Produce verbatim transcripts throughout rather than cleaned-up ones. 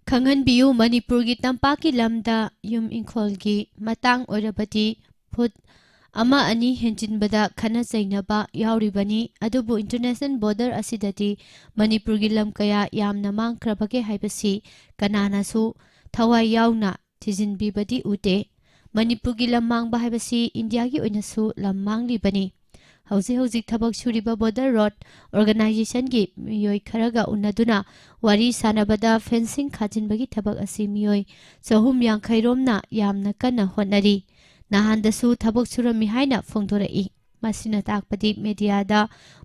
ꯈꯪꯍꯟꯕꯤꯌꯨ, ꯃꯅꯤꯄꯨꯔꯒꯤ ꯇꯝꯄꯥꯛꯀꯤ ꯂꯝꯗ ꯌꯨꯝ ꯏꯪꯈꯣꯜꯒꯤ ꯃꯇꯥꯡ ꯑꯣꯏꯔꯕꯗꯤ ꯐꯨꯠ ꯑꯃ ꯑꯅꯤ ꯍꯦꯟꯖꯤꯟꯕꯗ ꯈꯠꯅ ꯆꯩꯅꯕ ꯌꯥꯎꯔꯤꯕꯅꯤ꯫ ꯑꯗꯨꯕꯨ international border ꯑꯁꯤꯗꯗꯤ ꯃꯅꯤꯄꯨꯔꯒꯤ ꯂꯝ ꯀꯌꯥ ꯌꯥꯝꯅ ꯃꯥꯡꯈ꯭ꯔꯕꯒꯦ ꯍꯥꯏꯕꯁꯤ ꯀꯅꯥꯅꯁꯨ ꯊꯋꯥꯏ ꯌꯥꯎꯅ ꯊꯤꯖꯤꯟꯕꯤꯕꯗꯤ ꯎꯗꯦ꯫ ꯃꯅꯤꯄꯨꯔꯒꯤ ꯂꯝ ꯃꯥꯡꯕ ꯍꯥꯏꯕꯁꯤ ꯏꯟꯗꯤꯌꯥꯒꯤ ꯑꯣꯏꯅꯁꯨ ꯂꯝ ꯃꯥꯡꯂꯤꯕꯅꯤ꯫ ꯍꯧꯖꯤꯛ ꯍꯧꯖꯤꯛ ꯊꯕꯛ ꯁꯨꯔꯤꯕ border road organizationꯒꯤ ꯃꯤꯑꯣꯏ ꯈꯔꯒ ꯎꯅꯗꯨꯅ ꯋꯥꯔꯤ ꯁꯥꯟꯅꯕꯗ fencing ꯈꯥꯖꯤꯟꯕꯒꯤ ꯊꯕꯛ ꯑꯁꯤ ꯃꯤꯑꯣꯏ ꯆꯍꯨꯝ ꯌꯥꯡꯈꯩ ꯔꯣꯝꯅ ꯌꯥꯝꯅ ꯀꯟꯅ ꯍꯣꯠꯅꯔꯤ꯫ ꯅꯍꯥꯟꯗꯁꯨ ꯊꯕꯛ ꯁꯨꯔꯝꯃꯤ ꯍꯥꯏꯅ ꯐꯣꯡꯗꯣꯔꯛꯏ꯫ ꯃꯁꯤꯅ ꯇꯥꯛꯄꯗꯤ mediaꯗ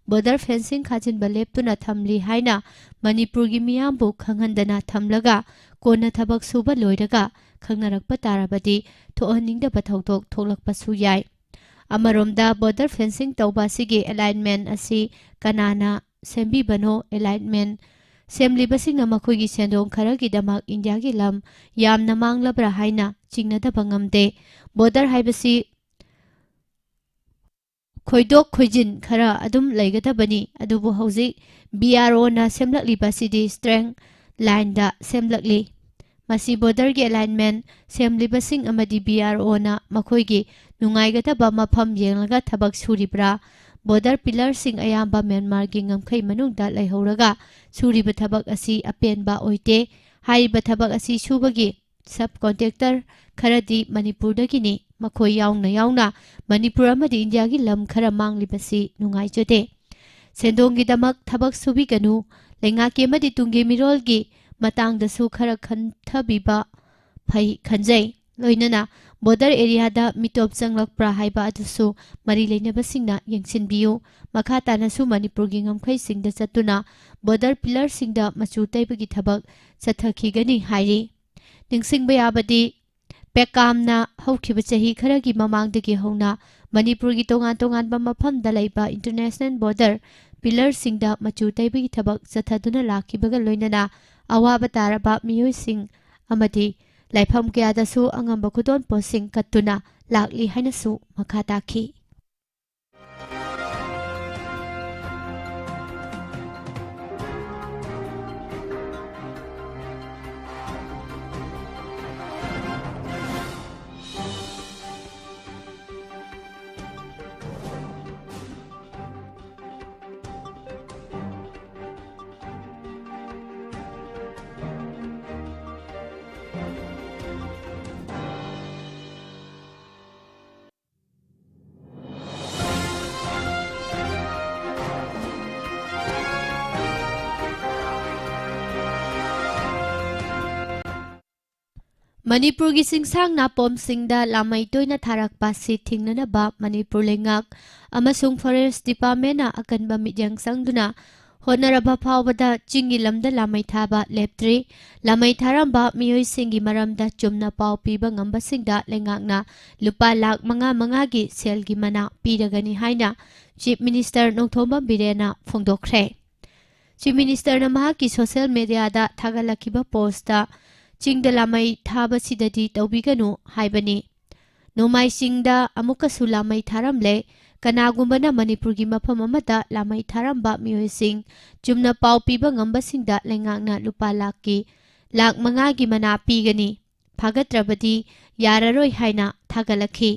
border fencing ꯈꯥꯖꯤꯟꯕ ꯂꯦꯞꯇꯨꯅ ꯊꯝꯂꯤ ꯍꯥꯏꯅ ꯃꯅꯤꯄꯨꯔꯒꯤ ꯃꯤꯌꯥꯝꯕꯨ ꯈꯪꯍꯟꯗꯅ ꯊꯝꯂꯒ ꯀꯣꯟꯅ ꯊꯕꯛ ꯁꯨꯕ ꯂꯣꯏꯔꯒ ꯈꯪꯅꯔꯛꯄ ꯇꯥꯔꯕꯗꯤ ꯊꯣꯛꯍꯟꯅꯤꯡꯗꯕ ꯊꯧꯗꯣꯛ ꯊꯣꯛꯂꯛꯄꯁꯨ ꯌꯥꯏ꯫ ꯑꯃꯔꯣꯝꯗ border fencing ꯇꯧꯕ ꯑꯁꯤꯒꯤ alignment ꯑꯁꯤ ꯀꯅꯥꯅ ꯁꯦꯝꯕꯤꯕꯅꯣ? Alignment ꯁꯦꯝꯂꯤꯕꯁꯤꯡꯅ ꯃꯈꯣꯏꯒꯤ ꯁꯦꯟꯗꯣꯡ ꯈꯔꯒꯤꯗꯃꯛ ꯏꯟꯗꯤꯌꯥꯒꯤ ꯂꯝ ꯌꯥꯝꯅ ꯃꯥꯡꯂꯕ꯭ꯔꯥ ꯍꯥꯏꯅ ꯆꯤꯡꯅꯗꯕ ꯉꯝꯗꯦ꯫ Border ꯍꯥꯏꯕꯁꯤ ꯈꯣꯏꯗꯣꯛ ꯈꯣꯏꯖꯤꯟ ꯈꯔ ꯑꯗꯨꯝ ꯂꯩꯒꯗꯕꯅꯤ꯫ ꯑꯗꯨꯕꯨ ꯍꯧꯖꯤꯛ BROꯅ ꯁꯦꯝꯂꯛꯂꯤꯕ ꯑꯁꯤꯗꯤ straight lineꯗ ꯁꯦꯝꯂꯛꯂꯤ꯫ ꯃꯁꯤ borderꯒꯤ alignment ꯁꯦꯝꯂꯤꯕꯁꯤꯡ ꯑꯃꯗꯤ BROꯅ ꯃꯈꯣꯏꯒꯤ ꯅꯨꯡꯉꯥꯏꯒꯗꯕ ꯃꯐꯝ ꯌꯦꯡꯂꯒ ꯊꯕꯛ ꯁꯨꯔꯤꯕ꯭ꯔꯥ? Border pillarꯁꯤꯡ ꯑꯌꯥꯝꯕ ꯃ꯭ꯌꯥꯟꯃꯥꯔꯒꯤ ꯉꯝꯈꯩ ꯃꯅꯨꯡꯗ ꯂꯩꯍꯧꯔꯒ ꯁꯨꯔꯤꯕ ꯊꯕꯛ ꯑꯁꯤ ꯑꯄꯦꯟꯕ ꯑꯣꯏꯗꯦ꯫ ꯍꯥꯏꯔꯤꯕ ꯊꯕꯛ ꯑꯁꯤ ꯁꯨꯕꯒꯤ subcontractor ꯈꯔꯗꯤ ꯃꯅꯤꯄꯨꯔꯗꯒꯤꯅꯤ꯫ ꯃꯈꯣꯏ ꯌꯥꯎꯅ ꯌꯥꯎꯅ ꯃꯅꯤꯄꯨꯔ ꯑꯃꯗꯤ ꯏꯟꯗꯤꯌꯥꯒꯤ ꯂꯝ ꯈꯔ ꯃꯥꯡꯂꯤꯕꯁꯤ ꯅꯨꯡꯉꯥꯏꯖꯗꯦ꯫ ꯁꯦꯟꯗꯣꯡꯒꯤꯗꯃꯛ ꯊꯕꯛ ꯁꯨꯕꯤꯒꯅꯨ꯫ ꯂꯩꯉꯥꯛꯀꯤ ꯑꯃꯗꯤ ꯇꯨꯡꯒꯤ ꯃꯤꯔꯣꯜꯒꯤ ꯃꯇꯥꯡꯗꯁꯨ ꯈꯔ ꯈꯟꯊꯕꯤꯕ ꯐꯩ ꯈꯟꯖꯩ꯫ ꯂꯣꯏꯅꯅ border areaꯗ ꯃꯤꯇꯣꯞ ꯆꯪꯂꯛꯄ꯭ꯔꯥ ꯍꯥꯏꯕ ꯑꯗꯨꯁꯨ ꯃꯔꯤ ꯂꯩꯅꯕꯁꯤꯡꯅ ꯌꯦꯡꯁꯤꯟꯕꯤꯌꯨ꯫ ꯃꯈꯥ ꯇꯥꯅꯁꯨ ꯃꯅꯤꯄꯨꯔꯒꯤ ꯉꯝꯈꯩꯁꯤꯡꯗ ꯆꯠꯇꯨꯅ border pillarꯁꯤꯡꯗ ꯃꯆꯨ ꯇꯩꯕꯒꯤ ꯊꯕꯛ ꯆꯠꯊꯈꯤꯒꯅꯤ ꯍꯥꯏꯔꯤ꯫ ꯅꯤꯡꯁꯤꯡꯕ ꯌꯥꯕꯗꯤ, ꯄꯦꯀꯥꯝꯅ ꯍꯧꯈꯤꯕ ꯆꯍꯤ ꯈꯔꯒꯤ ꯃꯃꯥꯡꯗꯒꯤ ꯍꯧꯅ ꯃꯅꯤꯄꯨꯔꯒꯤ ꯇꯣꯉꯥꯟ ꯇꯣꯉꯥꯟꯕ ꯃꯐꯝꯗ ꯂꯩꯕ international border pillarꯁꯤꯡꯗ ꯃꯆꯨ ꯇꯩꯕꯒꯤ ꯊꯕꯛ ꯆꯠꯊꯗꯨꯅ ꯂꯥꯛꯈꯤꯕꯒ ꯂꯣꯏꯅꯅ ꯑꯋꯥꯕ ꯇꯥꯔꯕ ꯃꯤꯑꯣꯏꯁꯤꯡ ꯑꯃꯗꯤ ꯂꯥꯏꯐꯝ ꯀꯌꯥꯗꯁꯨ ꯑꯉꯝꯕ ꯈꯨꯗꯣꯜꯄꯣꯠꯁꯤꯡ ꯀꯠꯇꯨꯅ ꯂꯥꯛꯂꯤ ꯍꯥꯏꯅꯁꯨ ꯃꯈꯥ ꯇꯥꯈꯤ꯫ ꯃꯅꯤꯄꯨꯔꯒꯤ ꯆꯤꯡꯁꯥꯡ ꯅꯥꯄꯣꯝꯁꯤꯡꯗ ꯂꯥꯃꯩ ꯇꯣꯏꯅ ꯊꯥꯔꯛꯄ ꯑꯁꯤ ꯊꯤꯡꯅꯅꯕ ꯃꯅꯤꯄꯨꯔ ꯂꯩꯉꯥꯛ ꯑꯃꯁꯨꯡ ꯐꯣꯔꯦꯁ ꯗꯤꯄꯥꯔꯠꯃꯦꯟꯅ ꯑꯀꯟꯕ ꯃꯤꯠꯌꯦꯡ ꯆꯪꯗꯨꯅ ꯍꯣꯠꯅꯔꯕ ꯐꯥꯎꯕꯗ ꯆꯤꯡꯒꯤ ꯂꯝꯗ ꯂꯥꯃꯩ ꯊꯥꯕ ꯂꯦꯞꯇ꯭ꯔꯤ꯫ ꯂꯥꯃꯩ ꯊꯥꯔꯝꯕ ꯃꯤꯑꯣꯏꯁꯤꯡꯒꯤ ꯃꯔꯝꯗ ꯆꯨꯝꯅ ꯄꯥꯎ ꯄꯤꯕ ꯉꯝꯕꯁꯤꯡꯗ ꯂꯩꯉꯥꯛꯅ ꯂꯨꯄꯥ ꯂꯥꯈ ꯃꯉꯥ ꯃꯉꯥꯒꯤ ꯁꯦꯜꯒꯤ ꯃꯅꯥ ꯄꯤꯔꯒꯅꯤ ꯍꯥꯏꯅ ꯆꯤꯐ ꯃꯤꯅꯤꯁꯇꯔ ꯅꯣꯡꯊꯣꯝꯕꯝ ꯕꯤꯔꯦꯟꯅ ꯐꯣꯡꯗꯣꯛꯈ꯭ꯔꯦ꯫ ꯆꯤꯐ ꯃꯤꯅꯤꯁꯇꯔꯅ ꯃꯍꯥꯛꯀꯤ ꯁꯣꯁꯤꯌꯦꯜ ꯃꯦꯗꯤꯌꯥꯗ ꯊꯥꯒꯠꯂꯛꯈꯤꯕ ꯄꯣꯁꯇ ꯆꯤꯡꯗ ꯂꯥꯃꯩ ꯊꯥꯕꯁꯤꯗꯗꯤ ꯇꯧꯕꯤꯒꯅꯨ ꯍꯥꯏꯕꯅꯤ꯫ ꯅꯣꯡꯃꯥꯏ ꯆꯤꯡꯗ ꯑꯃꯨꯛꯀꯁꯨ ꯂꯥꯃꯩ ꯊꯥꯔꯝꯂꯦ꯫ ꯀꯅꯥꯒꯨꯝꯕꯅ ꯃꯅꯤꯄꯨꯔꯒꯤ ꯃꯐꯝ ꯑꯃꯗ ꯂꯥꯃꯩ ꯊꯥꯔꯝꯕ ꯃꯤꯑꯣꯏꯁꯤꯡ ꯆꯨꯝꯅ ꯄꯥꯎ ꯄꯤꯕ ꯉꯝꯕꯁꯤꯡꯗ ꯂꯩꯉꯥꯛꯅ ꯂꯨꯄꯥ ꯂꯥꯈꯀꯤ, ꯂꯥꯈ ꯃꯉꯥꯒꯤ ꯃꯅꯥ ꯄꯤꯒꯅꯤ꯫ ꯐꯥꯒꯠꯇ꯭ꯔꯕꯗꯤ ꯌꯥꯔꯔꯣꯏ ꯍꯥꯏꯅ ꯊꯥꯒꯠꯂꯛꯈꯤ꯫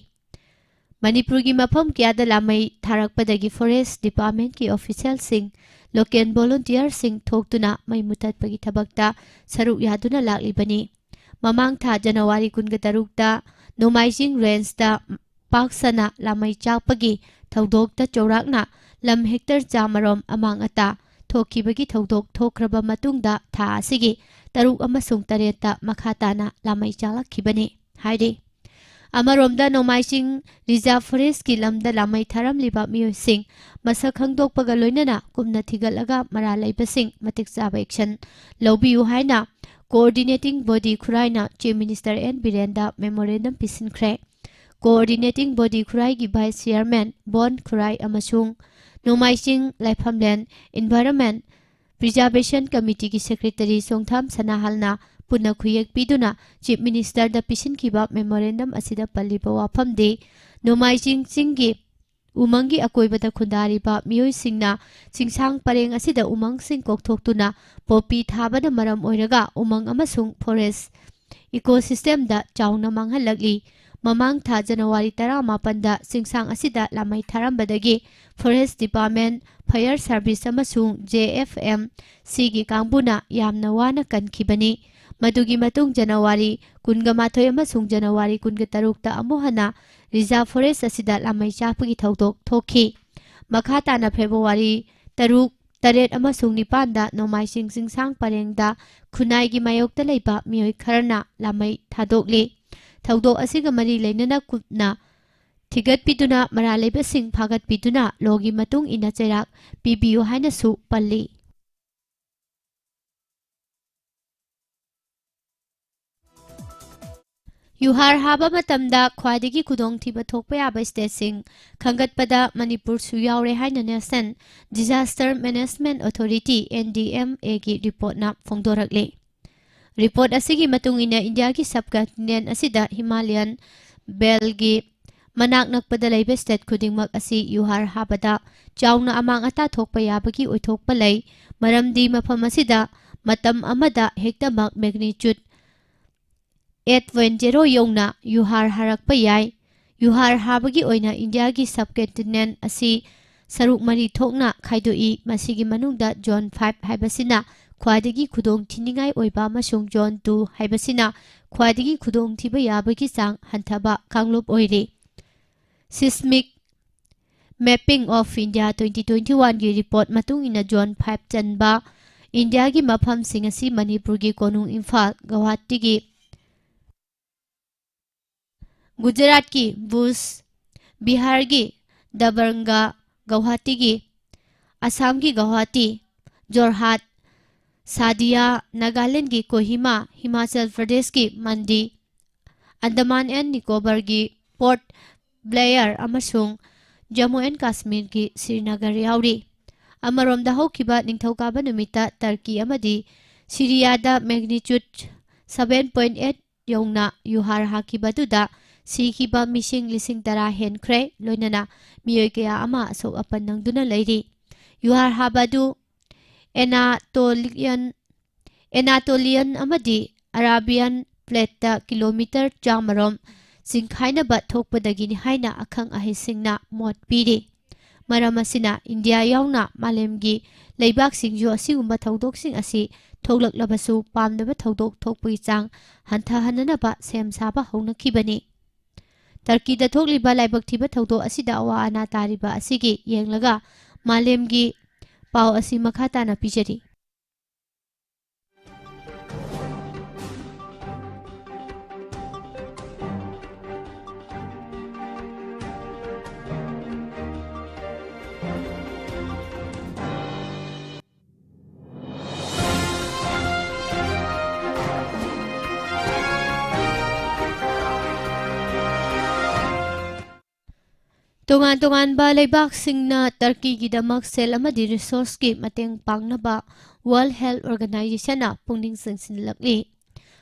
ꯃꯅꯤꯄꯨꯔꯒꯤ ꯃꯐꯝ ꯀꯌꯥꯗ ꯂꯥꯃꯩ ꯊꯥꯔꯛꯄꯗꯒꯤ ꯐꯣꯔꯦꯁ ꯗꯤꯄꯥꯔꯠꯃꯦꯟꯠꯀꯤ ꯑꯣꯐꯤꯁꯤꯌꯦꯜꯁꯤꯡ, ꯂꯣꯀꯦꯜ ꯚꯣꯂꯨꯟꯇꯤꯌꯔꯁꯤꯡ ꯊꯣꯛꯇꯨꯅ ꯃꯩ ꯃꯨꯊꯠꯄꯒꯤ ꯊꯕꯛꯇ ꯁꯔꯨꯛ ꯌꯥꯗꯨꯅ ꯂꯥꯛꯂꯤꯕꯅꯤ꯫ ꯃꯃꯥꯡ ꯊꯥ ꯖꯅꯋꯥꯔꯤ ꯀꯨꯟꯒ ꯇꯔꯨꯛꯇ ꯅꯣꯡꯃꯥꯏꯖꯤꯡ ꯔꯦꯟꯖꯇ ꯄꯥꯛ ꯁꯟꯅ ꯂꯥꯃꯩ ꯆꯥꯛꯄꯒꯤ ꯊꯧꯗꯣꯛꯇ ꯆꯥꯎꯔꯥꯛꯅ ꯂꯝ ꯍꯦꯛꯇꯔ ꯆꯥꯃꯔꯣꯝ ꯑꯃꯥꯡ ꯑꯇꯥ ꯊꯣꯛꯈꯤꯕꯒꯤ ꯊꯧꯗꯣꯛ ꯊꯣꯛꯈ꯭ꯔꯕ ꯃꯇꯨꯡꯗ ꯊꯥ ꯑꯁꯤꯒꯤ ꯇꯔꯨꯛ ꯑꯃꯁꯨꯡ ꯇꯔꯦꯠꯇ ꯃꯈꯥ ꯇꯥꯅ ꯂꯥꯃꯩ ꯆꯥꯛꯂꯛꯈꯤꯕꯅꯤ ꯍꯥꯏꯔꯤ꯫ ꯑꯃꯔꯣꯝꯗ ꯅꯣꯡꯃꯥꯏꯖꯤꯡ ꯔꯤꯖꯥꯔꯚ ꯐꯣꯔꯦꯁ꯭ꯠꯀꯤ ꯂꯝꯗ ꯂꯥꯃꯩ ꯊꯥꯔꯝꯂꯤꯕ ꯃꯤꯑꯣꯏꯁꯤꯡ ꯃꯁꯛ ꯈꯪꯗꯣꯛꯄꯒ ꯂꯣꯏꯅꯅ ꯀꯨꯞꯅ ꯊꯤꯒꯠꯂꯒ ꯃꯔꯥꯜ ꯂꯩꯕꯁꯤꯡ ꯃꯇꯤꯛ ꯆꯥꯕ action ꯂꯧꯕꯤꯌꯨ ꯍꯥꯏꯅ coordinating body ꯈꯨꯔꯥꯏꯅ Chief Minister N ꯕꯤꯔꯦꯟꯗ memorandum ꯄꯤꯁꯤꯟꯈ꯭ꯔꯦ꯫ Coordinating body ꯈꯨꯔꯥꯏꯒꯤ vice chairman ꯕꯣꯟ ꯈꯨꯔꯥꯏ ꯑꯃꯁꯨꯡ ꯅꯣꯡꯃꯥꯏꯖꯤꯡ ꯂꯥꯏꯐꯝꯂꯦꯟ environment preservation committeeꯒꯤ secretary ꯆꯣꯡꯊꯥꯝ ꯁꯅꯥꯍꯜꯅ ꯄꯨꯟꯅ ꯈꯨꯌꯦꯛ ꯄꯤꯗꯨꯅ Chief Ministerꯗ ꯄꯤꯁꯤꯟꯈꯤꯕ memorandum ꯑꯁꯤꯗ ꯄꯜꯂꯤꯕ ꯋꯥꯐꯝꯗꯤ, ꯅꯣꯡꯃꯥꯏꯖꯤꯡ ꯆꯤꯡꯒꯤ ꯎꯃꯪꯒꯤ ꯑꯀꯣꯏꯕꯗ ꯈꯨꯟꯗꯥꯔꯤꯕ ꯃꯤꯑꯣꯏꯁꯤꯡꯅ ꯆꯤꯡꯁꯥꯡ ꯄꯔꯦꯡ ꯑꯁꯤꯗ ꯎꯃꯪꯁꯤꯡ ꯀꯣꯛꯊꯣꯛꯇꯨꯅ ꯄꯣꯄꯤ ꯊꯥꯕꯅ ꯃꯔꯝ ꯑꯣꯏꯔꯒ ꯎꯃꯪ ꯑꯃꯁꯨꯡ forest ecosystemꯗ ꯆꯥꯎꯅ ꯃꯥꯡꯍꯜꯂꯛꯂꯤ꯫ ꯃꯃꯥꯡ ꯊꯥ ꯖꯅꯋꯥꯔꯤ ꯇꯔꯥꯃꯥꯄꯟꯗ ꯆꯤꯡꯁꯥꯡ ꯑꯁꯤꯗ ꯂꯥꯃꯩ ꯊꯥꯔꯝꯕꯗꯒꯤ forest department, fire service ꯑꯃꯁꯨꯡ JFMCꯒꯤ ꯀꯥꯡꯕꯨꯅ ꯌꯥꯝꯅ ꯋꯥꯅ ꯀꯟꯈꯤꯕꯅꯤ꯫ ꯃꯗꯨꯒꯤ ꯃꯇꯨꯡ ꯖꯅꯋꯥꯔꯤ ꯀꯨꯟꯒ ꯃꯥꯊꯣꯏ ꯑꯃꯁꯨꯡ ꯖꯅꯋꯥꯔꯤ ꯀꯨꯟꯒ ꯇꯔꯨꯛꯇ ꯑꯃꯨꯛ ꯍꯟꯅ reserve forest ꯑꯁꯤꯗ ꯂꯥꯃꯩ ꯆꯥꯛꯄꯒꯤ ꯊꯧꯗꯣꯛ ꯊꯣꯛꯈꯤ꯫ ꯃꯈꯥ ꯇꯥꯅ ꯐꯦꯕ꯭ꯔꯨꯋꯥꯔꯤ ꯇꯔꯨꯛ, ꯇꯔꯦꯠ ꯑꯃꯁꯨꯡ ꯅꯤꯄꯥꯟꯗ ꯅꯣꯡꯃꯥꯏꯖꯤꯡ ꯆꯤꯡꯁꯥꯡ ꯄꯔꯦꯡꯗ ꯈꯨꯟꯅꯥꯏꯒꯤ ꯃꯥꯌꯣꯛꯇ ꯂꯩꯕ ꯃꯤꯑꯣꯏ ꯈꯔꯅ ꯂꯥꯃꯩ ꯊꯥꯗꯣꯛꯂꯤ꯫ ꯊꯧꯗꯣꯛ ꯑꯁꯤꯒ ꯃꯔꯤ ꯂꯩꯅꯅ ꯀꯨꯞꯅ ꯊꯤꯒꯠꯄꯤꯗꯨꯅ ꯃꯔꯥꯜ ꯂꯩꯕꯁꯤꯡ ꯐꯥꯒꯠꯄꯤꯗꯨꯅ ꯂꯣꯒꯤ ꯃꯇꯨꯡ ꯏꯟꯅ ꯆꯩꯔꯥꯛ ꯄꯤꯕꯤꯌꯨ ꯍꯥꯏꯅꯁꯨ ꯄꯜꯂꯤ꯫ ꯌꯨꯍꯥꯔ ꯍꯥꯕ ꯃꯇꯝꯗ ꯈ꯭ꯋꯥꯏꯗꯒꯤ ꯈꯨꯗꯣꯡꯊꯤꯕ ꯊꯣꯛꯄ ꯌꯥꯕ ꯁ꯭ꯇꯦꯠꯁꯤꯡ ꯈꯟꯒꯠꯄꯗ ꯃꯅꯤꯄꯨꯔꯁꯨ ꯌꯥꯎꯔꯦ ꯍꯥꯏꯅ National Disaster Management Authority, N D M A ꯒꯤ ꯔꯤꯄꯣꯔꯠꯅ ꯐꯣꯡꯗꯣꯔꯛꯂꯤ꯫ ꯔꯤꯄꯣꯔꯠ ꯑꯁꯤꯒꯤ ꯃꯇꯨꯡ ꯏꯟꯅ ꯏꯟꯗꯤꯌꯥꯒꯤ ꯁꯕ ꯀꯟꯇꯤꯅꯦꯟ ꯑꯁꯤꯗ ꯍꯤꯃꯥꯂꯌꯟ ꯕꯦꯜꯒꯤ ꯃꯅꯥꯛ ꯅꯛꯄꯗ ꯂꯩꯕ ꯁ꯭ꯇꯦꯠ ꯈꯨꯗꯤꯡꯃꯛ ꯑꯁꯤ ꯌꯨꯍꯥꯔ ꯍꯥꯕꯗ ꯆꯥꯎꯅ ꯑꯃꯥꯡ ꯑꯇꯥ ꯊꯣꯛꯄ ꯌꯥꯕꯒꯤ ꯑꯣꯏꯊꯣꯛꯄ ꯂꯩ, ꯃꯔꯝꯗꯤ ꯃꯐꯝ ꯑꯁꯤꯗ ꯃꯇꯝ ꯑꯃꯗ ꯍꯦꯛꯇꯃꯛ magnitude eight point zero ꯌꯧꯅ ꯌꯨꯍꯥꯔ ꯍꯥꯔꯛꯄ ꯌꯥꯏ꯫ ꯌꯨꯍꯥꯔ ꯍꯥꯕꯒꯤ ꯑꯣꯏꯅ ꯏꯟꯗꯤꯌꯥꯒꯤ ꯁꯕ ꯀꯟꯇꯤꯅꯦꯟ ꯑꯁꯤ ꯁꯔꯨꯛ ꯃꯔꯤ ꯊꯣꯛꯅ ꯈꯥꯏꯗꯣꯛꯏ꯫ ꯃꯁꯤꯒꯤ ꯃꯅꯨꯡꯗ Zone five ꯍꯥꯏꯕꯁꯤꯅ ꯈ꯭ꯋꯥꯏꯗꯒꯤ ꯈꯨꯗꯣꯡ ꯊꯤꯅꯤꯡꯉꯥꯏ ꯑꯣꯏꯕ ꯑꯃꯁꯨꯡ Zone two ꯍꯥꯏꯕꯁꯤꯅ ꯈ꯭ꯋꯥꯏꯗꯒꯤ ꯈꯨꯗꯣꯡꯊꯤꯕ ꯌꯥꯕꯒꯤ ꯆꯥꯡ ꯍꯟꯊꯕ ꯀꯥꯡꯂꯨꯞ ꯑꯣꯏꯔꯤ꯫ Seismic Mapping of India twenty twenty-one ꯒꯤ ꯔꯤꯄꯣꯔꯠ ꯃꯇꯨꯡ ꯏꯟꯅ Zone five ꯆꯟꯕ ꯏꯟꯗꯤꯌꯥꯒꯤ ꯃꯐꯝꯁꯤꯡ ꯑꯁꯤ ꯃꯅꯤꯄꯨꯔꯒꯤ ꯀꯣꯅꯨꯡ ꯏꯝꯐꯥꯜ, ꯒꯧꯍꯥꯇꯤꯒꯤ ꯒꯨꯖꯔꯥꯠꯀꯤ ꯚꯨꯖ, ꯕꯤꯍꯥꯔꯒꯤ ꯗꯕꯔꯪꯒ, ꯒꯧꯍꯥꯇꯤꯒꯤ, ꯑꯁꯥꯝꯒꯤ ꯒꯧꯍꯥꯇꯤ, ꯖꯣꯔꯍꯥꯠ, ꯁꯥꯗꯤꯌꯥ, ꯅꯥꯒꯥꯂꯦꯟꯗꯒꯤ ꯀꯣꯍꯤꯃꯥ, ꯍꯤꯃꯥꯆꯜ ꯄ꯭ꯔꯗꯦꯁꯀꯤ ꯃꯟꯗꯤ, ꯑꯟꯗꯃꯥꯟ ꯑꯦꯟ ꯅꯤꯀꯣꯕꯔꯒꯤ ꯄꯣꯔꯠ ꯕ꯭ꯂꯦꯌꯔ ꯑꯃꯁꯨꯡ ꯖꯝꯃꯨ ꯑꯦꯟ ꯀꯥꯁꯃꯤꯔꯒꯤ ꯁ꯭ꯔꯤꯅꯒꯔ ꯌꯥꯎꯔꯤ꯫ ꯑꯃꯔꯣꯝꯗ, ꯍꯧꯈꯤꯕ ꯅꯤꯡꯊꯧꯀꯥꯕ ꯅꯨꯃꯤꯠꯇ ꯇꯔꯀꯤ ꯑꯃꯗꯤ ꯁꯤꯔꯤꯌꯥꯗ magnitude seven point eight ꯌꯧꯅ ꯌꯨꯍꯥꯔ ꯍꯥꯈꯤꯕ ꯑꯗꯨꯗ ꯁꯤꯈꯤꯕ ꯃꯤꯁꯤꯡ ꯂꯤꯁꯤꯡ ꯇꯔꯥ ꯍꯦꯟꯈ꯭ꯔꯦ, ꯂꯣꯏꯅꯅ ꯃꯤꯑꯣꯏ ꯀꯌꯥ ꯑꯃ ꯑꯁꯣꯛ ꯑꯄꯟ ꯅꯪꯗꯨꯅ ꯂꯩꯔꯤ꯫ ꯌꯨꯍꯥꯔ ꯍꯥꯕ ꯑꯗꯨ ꯑꯦꯅꯥꯇꯣꯂꯤꯌꯟ, ꯑꯦꯅꯥꯇꯣꯂꯤꯌꯟ ꯑꯃꯗꯤ ꯑꯔꯥꯕꯤꯌꯟ ꯄ꯭ꯂꯦꯠꯇ ꯀꯤꯂꯣꯃꯤꯇꯔ ꯆꯥꯝꯃꯔꯣꯝ ꯆꯤꯡꯈꯥꯏꯅꯕ ꯊꯣꯛꯄꯗꯒꯤꯅꯤ ꯍꯥꯏꯅ ꯑꯈꯪ ꯑꯍꯩꯁꯤꯡꯅ ꯃꯣꯠ ꯄꯤꯔꯤ꯫ ꯃꯔꯝ ꯑꯁꯤꯅ ꯏꯟꯗꯤꯌꯥ ꯌꯥꯎꯅ ꯃꯥꯂꯦꯝꯒꯤ ꯂꯩꯕꯥꯛꯁꯤꯡꯁꯨ ꯑꯁꯤꯒꯨꯝꯕ ꯊꯧꯗꯣꯛꯁꯤꯡ ꯑꯁꯤ ꯊꯣꯛꯂꯛꯂꯕꯁꯨ ꯄꯥꯝꯗꯕ ꯊꯧꯗꯣꯛ ꯊꯣꯛꯄꯒꯤ ꯆꯥꯡ ꯍꯟꯊꯍꯟꯅꯅꯕ ꯁꯦꯝ ꯁꯥꯕ ꯍꯧꯅꯈꯤꯕꯅꯤ꯫ ꯇꯔꯀꯤꯗ ꯊꯣꯛꯂꯤꯕ ꯂꯥꯏꯕꯛ ꯊꯤꯕ ꯊꯧꯗꯣꯛ ꯑꯁꯤꯗ ꯑꯋꯥ ꯑꯅꯥ ꯇꯥꯔꯤꯕ ꯑꯁꯤꯒꯤ ꯌꯦꯡꯂꯒ ꯃꯥꯂꯦꯝꯒꯤ ꯄꯥꯎ ꯑꯁꯤ ꯃꯈꯥ ꯇꯥꯅ ꯄꯤꯖꯔꯤ꯫ ꯇꯣꯉꯥꯟ ꯇꯣꯉꯥꯟꯕ ꯂꯩꯕꯥꯛꯁꯤꯡꯅ ꯇꯔꯀꯤꯒꯤꯗꯃꯛ ꯁꯦꯜ ꯑꯃꯗꯤ ꯔꯤꯁꯣꯔꯁꯀꯤ ꯃꯇꯦꯡ ꯄꯥꯡꯅꯕ World Health Organizationꯅ ꯄꯨꯛꯅꯤꯡ ꯆꯤꯡꯁꯤꯜꯂꯛꯂꯤ꯫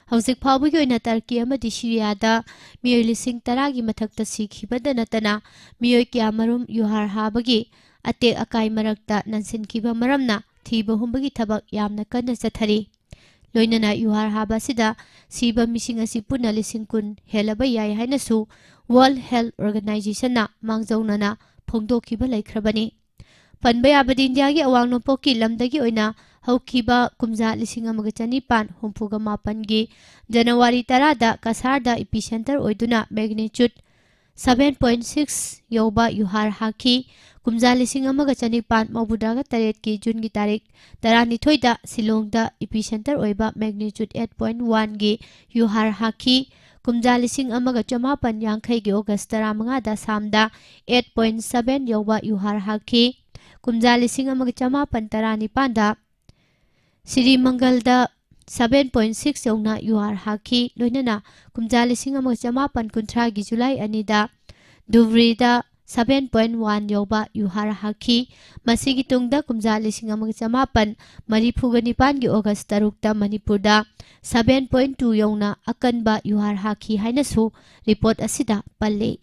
ꯍꯧꯖꯤꯛ ꯐꯥꯎꯕꯒꯤ ꯑꯣꯏꯅ ꯇꯔꯀꯤ ꯑꯃꯗꯤ ꯁꯤꯔꯤꯌꯥꯗ ꯃꯤꯑꯣꯏ ꯂꯤꯁꯤꯡ ꯇꯔꯥꯒꯤ ꯃꯊꯛꯇ ꯁꯤꯈꯤꯕꯗ ꯅꯠꯇꯅ, ꯃꯤꯑꯣꯏ ꯀꯌꯥꯃꯔꯨꯝ ꯌꯨꯍꯥꯔ ꯍꯥꯕꯒꯤ ꯑꯇꯦꯛ ꯑꯀꯥꯏ ꯃꯔꯛꯇ ꯅꯟꯁꯤꯟꯈꯤꯕ ꯃꯔꯝꯅ ꯊꯤꯕ ꯍꯨꯝꯕꯒꯤ ꯊꯕꯛ ꯌꯥꯝꯅ ꯀꯟꯅ ꯆꯠꯊꯔꯤ꯫ ꯂꯣꯏꯅꯅ ꯌꯨꯍꯥꯔ ꯍꯥꯕ ꯑꯁꯤꯗ ꯁꯤꯕ ꯃꯤꯁꯤꯡ ꯑꯁꯤ ꯄꯨꯟꯅ ꯂꯤꯁꯤꯡ ꯀꯨꯟ ꯍꯦꯜꯂꯕ ꯌꯥꯏ ꯍꯥꯏꯅꯁꯨ World Health Organizationꯅ ꯃꯥꯡꯖꯧꯅꯅ ꯐꯣꯡꯗꯣꯛꯈꯤꯕ ꯂꯩꯈ꯭ꯔꯕꯅꯤ꯫ ꯄꯟꯕ ꯌꯥꯕꯗꯤ, ꯏꯟꯗꯤꯌꯥꯒꯤ ꯑꯋꯥꯡ ꯅꯣꯡꯄꯣꯛꯀꯤ ꯂꯝꯗꯒꯤ ꯑꯣꯏꯅ ꯍꯧꯈꯤꯕ ꯀꯨꯝꯖꯥ ꯂꯤꯁꯤꯡ ꯑꯃꯒ ꯆꯅꯤꯄꯥꯟ ꯍꯨꯝꯐꯨꯒ ꯃꯥꯄꯟꯒꯤ ꯖꯅꯋꯥꯔꯤ ꯇꯔꯥꯗ ꯀꯁꯥꯔꯗ ꯏꯄꯤꯁꯦꯟꯇꯔ ꯑꯣꯏꯗꯨꯅ ꯃꯦꯒꯅꯤꯆꯨꯠ seven point six ꯌꯧꯕ ꯌꯨꯍꯥꯔ ꯍꯥꯈꯤ꯫ ꯀꯨꯝꯖꯥ ꯂꯤꯁꯤꯡ ꯑꯃꯒ ꯆꯅꯤꯄꯥꯟ ꯃꯧꯗ꯭ꯔꯥꯒ ꯇꯔꯦꯠꯀꯤ ꯖꯨꯟꯒꯤ ꯇꯥꯔꯤꯛ ꯇꯔꯥꯅꯤꯊꯣꯏꯗ ꯁꯤꯂꯣꯡꯗ ꯏꯄꯤꯁꯦꯟꯇꯔ ꯑꯣꯏꯕ ꯃꯦꯒꯅꯤꯆꯨꯠ eight point oneꯒꯤ ꯌꯨꯍꯥꯔ ꯍꯥꯈꯤ꯫ ꯀꯨꯝꯖꯥ ꯂꯤꯁꯤꯡ ꯑꯃꯒ ꯆꯃꯥꯄꯟ ꯌꯥꯡꯈꯩꯒꯤ ꯑꯣꯒꯁ ꯇꯔꯥꯃꯉꯥꯗ ꯑꯁꯥꯝꯗ eight point seven ꯌꯧꯕ ꯌꯨꯍꯥꯔ ꯍꯥꯈꯤ꯫ ꯀꯨꯝꯖꯥ ꯂꯤꯁꯤꯡ ꯑꯃꯒ ꯆꯃꯥꯄꯟ ꯇꯔꯥꯅꯤꯄꯥꯟꯗ ꯁꯤꯔꯤꯃꯪꯒꯜꯗ seven point six ꯌꯧꯅ ꯌꯨꯍꯥꯔ ꯍꯥꯈꯤ꯫ ꯂꯣꯏꯅꯅ ꯀꯨꯝꯖꯥ ꯂꯤꯁꯤꯡ ꯑꯃꯒ ꯆꯃꯥꯄꯟ ꯀꯨꯟꯊ꯭ꯔꯥꯒꯤ ꯖꯨꯂꯥꯏ ꯑꯅꯤꯗ ꯙꯨꯕ꯭ꯔꯤꯗ seven point one ꯌꯧꯕ ꯌꯨꯍꯥꯔ ꯍꯥꯈꯤ꯫ ꯃꯁꯤꯒꯤ ꯇꯨꯡꯗ ꯀꯨꯝꯖꯥ ꯂꯤꯁꯤꯡ ꯑꯃꯒ ꯆꯃꯥꯄꯟ ꯃꯔꯤꯐꯨꯒ ꯅꯤꯄꯥꯟꯒꯤ ꯑꯣꯒꯁ ꯇꯔꯨꯛꯇ ꯃꯅꯤꯄꯨꯔꯗ seven point two ꯌꯧꯅ ꯑꯀꯟꯕ ꯌꯨꯍꯥꯔ ꯍꯥꯈꯤ ꯍꯥꯏꯅꯁꯨ ꯔꯤꯄꯣꯔꯠ ꯑꯁꯤꯗ ꯄꯜꯂꯤ꯫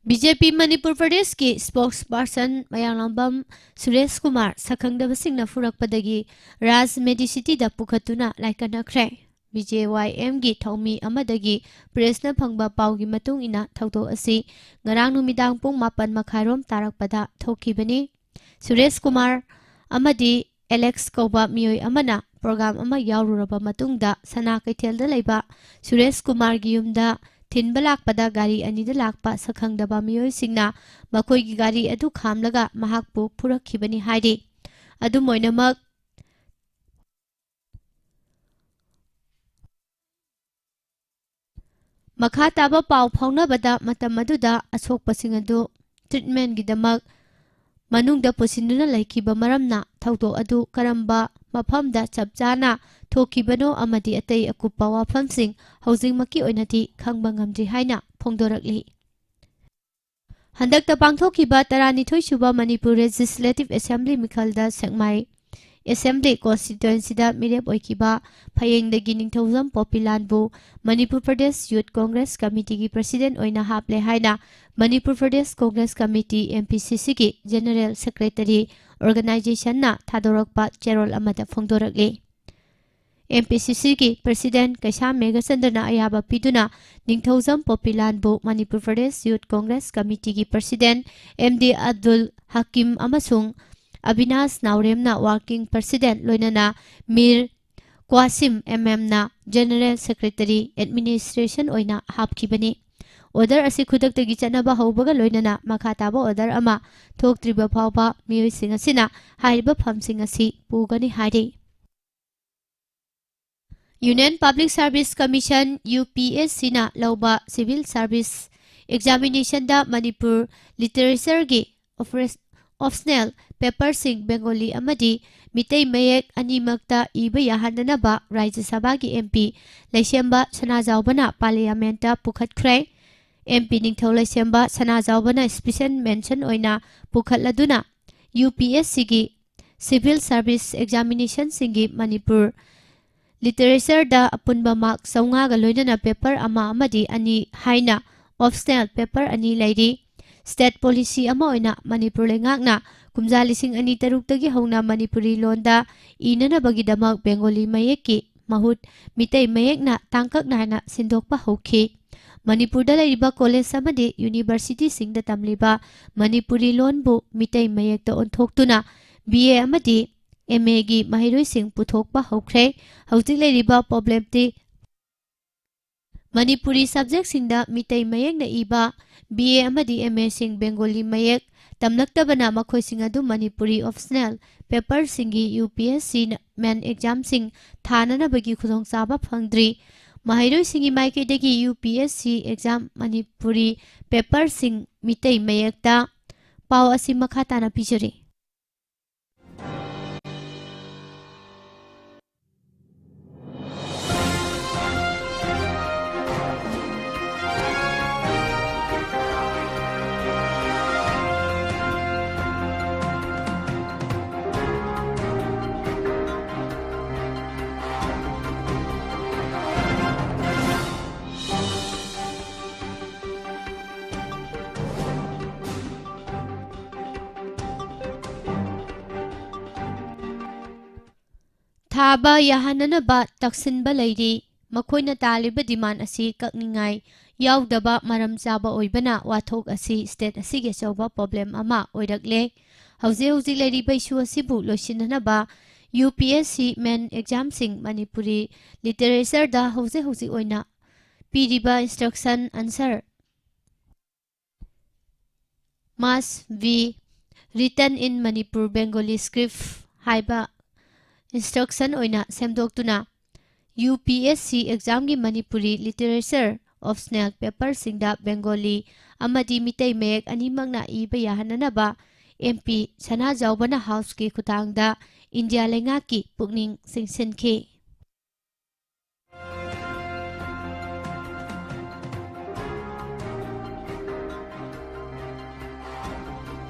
ꯕꯤ ꯖꯦ ꯄꯤ ꯃꯅꯤꯄꯨꯔ ꯄ꯭ꯔꯗꯦꯁꯀꯤ spokesperson ꯃꯌꯥꯡꯂꯥꯡꯕꯝ ꯁꯨꯔꯦꯁ ꯀꯨꯃꯥꯔ ꯁꯛꯈꯪꯗꯕꯁꯤꯡꯅ ꯐꯨꯔꯛꯄꯗꯒꯤ ꯔꯥꯖ ꯃꯦꯗꯤꯁꯤꯇꯤꯗ ꯄꯨꯈꯠꯇꯨꯅ ꯂꯥꯏꯀꯠꯅꯈ꯭ꯔꯦ꯫ ꯕꯤ ꯖꯦ ꯋꯥꯏ ꯑꯦꯝꯒꯤ ꯊꯧꯃꯤ ꯑꯃꯗꯒꯤ ꯄ꯭ꯔꯦꯁꯅ ꯐꯪꯕ ꯄꯥꯎꯒꯤ ꯃꯇꯨꯡ ꯏꯟꯅ ꯊꯧꯗꯣꯛ ꯑꯁꯤ ꯉꯔꯥꯡ ꯅꯨꯃꯤꯗꯥꯡ ꯄꯨꯡ ꯃꯥꯄꯟ ꯃꯈꯥꯏꯔꯣꯝ ꯇꯥꯔꯛꯄꯗ ꯊꯣꯛꯈꯤꯕꯅꯤ꯫ ꯁꯨꯔꯦꯁ ꯀꯨꯃꯥꯔ ꯑꯃꯗꯤ ꯑꯦꯂꯦꯛꯁ ꯀꯧꯕ ꯃꯤꯑꯣꯏ ꯑꯃꯅ ꯄ꯭ꯔꯣꯒ꯭ꯔꯥꯝ ꯑꯃ ꯌꯥꯎꯔꯨꯔꯕ ꯃꯇꯨꯡꯗ ꯁꯅꯥ ꯀꯩꯊꯦꯜꯗ ꯂꯩꯕ ꯁꯨꯔꯦꯁ ꯀꯨꯃꯥꯔꯒꯤ ꯌꯨꯝꯗ ꯊꯤꯟꯕ ꯂꯥꯛꯄꯗ ꯒꯥꯔꯤ ꯑꯅꯤꯗ ꯂꯥꯛꯄ ꯁꯛꯈꯪꯗꯕ ꯃꯤꯑꯣꯏꯁꯤꯡꯅ ꯃꯈꯣꯏꯒꯤ ꯒꯥꯔꯤ ꯑꯗꯨ ꯈꯥꯝꯂꯒ ꯃꯍꯥꯛꯄꯨ ꯐꯨꯔꯛꯈꯤꯕꯅꯤ ꯍꯥꯏꯔꯤ꯫ ꯑꯗꯨꯝ ꯑꯣꯏꯅꯃꯛ, ꯃꯈꯥ ꯇꯥꯕ ꯄꯥꯎ ꯐꯥꯎꯅꯕꯗ ꯃꯇꯝ ꯑꯗꯨꯗ ꯑꯁꯣꯛꯄꯁꯤꯡ ꯑꯗꯨ ꯇ꯭ꯔꯤꯠꯃꯦꯟꯒꯤꯗꯃꯛ ꯃꯅꯨꯡꯗ ꯄꯨꯁꯤꯟꯗꯨꯅ ꯂꯩꯈꯤꯕ ꯃꯔꯝꯅ ꯊꯧꯗꯣꯛ ꯑꯗꯨ ꯀꯔꯝꯕ ꯃꯐꯝꯗ ꯆꯞ ꯆꯥꯅ ꯊꯣꯛꯈꯤꯕꯅꯣ ꯑꯃꯗꯤ ꯑꯇꯩ ꯑꯀꯨꯞꯄ ꯋꯥꯐꯝꯁꯤꯡ ꯍꯧꯖꯤꯛꯃꯛꯀꯤ ꯑꯣꯏꯅꯗꯤ ꯈꯪꯕ ꯉꯝꯗ꯭ꯔꯤ ꯍꯥꯏꯅ ꯐꯣꯡꯗꯣꯔꯛꯂꯤ꯫ ꯍꯟꯗꯛꯇ ꯄꯥꯡꯊꯣꯛꯈꯤꯕ ꯇꯔꯥꯅꯤꯊꯣꯏ ꯁꯨꯕ ꯃꯅꯤꯄꯨꯔ ꯂꯦꯖꯤꯁꯂꯦꯇꯤꯚ ꯑꯦꯁꯦꯝꯕ꯭ꯂꯤ ꯃꯤꯈꯜꯗ ꯁꯦꯛꯃꯥꯏ ꯑꯦꯁꯦꯝꯕ꯭ꯂꯤ ꯀꯣꯟꯁꯇꯤꯇ꯭ꯋꯦꯟꯁꯤꯗ ꯃꯤꯔꯦꯞ ꯑꯣꯏꯈꯤꯕ ꯐꯌꯦꯡꯗꯒꯤ ꯅꯤꯡꯊꯧꯖꯝ ꯄꯣꯄꯤꯂꯥꯟꯕꯨ ꯃꯅꯤꯄꯨꯔ ꯄ꯭ꯔꯗꯦꯁ ꯌꯨꯠ ꯀꯣꯡꯒ꯭ꯔꯦꯁ ꯀꯃꯤꯇꯤꯒꯤ ꯄ꯭ꯔꯁꯤꯗꯦꯟ ꯑꯣꯏꯅ ꯍꯥꯞꯂꯦ ꯍꯥꯏꯅ Manipur Pradesh Congress committee, M P ꯁꯤ ꯁꯤꯒꯤ ꯖꯦꯅꯔꯦꯜ ꯁꯦꯀ꯭ꯔꯦꯇꯔꯤ ꯑꯣꯔꯒꯅꯥꯏꯖꯦꯁꯟꯅ ꯊꯥꯗꯣꯔꯛꯄ ꯆꯦꯔꯣꯜ ꯑꯃꯗ ꯐꯣꯡꯗꯣꯔꯛꯂꯤ꯫ ꯑꯦꯝ ꯄꯤ ꯁꯤ ꯁꯤꯒꯤ ꯄ꯭ꯔꯁꯤꯗꯦꯟ ꯀꯩꯁꯥꯝ ꯃꯦꯘꯆꯟꯗ꯭ꯔꯅ ꯑꯌꯥꯕ ꯄꯤꯗꯨꯅ ꯅꯤꯡꯊꯧꯖꯝ ꯄꯣꯄꯤꯂꯥꯟꯕꯨ ꯃꯅꯤꯄꯨꯔ ꯄ꯭ꯔꯗꯦꯁ ꯌꯨꯠ ꯀꯣꯡꯒ꯭ꯔꯦꯁ ꯀꯃꯤꯇꯤꯒꯤ president M D Abdul Hakim ꯑꯃꯁꯨꯡ ꯑꯕꯤꯅꯥꯁ ꯅꯥꯎꯔꯦꯝꯅ ꯋꯥꯔꯀꯤꯡ ꯄ꯭ꯔꯁꯤꯗꯦꯟ, ꯂꯣꯏꯅꯅ ꯃꯤꯔ ꯀ꯭ꯋꯥꯁꯤꯝ ꯑꯦꯝ ꯑꯦꯝꯅ ꯖꯦꯅꯔꯦꯜ ꯁꯦꯀ꯭ꯔꯦꯇꯔꯤ ꯑꯦꯗꯃꯤꯅꯤꯁꯇ꯭ꯔꯦꯁꯟ ꯑꯣꯏꯅ ꯍꯥꯞꯈꯤꯕꯅꯤ꯫ ꯑꯣꯔꯗꯔ ꯑꯁꯤ ꯈꯨꯗꯛꯇꯒꯤ ꯆꯠꯅꯕ ꯍꯧꯕꯒ ꯂꯣꯏꯅꯅ ꯃꯈꯥ ꯇꯥꯕ ꯑꯣꯔꯗꯔ ꯑꯃ ꯊꯣꯛꯇ꯭ꯔꯤꯕ ꯐꯥꯎꯕ ꯃꯤꯑꯣꯏꯁꯤꯡ ꯑꯁꯤꯅ ꯍꯥꯏꯔꯤꯕ ꯐꯝꯁꯤꯡ ꯑꯁꯤ ꯄꯨꯒꯅꯤ ꯍꯥꯏꯔꯤ꯫ Union Public Service Commission, U P S ꯁꯤꯅ ꯂꯧꯕ ꯁꯤꯚꯤꯜ ꯁꯥꯔꯚꯤꯁ ꯑꯦꯛꯖꯥꯃꯤꯅꯦꯁꯟꯗ ꯃꯅꯤꯄꯨꯔ ꯂꯤꯇꯔꯦꯆꯔꯒꯤ ꯑꯣꯐꯔꯦꯁ-, ꯑꯣꯞꯁꯅꯦꯜ ꯄꯦꯄꯔꯁꯤꯡ ꯕꯦꯡꯒꯣꯂꯤ ꯑꯃꯗꯤ ꯃꯤꯇꯩ ꯃꯌꯦꯛ ꯑꯅꯤꯃꯛꯇ ꯏꯕ ꯌꯥꯍꯟꯗꯅꯕ ꯔꯥꯖ꯭ꯌ ꯁꯚꯥꯒꯤ ꯑꯦꯝ ꯄꯤ ꯂꯩꯁꯦꯝꯕ ꯁꯅꯥꯖꯥꯎꯕꯅ ꯄꯥꯔꯂꯤꯌꯥꯃꯦꯟꯠꯇ ꯄꯨꯈꯠꯈ꯭ꯔꯦ꯫ ꯑꯦꯝ ꯄꯤ ꯅꯤꯡꯊꯧ ꯂꯩꯁꯦꯝꯕ ꯁꯅꯥꯖꯥꯎꯕꯅ ꯁ꯭ꯄꯤꯁꯦꯜ ꯃꯦꯟꯁꯟ ꯑꯣꯏꯅ ꯄꯨꯈꯠꯂꯗꯨꯅ ꯌꯨ ꯄꯤ ꯑꯦꯁ ꯁꯤꯒꯤ ꯁꯤꯚꯤꯜ ꯁꯥꯔꯚꯤꯁ ꯑꯦꯛꯖꯥꯃꯤꯅꯦꯁꯟꯁꯤꯡꯒꯤ ꯃꯅꯤꯄꯨꯔ ꯂꯤꯇꯔꯦꯆꯔꯗ ꯑꯄꯨꯟꯕ ꯃꯥꯔꯛ ꯆꯥꯝꯃꯉꯥꯒ ꯂꯣꯏꯅꯅ ꯄꯦꯄꯔ ꯑꯃ ꯑꯃꯗꯤ ꯑꯅꯤ ꯍꯥꯏꯅ ꯑꯣꯞꯁꯅꯦꯜ ꯄꯦꯄꯔ ꯑꯅꯤ ꯂꯩꯔꯤ꯫ ꯁ꯭ꯇꯦꯠ ꯄꯣꯂꯤꯁꯤ ꯑꯃ ꯑꯣꯏꯅ ꯃꯅꯤꯄꯨꯔ ꯂꯩꯉꯥꯛꯅ ꯀꯨꯝꯖꯥ ꯂꯤꯁꯤꯡ ꯑꯅꯤ ꯇꯔꯨꯛꯇꯒꯤ ꯍꯧꯅ ꯃꯅꯤꯄꯨꯔꯤ ꯂꯣꯟꯗ ꯏꯅꯅꯕꯒꯤꯗꯃꯛ ꯕꯦꯡꯒꯣꯂꯤ ꯃꯌꯦꯛꯀꯤ ꯃꯍꯨꯠ ꯃꯤꯇꯩ ꯃꯌꯦꯛꯅ ꯇꯥꯡꯀꯛ ꯅꯥꯏꯅ ꯁꯤꯟꯗꯣꯛꯄ ꯍꯧꯈꯤ꯫ ꯃꯅꯤꯄꯨꯔꯗ ꯂꯩꯔꯤꯕ ꯀꯣꯂꯦꯖ ꯑꯃꯗꯤ ꯌꯨꯅꯤꯚꯔꯁꯤꯇꯤꯁꯤꯡꯗ ꯇꯝꯂꯤꯕ ꯃꯅꯤꯄꯨꯔꯤ ꯂꯣꯟꯕꯨ ꯃꯤꯇꯩ ꯃꯌꯦꯛꯇ ꯑꯣꯟꯊꯣꯛꯇꯨꯅ ꯕꯤ ꯑꯦ ꯑꯃꯗꯤ ꯑꯦꯝ ꯑꯦꯒꯤ ꯃꯍꯩꯔꯣꯏꯁꯤꯡ ꯄꯨꯊꯣꯛꯄ ꯍꯧꯈ꯭ꯔꯦ꯫ ꯍꯧꯖꯤꯛ ꯂꯩꯔꯤꯕ ꯄ꯭ꯔꯣꯕ꯭ꯂꯦꯝꯗꯤ ꯃꯅꯤꯄꯨꯔꯤ ꯁꯕꯖꯦꯛꯁꯤꯡꯗ ꯃꯤꯇꯩ ꯃꯌꯦꯛꯅ ꯏꯕ ꯕꯤ ꯑꯦ ꯑꯃꯗꯤ ꯑꯦꯝ ꯑꯦꯁꯤꯡ ꯕꯦꯡꯒꯣꯂꯤ ꯃꯌꯦꯛ ꯇꯝꯂꯛꯇꯕꯅ ꯃꯈꯣꯏꯁꯤꯡ ꯑꯗꯨ ꯃꯅꯤꯄꯨꯔꯤ ꯑꯣꯞꯁꯅꯦꯜ ꯄꯦꯄꯔꯁꯤꯡꯒꯤ U P S C main ꯑꯦꯛꯖꯥꯝꯁꯤꯡ ꯊꯥꯅꯅꯕꯒꯤ ꯈꯨꯗꯣꯡꯆꯥꯕ ꯐꯪꯗ꯭ꯔꯤ꯫ ꯃꯍꯩꯔꯣꯏꯁꯤꯡꯒꯤ ꯃꯥꯏꯀꯩꯗꯒꯤ U P S C exam Manipuri ꯄꯦꯄꯔꯁꯤꯡ ꯃꯤꯇꯩ ꯃꯌꯦꯛꯇ꯫ ꯄꯥꯎ ꯑꯁꯤ ꯃꯈꯥ ꯇꯥꯅ ꯄꯤꯖꯔꯤ꯫ ꯊꯥꯕ ꯌꯥꯍꯟꯅꯅꯕ ꯇꯛꯁꯤꯟꯕ ꯂꯩꯔꯤ꯫ ꯃꯈꯣꯏꯅ ꯇꯥꯜꯂꯤꯕ ꯗꯤꯃꯥꯟ ꯑꯁꯤ ꯀꯛꯅꯤꯡꯉꯥꯏ ꯌꯥꯎꯗꯕ ꯃꯔꯝ ꯆꯥꯕ ꯑꯣꯏꯕꯅ ꯋꯥꯊꯣꯛ ꯑꯁꯤ ꯁ꯭ꯇꯦꯠ ꯑꯁꯤꯒꯤ ꯑꯆꯧꯕ ꯄ꯭ꯔꯣꯕ꯭ꯂꯦꯝ ꯑꯃ ꯑꯣꯏꯔꯛꯂꯦ꯫ ꯍꯧꯖꯤꯛ ꯍꯧꯖꯤꯛ ꯂꯩꯔꯤꯕ ꯏꯁꯨ ꯑꯁꯤꯕꯨ ꯂꯣꯏꯁꯤꯟꯅꯅꯕ U P S C main ꯑꯦꯛꯖꯥꯝꯁꯤꯡ Manipuri ꯂꯤꯇꯔꯦꯆꯔꯗ ꯍꯧꯖꯤꯛ ꯍꯧꯖꯤꯛ ꯑꯣꯏꯅ ꯄꯤꯔꯤꯕ ꯏꯟꯁꯇ꯭ꯔꯛꯁꯟ ꯑꯟꯁꯔ ꯃꯥꯁ ꯚꯤ ꯔꯤꯇꯟ ꯏꯟ ꯃꯅꯤꯄꯨꯔ ꯕꯦꯡꯒꯣꯂꯤ ꯁ꯭ꯀ꯭ꯔꯤꯞ ꯍꯥꯏꯕ ꯏꯟꯁꯇ꯭ꯔꯛꯁꯟ ꯑꯣꯏꯅ ꯁꯦꯝꯗꯣꯛꯇꯨꯅ ꯌꯨ ꯄꯤ ꯑꯦꯁ ꯁꯤ ꯑꯦꯛꯖꯥꯝꯒꯤ ꯃꯅꯤꯄꯨꯔꯤ ꯂꯤꯇꯔꯦꯆꯔ ꯑꯣꯞꯁꯅꯦꯜ ꯄꯦꯄꯔꯁꯤꯡꯗ ꯕꯦꯡꯒꯣꯂꯤ ꯑꯃꯗꯤ ꯃꯤꯇꯩ ꯃꯌꯦꯛ ꯑꯅꯤꯃꯛꯅ ꯏꯕ ꯌꯥꯍꯟꯅꯅꯕ ꯑꯦꯝ ꯄꯤ ꯁꯅꯥꯖꯥꯎꯕꯅ ꯍꯥꯎꯁꯀꯤ ꯈꯨꯠꯊꯥꯡꯗ ꯏꯟꯗꯤꯌꯥ ꯂꯩꯉꯥꯛꯀꯤ ꯄꯨꯛꯅꯤꯡ ꯆꯤꯡꯁꯤꯟꯈꯤ꯫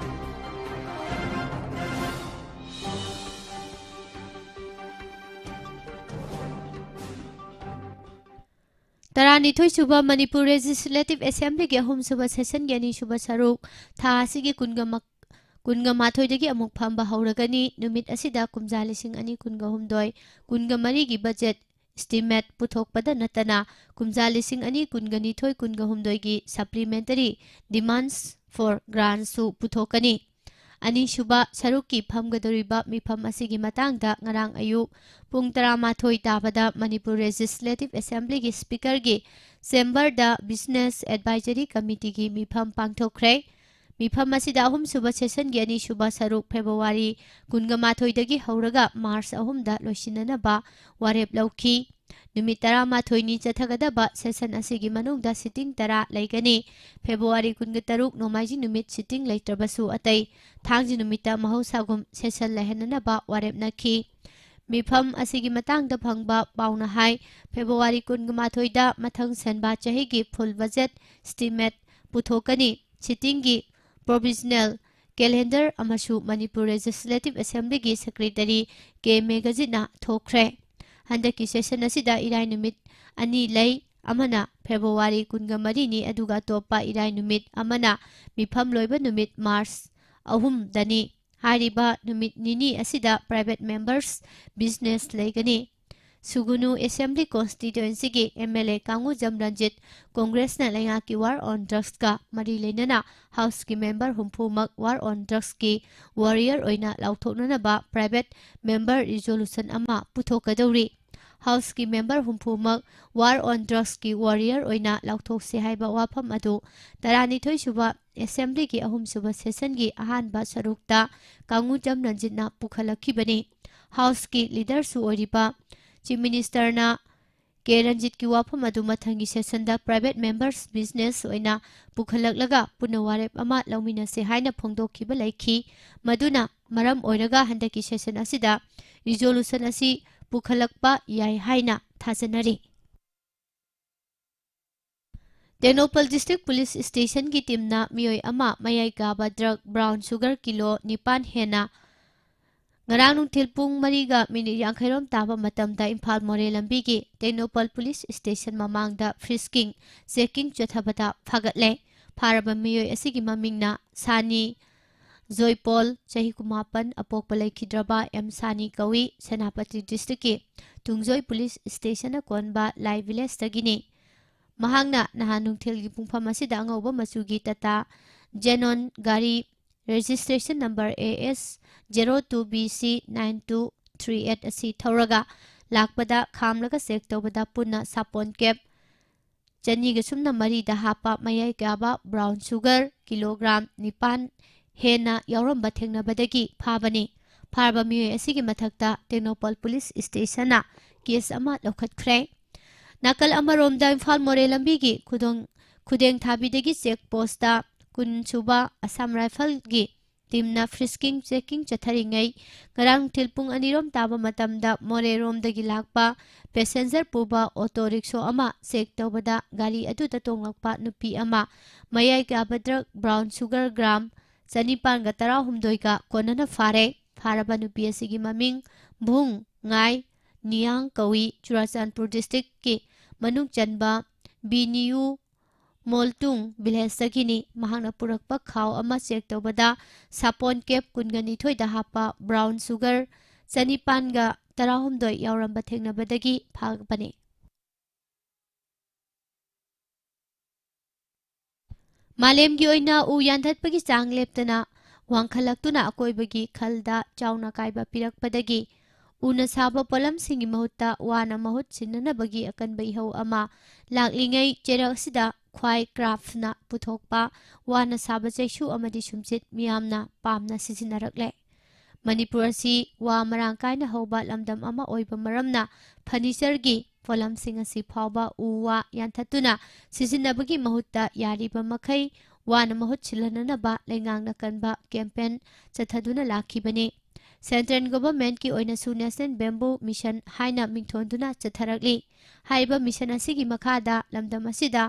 ꯇꯔꯥꯅꯤꯊꯣꯏ ꯁꯨꯕ ꯃꯅꯤꯄꯨꯔ ꯂꯦꯖꯤꯁꯂꯦꯇꯤꯚ ꯑꯦꯁꯦꯝꯕ꯭ꯂꯤꯒꯤ ꯑꯍꯨꯝꯁꯨꯕ ꯁꯦꯁꯟꯒꯤ ꯑꯅꯤꯁꯨꯕ ꯁꯔꯨꯛ ꯊꯥ ꯑꯁꯤꯒꯤ ꯀꯨꯟꯒ ꯃꯛ-, ꯀꯨꯟꯒ ꯃꯥꯊꯣꯏꯗꯒꯤ ꯑꯃꯨꯛ ꯐꯝꯕ ꯍꯧꯔꯒꯅꯤ꯫ ꯅꯨꯃꯤꯠ ꯑꯁꯤꯗ ꯀꯨꯝꯖꯥ ꯂꯤꯁꯤꯡ ꯑꯅꯤ ꯀꯨꯟꯒ ꯍꯨꯝꯗꯣꯏ, ꯀꯨꯟꯒ ꯃꯔꯤꯒꯤ ꯕꯖꯦꯠ ꯏꯁꯇꯤꯃꯦꯠ ꯄꯨꯊꯣꯛꯄꯗ ꯅꯠꯇꯅ ꯀꯨꯝꯖꯥ ꯂꯤꯁꯤꯡ ꯑꯅꯤ ꯀꯨꯟꯒ ꯅꯤꯊꯣꯏ ꯀꯨꯟꯒ ꯍꯨꯝꯗꯣꯏꯒꯤ supplementary demands for grants ꯁꯨ ꯄꯨꯊꯣꯛꯀꯅꯤ꯫ ꯑꯅꯤꯁꯨꯕ ꯁꯔꯨꯛꯀꯤ ꯐꯝꯒꯗꯧꯔꯤꯕ ꯃꯤꯐꯝ ꯑꯁꯤꯒꯤ ꯃꯇꯥꯡꯗ ꯉꯔꯥꯡ ꯑꯌꯨꯛ ꯄꯨꯡ ꯇꯔꯥꯃꯥꯊꯣꯏ ꯇꯥꯕꯗ ꯃꯅꯤꯄꯨꯔ Legislative Assembly ꯒꯤ Speaker ꯒꯤ chamber ꯗ Business Advisory Committee ꯒꯤ ꯃꯤꯐꯝ ꯄꯥꯡꯊꯣꯛꯈ꯭ꯔꯦ꯫ ꯃꯤꯐꯝ ꯑꯁꯤꯗ ꯑꯍꯨꯝꯁꯨꯕ session ꯒꯤ ꯑꯅꯤꯁꯨꯕ ꯁꯔꯨꯛ February ꯀꯨꯟꯒ ꯃꯥꯊꯣꯏꯗꯒꯤ ꯍꯧꯔꯒ March ꯑꯍꯨꯝꯗ ꯂꯣꯏꯁꯤꯟꯅꯅꯕ ꯋꯥꯔꯦꯞ ꯂꯧꯈꯤ꯫ ꯅꯨꯃꯤꯠ ꯇꯔꯥꯃꯥꯊꯣꯏꯅꯤ ꯆꯠꯊꯒꯗꯕ session ꯑꯁꯤꯒꯤ ꯃꯅꯨꯡꯗ sitting ꯇꯔꯥ ꯂꯩꯒꯅꯤ꯫ February ꯀꯨꯟꯒ ꯇꯔꯨꯛ ꯅꯣꯡꯃꯥꯏꯖꯤꯡ ꯅꯨꯃꯤꯠ sitting ꯂꯩꯇ꯭ꯔꯕꯁꯨ ꯑꯇꯩ ꯊꯥꯡꯖ ꯅꯨꯃꯤꯠꯇ ꯃꯍꯧꯁꯥꯒꯨꯝ session ꯂꯩꯍꯟꯅꯅꯕ ꯋꯥꯔꯦꯞꯅꯈꯤ꯫ ꯃꯤꯐꯝ ꯑꯁꯤꯒꯤ ꯃꯇꯥꯡꯗ ꯐꯪꯕ ꯄꯥꯎꯅ ꯍꯥꯏ, February ꯀꯨꯟꯒ ꯃꯥꯊꯣꯏꯗ ꯃꯊꯪ ꯁꯟꯕ ꯆꯍꯤꯒꯤ full budget estimate ꯄꯨꯊꯣꯛꯀꯅꯤ꯫ Sitting ꯒꯤ provisional calendar ꯑꯃꯁꯨ ꯃꯅꯤꯄꯨꯔ Legislative Assembly ꯒꯤ Secretary ꯀꯦ ꯃꯦꯘꯖꯤꯠꯅ ꯊꯣꯛꯈ꯭ꯔꯦ꯫ ꯍꯟꯗꯛꯀꯤ session ꯑꯁꯤꯗ ꯏꯔꯥꯏ ꯅꯨꯃꯤꯠ ꯑꯅꯤ ꯂꯩ, ꯑꯃꯅ February ꯀꯨꯟꯒ ꯃꯔꯤꯅꯤ, ꯑꯗꯨꯒ ꯑꯇꯣꯞꯄ ꯏꯔꯥꯏ ꯅꯨꯃꯤꯠ ꯑꯃꯅ ꯃꯤꯐꯝ ꯂꯣꯏꯕ ꯅꯨꯃꯤꯠ March ꯑꯍꯨꯝꯗꯅꯤ꯫ ꯍꯥꯏꯔꯤꯕ ꯅꯨꯃꯤꯠ ꯅꯤꯅꯤ ꯑꯁꯤꯗ private members business ꯂꯩꯒꯅꯤ꯫ ꯁꯨꯒꯨꯅꯨ Assembly Constituency ꯒꯤ M L A ꯀꯥꯡꯉꯨꯖꯝ Ranjit, Congress ꯅ ꯂꯩꯉꯥꯛꯀꯤ War on Drugs ꯀ ꯃꯔꯤ ꯂꯩꯅꯅ House ꯀꯤ member ꯍꯨꯝꯐꯨꯃꯛ War on Drugs ꯀꯤ warrior ꯑꯣꯏꯅ ꯂꯥꯎꯊꯣꯛꯅꯅꯕ private member resolution ꯑꯃ ꯄꯨꯊꯣꯛꯀꯗꯧꯔꯤ꯫ House ꯀꯤ member ꯍꯨꯝꯐꯨꯃꯛ War on Drugs ꯀꯤ warrior ꯑꯣꯏꯅ ꯂꯥꯎꯊꯣꯛꯁꯤ ꯍꯥꯏꯕ ꯋꯥꯐꯝ ꯑꯗꯨ ꯇꯔꯥꯅꯤꯊꯣꯏ ꯁꯨꯕ Assembly ꯒꯤ ꯑꯍꯨꯝꯁꯨꯕ session ꯒꯤ ꯑꯍꯥꯟꯕ ꯁꯔꯨꯛꯇ ꯀꯥꯡꯉꯨꯖꯝ ꯔꯟꯖꯤꯠꯅ ꯄꯨꯈꯠꯂꯛꯈꯤꯕꯅꯤ꯫ House ꯀꯤ leader ꯁꯨ ꯑꯣꯏꯔꯤꯕ Chief Minister ꯅ ꯀꯦ ꯔꯟꯖꯤꯠꯀꯤ ꯋꯥꯐꯝ ꯑꯗꯨ ꯃꯊꯪꯒꯤ session ꯗ private members business ꯑꯣꯏꯅ ꯄꯨꯈꯠꯂꯛꯂꯒ ꯄꯨꯟꯅ ꯋꯥꯔꯦꯞ ꯑꯃ ꯂꯧꯃꯤꯟꯅꯁꯦ ꯍꯥꯏꯅ ꯐꯣꯡꯗꯣꯛꯈꯤꯕ ꯂꯩꯈꯤ꯫ ꯃꯗꯨꯅ ꯃꯔꯝ ꯑꯣꯏꯔꯒ ꯍꯟꯗꯛꯀꯤ session ꯑꯁꯤꯗ resolution ꯑꯁꯤ ꯄꯨꯈꯠꯂꯛꯄ ꯌꯥꯏ ꯍꯥꯏꯅ ꯊꯥꯖꯅꯔꯤ꯫ ꯇꯦꯡꯅꯧꯄꯜ District Police Station ꯒꯤ team ꯅ ꯃꯤꯑꯣꯏ ꯑꯃ ꯃꯌꯥꯏ ꯀꯥꯕ drug brown sugar kilo ꯅꯤꯄꯥꯟ ꯍꯦꯟꯅ ꯉꯔꯥꯡ ꯅꯨꯡꯊꯤꯜ ꯄꯨꯡ ꯃꯔꯤꯒ minute ꯌꯥꯡꯈꯩꯔꯣꯝ ꯇꯥꯕ ꯃꯇꯝꯗ ꯏꯝꯐꯥꯜ ꯃꯣꯔꯦ ꯂꯝꯕꯤꯒꯤ ꯇꯦꯡꯅꯧꯄꯜ Police Station ꯃꯃꯥꯡꯗ frisking, checking ꯆꯠꯊꯕꯗ ꯐꯥꯒꯠꯂꯦ꯫ ꯐꯥꯔꯕ ꯃꯤꯑꯣꯏ ꯑꯁꯤꯒꯤ ꯃꯃꯤꯡꯅ ꯁꯥꯅꯤ ꯖꯣꯏꯄꯣꯜ, ꯆꯍꯤ ꯀꯨꯟꯃꯥꯄꯟ, ꯑꯄꯣꯛꯄ ꯂꯩꯈꯤꯗ꯭ꯔꯕ ꯑꯦꯝ ꯁꯥꯅꯤ ꯀꯧꯏ, ꯁꯦꯅꯥꯄꯇꯤ ꯗꯤꯁꯇ꯭ꯔꯤꯛꯀꯤ ꯇꯨꯡꯖꯣꯏ ꯄꯨꯂꯤꯁ ꯁ꯭ꯇꯦꯁꯟꯅ ꯀꯣꯟꯕ ꯂꯥꯏ ꯚꯤꯂꯦꯖꯇꯒꯤꯅꯤ꯫ ꯃꯍꯥꯛꯅ ꯅꯍꯥꯟ ꯅꯨꯡꯊꯤꯜꯒꯤ ꯄꯨꯡꯐꯝ ꯑꯁꯤꯗ ꯑꯉꯧꯕ ꯃꯆꯨꯒꯤ ꯇꯥꯇꯥ ꯖꯦꯅꯣꯟ ꯒꯥꯔꯤ registration number A S zero two B C nine two three eight ꯑꯁꯤ ꯊꯧꯔꯒ ꯂꯥꯛꯄꯗ ꯈꯥꯝꯂꯒ ꯆꯦꯛ ꯇꯧꯕꯗ ꯄꯨꯟꯅ ꯁꯥꯄꯣꯟ ꯀꯦꯞ ꯆꯅꯤꯒ ꯁꯨꯞꯅ ꯃꯔꯤꯗ ꯍꯥꯞꯄ ꯃꯌꯥꯏ ꯀꯥꯕ ꯕ꯭ꯔꯥꯎꯟ ꯁꯨꯒꯔ ꯀꯤꯂꯣꯒ꯭ꯔꯥꯝ ꯅꯤꯄꯥꯟ ꯍꯦꯟꯅ ꯌꯥꯎꯔꯝꯕ ꯊꯦꯡꯅꯕꯗꯒꯤ ꯐꯥꯕꯅꯤ꯫ ꯐꯥꯔꯕ ꯃꯤꯑꯣꯏ ꯑꯁꯤꯒꯤ ꯃꯊꯛꯇ ꯇꯦꯡꯅꯧꯄꯜ ꯄꯨꯂꯤꯁ ꯁ꯭ꯇꯦꯁꯟꯅ ꯀꯦꯁ ꯑꯃ ꯂꯧꯈꯠꯈ꯭ꯔꯦ꯫ ꯅꯥꯀꯜ ꯑꯃꯔꯣꯝꯗ ꯏꯝꯐꯥꯜ ꯃꯣꯔꯦ ꯂꯝꯕꯤꯒꯤ ꯈꯨꯗꯣꯡ-, ꯈꯨꯗꯦꯡ ꯊꯥꯕꯤꯗꯒꯤ ꯆꯦꯛ ꯄꯣꯁꯇ ꯀꯨꯟ ꯁꯨꯕ ꯑꯁꯥꯝ ꯔꯥꯏꯐꯜꯒꯤ ꯇꯤꯝꯅ ꯐ꯭ꯔꯤꯁꯀꯤꯡ ꯆꯦꯀꯤꯡ ꯆꯠꯊꯔꯤꯉꯩ ꯉꯔꯥꯡ ꯅꯨꯡꯊꯤꯜ ꯄꯨꯡ ꯑꯅꯤꯔꯣꯝ ꯇꯥꯕ ꯃꯇꯝꯗ ꯃꯣꯔꯦꯔꯣꯝꯗꯒꯤ ꯂꯥꯛꯄ ꯄꯦꯁꯦꯟꯖꯔ ꯄꯨꯕ ꯑꯣꯇꯣ ꯔꯤꯛꯁꯣ ꯑꯃ ꯆꯦꯛ ꯇꯧꯕꯗ ꯒꯥꯔꯤ ꯑꯗꯨꯗ ꯇꯣꯡꯂꯛꯄ ꯅꯨꯄꯤ ꯑꯃ ꯃꯌꯥꯏ ꯀꯥꯕ ꯗ꯭ꯔꯒ ꯕ꯭ꯔꯥꯎꯟ ꯁꯨꯒꯔ ꯒ꯭ꯔꯥꯝ ꯆꯅꯤꯄꯥꯟꯒ ꯇꯔꯥꯍꯨꯝꯗꯣꯏꯒ ꯀꯣꯟꯅꯅ ꯐꯥꯔꯦ꯫ ꯐꯥꯔꯕ ꯅꯨꯄꯤ ꯑꯁꯤꯒꯤ ꯃꯃꯤꯡ ꯚꯨꯡ ꯉꯥꯏ ꯅꯤꯌꯥꯡ ꯀꯧꯏ꯫ ꯆꯨꯔꯥꯆꯥꯟꯄꯨꯔ ꯗꯤꯁꯇ꯭ꯔꯤꯛꯀꯤ ꯃꯅꯨꯡ ꯆꯟꯕ ꯕꯤꯅꯤꯌꯨ ꯃꯣꯜꯇꯨꯡ ꯚꯤꯂꯦꯖꯇꯒꯤꯅꯤ꯫ ꯃꯍꯥꯛꯅ ꯄꯨꯔꯛꯄ ꯈꯥꯎ ꯑꯃ ꯆꯦꯛ ꯇꯧꯕꯗ ꯁꯥꯄꯣꯟ ꯀꯦꯞ ꯀꯨꯟꯒ ꯅꯤꯊꯣꯏꯗ ꯍꯥꯞꯄ ꯕ꯭ꯔꯥꯎꯟ ꯁꯨꯒꯔ ꯆꯅꯤꯄꯥꯟꯒ ꯇꯔꯥꯍꯨꯝꯗꯣꯏ ꯌꯥꯎꯔꯝꯕ ꯊꯦꯡꯅꯕꯗꯒꯤ ꯐꯥꯕꯅꯤ꯫ ꯃꯥꯂꯦꯝꯒꯤ ꯑꯣꯏꯅ ꯎ ꯌꯥꯟꯊꯠꯄꯒꯤ ꯆꯥꯡ ꯂꯦꯞꯇꯅ ꯋꯥꯡꯈꯠꯂꯛꯇꯨꯅ ꯑꯀꯣꯏꯕꯒꯤ ꯈꯜꯗ ꯆꯥꯎꯅ ꯀꯥꯏꯕ ꯄꯤꯔꯛꯄꯗꯒꯤ ꯎꯅ ꯁꯥꯕ ꯄꯣꯠꯂꯝꯁꯤꯡꯒꯤ ꯃꯍꯨꯠꯇ ꯋꯥꯅ ꯃꯍꯨꯠ ꯁꯤꯟꯅꯅꯕꯒꯤ ꯑꯀꯟꯕ ꯏꯍꯧ ꯑꯃ ꯂꯥꯛꯂꯤꯉꯩ ꯆꯩꯔꯛ ꯑꯁꯤꯗ ꯈ꯭ꯋꯥꯏ ꯀ꯭ꯔꯥꯐꯅ ꯄꯨꯊꯣꯛꯄ ꯋꯥꯅ ꯁꯥꯕ ꯆꯩꯁꯨ ꯑꯃꯗꯤ ꯁꯨꯝꯆꯤꯠ ꯃꯤꯌꯥꯝꯅ ꯄꯥꯝꯅ ꯁꯤꯖꯤꯟꯅꯔꯛꯂꯦ꯫ ꯃꯅꯤꯄꯨꯔ ꯑꯁꯤ ꯋꯥ ꯃꯔꯥꯡ ꯀꯥꯏꯅ ꯍꯧꯕ ꯂꯝꯗꯝ ꯑꯃ ꯑꯣꯏꯕ ꯃꯔꯝꯅ ꯐꯔꯅꯤꯆꯔꯒꯤ ꯄꯣꯠꯂꯝꯁꯤꯡ ꯑꯁꯤ ꯐꯥꯎꯕ ꯎ ꯋꯥ ꯌꯥꯟꯊꯠꯇꯨꯅ ꯁꯤꯖꯤꯟꯅꯕꯒꯤ ꯃꯍꯨꯠꯇ ꯌꯥꯔꯤꯕ ꯃꯈꯩ ꯋꯥꯅ ꯃꯍꯨꯠ ꯁꯤꯜꯍꯟꯅꯅꯕ ꯂꯩꯉꯥꯛꯅ ꯀꯟꯕ ꯀꯦꯝꯄꯦꯟ ꯆꯠꯊꯗꯨꯅ ꯂꯥꯛꯈꯤꯕꯅꯤ꯫ ꯁꯦꯟꯇ꯭ꯔꯦꯜ ꯒꯣꯚꯔꯟꯃꯦꯟꯠꯀꯤ ꯑꯣꯏꯅꯁꯨ ꯅꯦꯁꯅꯦꯜ ꯕꯦꯝꯕꯨ ꯃꯤꯁꯟ ꯍꯥꯏꯅ ꯃꯤꯡꯊꯣꯟꯗꯨꯅ ꯆꯠꯊꯔꯛꯂꯤ꯫ ꯍꯥꯏꯔꯤꯕ ꯃꯤꯁꯟ ꯑꯁꯤꯒꯤ ꯃꯈꯥꯗ ꯂꯝꯗꯝ ꯑꯁꯤꯗ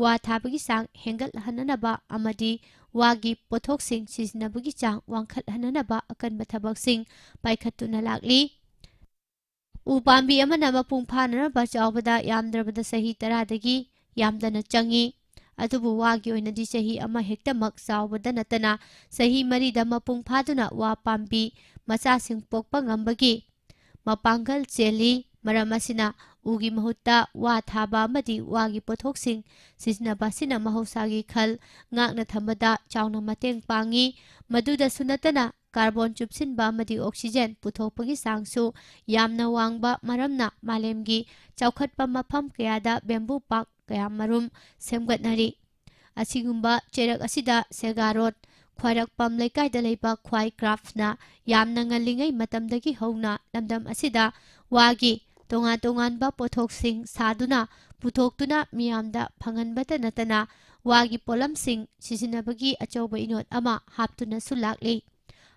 ꯋꯥ ꯊꯥꯕꯒꯤ ꯆꯥꯡ ꯍꯦꯟꯒꯠꯍꯟꯅꯅꯕ ꯑꯃꯗꯤ ꯋꯥꯒꯤ ꯄꯣꯠꯊꯣꯛꯁꯤꯡ ꯁꯤꯖꯤꯟꯅꯕꯒꯤ ꯆꯥꯡ ꯋꯥꯡꯈꯠꯍꯟꯅꯅꯕ ꯑꯀꯟꯕ ꯊꯕꯛꯁꯤꯡ ꯄꯥꯏꯈꯠꯇꯨꯅ ꯂꯥꯛꯂꯤ꯫ ꯎ ꯄꯥꯝꯕꯤ ꯑꯃꯅ ꯃꯄꯨꯡ ꯐꯥꯅꯅꯕ ꯆꯥꯎꯕꯗ ꯌꯥꯝꯗ꯭ꯔꯕꯗ ꯆꯍꯤ ꯇꯔꯥꯗꯒꯤ ꯌꯥꯝꯗꯅ ꯆꯪꯏ꯫ ꯑꯗꯨꯕꯨ ꯋꯥꯒꯤ ꯑꯣꯏꯅꯗꯤ ꯆꯍꯤ ꯑꯃ ꯍꯦꯛꯇꯃꯛ ꯆꯥꯎꯕꯗ ꯅꯠꯇꯅ ꯆꯍꯤ ꯃꯔꯤꯗ ꯃꯄꯨꯡ ꯐꯥꯗꯨꯅ ꯋꯥ ꯄꯥꯝꯕꯤ ꯃꯆꯥꯁꯤꯡ ꯄꯣꯛꯄ ꯉꯝꯕꯒꯤ ꯃꯄꯥꯡꯒꯜ ꯆꯦꯜꯂꯤ꯫ ꯃꯔꯝ ꯑꯁꯤꯅ ꯎꯒꯤ ꯃꯍꯨꯠꯇ ꯋꯥ ꯊꯥꯕ ꯑꯃꯗꯤ ꯋꯥꯒꯤ ꯄꯣꯠꯊꯣꯛꯁꯤꯡ ꯁꯤꯖꯤꯟꯅꯕ ꯑꯁꯤꯅ ꯃꯍꯧꯁꯥꯒꯤ ꯈꯜ ꯉꯥꯛꯅ ꯊꯝꯕꯗ ꯆꯥꯎꯅ ꯃꯇꯦꯡ ꯄꯥꯡꯉꯤ꯫ ꯃꯗꯨꯗꯁꯨ ꯅꯠꯇꯅ ꯀꯥꯔꯕꯣꯟ ꯆꯨꯞꯁꯤꯟꯕ ꯑꯃꯗꯤ ꯑꯣꯛꯁꯤꯖꯦꯟ ꯄꯨꯊꯣꯛꯄꯒꯤ ꯆꯥꯡꯁꯨ ꯌꯥꯝꯅ ꯋꯥꯡꯕ ꯃꯔꯝꯅ ꯃꯥꯂꯦꯝꯒꯤ ꯆꯥꯎꯈꯠꯄ ꯃꯐꯝ ꯀꯌꯥꯗ ꯕꯦꯝꯕꯨ ꯄꯥꯔꯛ ꯀꯌꯥꯃꯔꯨꯝ ꯁꯦꯝꯒꯠꯅꯔꯤ꯫ ꯑꯁꯤꯒꯨꯝꯕ ꯆꯩꯔꯛ ꯑꯁꯤꯗ ꯁꯦꯒꯥꯔꯣꯠ ꯈ꯭ꯋꯥꯏꯔꯥꯛꯄꯝ ꯂꯩꯀꯥꯏꯗ ꯂꯩꯕ ꯈ꯭ꯋꯥꯏ ꯀ꯭ꯔꯥꯐꯅ ꯌꯥꯝꯅ ꯉꯜꯂꯤꯉꯩ ꯃꯇꯝꯗꯒꯤ ꯍꯧꯅ ꯂꯝꯗꯝ ꯑꯁꯤꯗ ꯋꯥꯒꯤ ꯇꯣꯉꯥꯟ ꯇꯣꯉꯥꯟꯕ ꯄꯣꯠꯊꯣꯛꯁꯤꯡ ꯁꯥꯗꯨꯅ ꯄꯨꯊꯣꯛꯇꯨꯅ ꯃꯤꯌꯥꯝꯗ ꯐꯪꯍꯟꯕꯇ ꯅꯠꯇꯅ ꯋꯥꯒꯤ ꯄꯣꯠꯂꯝꯁꯤꯡ ꯁꯤꯖꯤꯟꯅꯕꯒꯤ ꯑꯆꯧꯕ ꯏꯅꯣꯠ ꯑꯃ ꯍꯥꯞꯇꯨꯅꯁꯨ ꯂꯥꯛꯂꯤ꯫